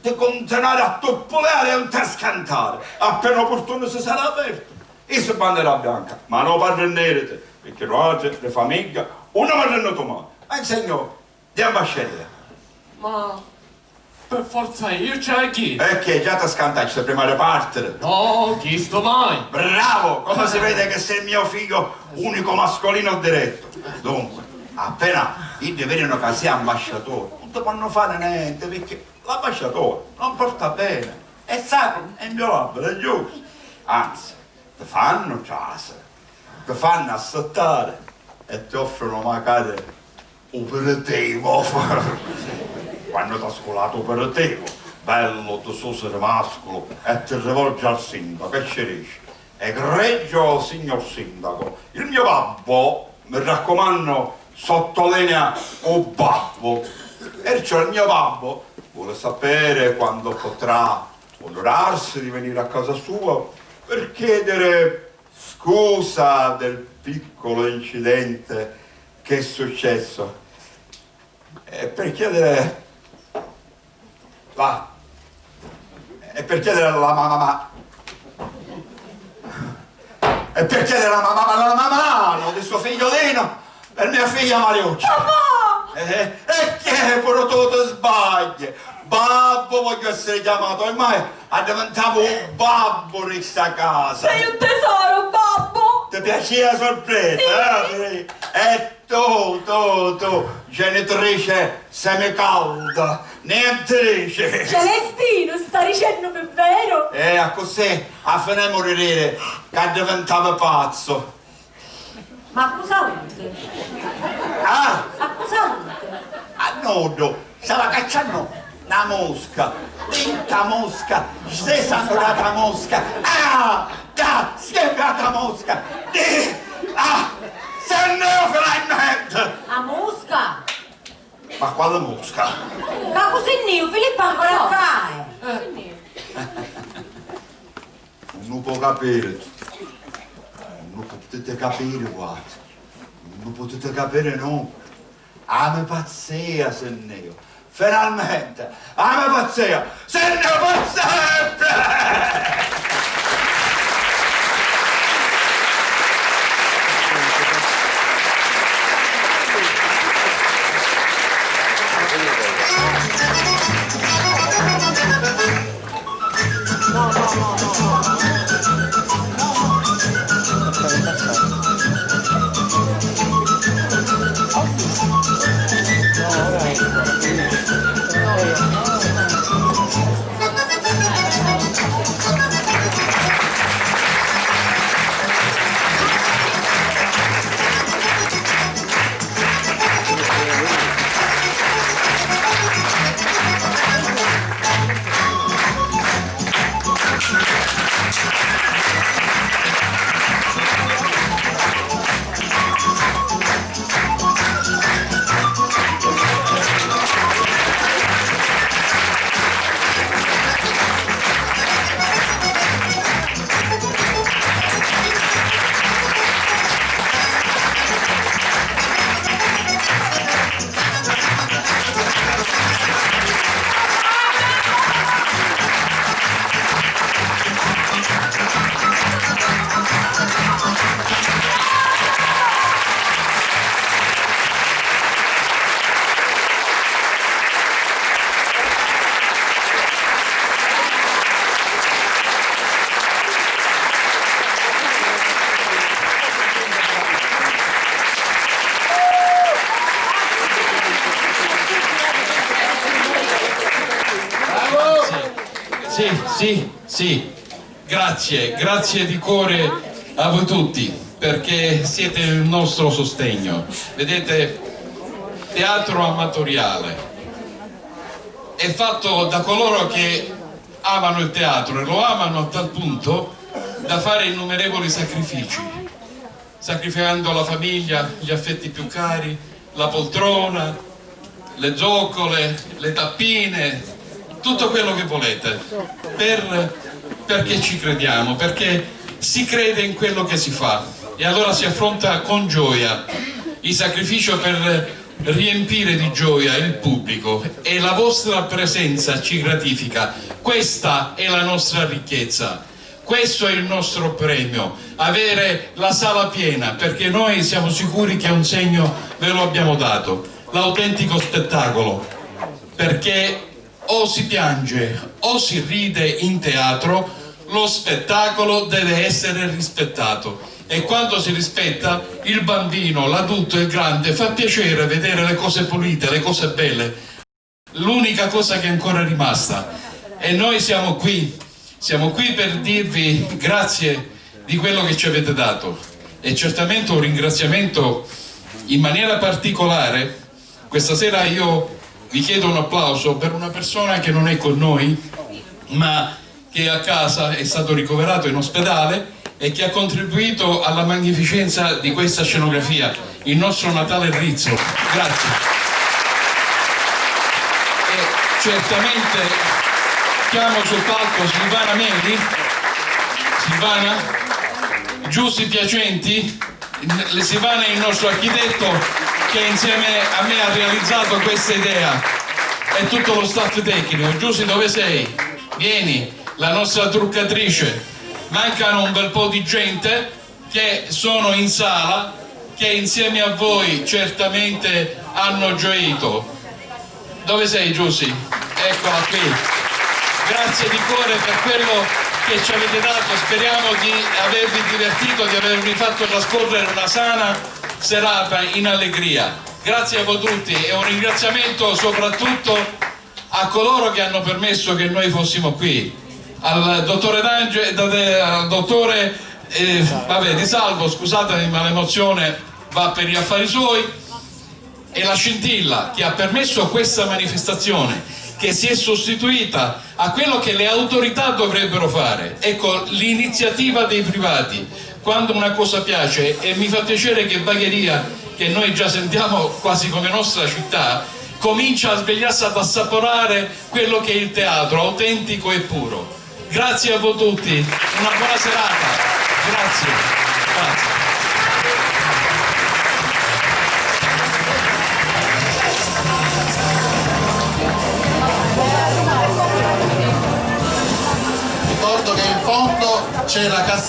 ti continuare a tuppuleare e non ti scantare. Appena opportuno si sarà aperto, io su bandera bianca, ma non parrennirete, perché noi altri di famiglia non mi rennuto mai. Ma insegno di ambasciatore. Ma per forza io c'è chi? Perché già ti scantacci prima di partire. No, chisto mai. Bravo! Come si vede che sei il mio figlio unico mascolino diretto. Dunque, appena iddi vedenu ca sei ambasciatore, non ti ponnu fare niente, perché l'ambasciatore non porta bene. È sacro, è inviolabile, è giusto. Anzi, ti fannu trasiri, ti fannu assittari e ti offrinu macari u piritivu. Quannu t'ha sculatu u piritivu, bellu, ti susi di masculu e ti rivolgi al sindacu e ci dici: Egregio signor sindaco, il mio babbo, mi raccomanno, sottolinea u babbo, perciò il mio babbo vuole sapere quando potrà onorarsi di venire a casa sua per chiedere scusa del piccolo incidente che è successo. E per chiedere la, e per chiedere la ma, ma, ma, e per chiedere la ma, ma, ma, la ma mano di suo figliolino per mia figlia Mariuccia. Papà! Eh, e che pure tu ti sbagli? Babbo voglio essere chiamato, ormai addiventavo un babbo di sta casa. Sei un tesoro, babbo! Ti piaceva la sorpresa, sì, eh? E tu, tu, tu, genitrice semicalda, niente dici. Celestino, sta dicennu pi veru? Eh, accussì a finemu di dire ca addiventavi pazzu. Ma accussì a unni? Ah! Accussì a unni? A nuddu, stava cacciannu na musca. Dintra musca, stessa andata musca. Ah! Ca schifata musca! Di! Ah! Se ne finalmente! A musca? Ma quale musca? Ca cusì niu, Filippo ancora ccà è. Nun nu po' capiri. Nun nu putiti capiri, guarda. Nun nu putiti capiri, no. A me pazzia, se niu. Finalmente! A me pazzia! Se ne pazzetti! Sì, sì, sì. Grazie, grazie di cuore a voi tutti, perché siete il nostro sostegno. Vedete, teatro amatoriale è fatto da coloro che amano il teatro e lo amano a tal punto da fare innumerevoli sacrifici, sacrificando la famiglia, gli affetti più cari, la poltrona, le zoccole, le tappine, tutto quello che volete, per, perché ci crediamo, perché si crede in quello che si fa e allora si affronta con gioia il sacrificio per riempire di gioia il pubblico e la vostra presenza ci gratifica. Questa è la nostra ricchezza. Questo è il nostro premio, avere la sala piena, perché noi siamo sicuri che un segno ve lo abbiamo dato, l'autentico spettacolo, perché o si piange o si ride in teatro, lo spettacolo deve essere rispettato e quando si rispetta il bambino, l'adulto e il grande fa piacere vedere le cose pulite, le cose belle. L'unica cosa che è ancora rimasta. E noi siamo qui, siamo qui per dirvi grazie di quello che ci avete dato. E certamente un ringraziamento in maniera particolare. Questa sera io vi chiedo un applauso per una persona che non è con noi, ma che è a casa, è stato ricoverato in ospedale e che ha contribuito alla magnificenza di questa scenografia, il nostro Natale Rizzo. Grazie. E certamente chiamo sul palco Silvana Meli. Silvana? Giussi Piacenti? Silvana è il nostro architetto che insieme a me ha realizzato questa idea e tutto lo staff tecnico. Giussi, dove sei? Vieni, la nostra truccatrice. Mancano un bel po' di gente che sono in sala, che insieme a voi certamente hanno gioito. Dove sei, Giussi? Eccola qui. Grazie di cuore per quello che ci avete dato. Speriamo di avervi divertito, di avervi fatto trascorrere una sana serata in allegria. Grazie a voi tutti e un ringraziamento soprattutto a coloro che hanno permesso che noi fossimo qui, al dottore D'Ange-, da-, de-, al dottore, eh, vabbè, Di Salvo, scusatemi, ma l'emozione va per gli affari suoi, e la scintilla che ha permesso questa manifestazione, che si è sostituita a quello che le autorità dovrebbero fare. Ecco, l'iniziativa dei privati, quando una cosa piace, e mi fa piacere che Bagheria, che noi già sentiamo quasi come nostra città, comincia a svegliarsi, ad assaporare quello che è il teatro autentico e puro. Grazie a voi tutti, una buona serata. Grazie. Grazie. Ricordo che in fondo c'è la cassetta.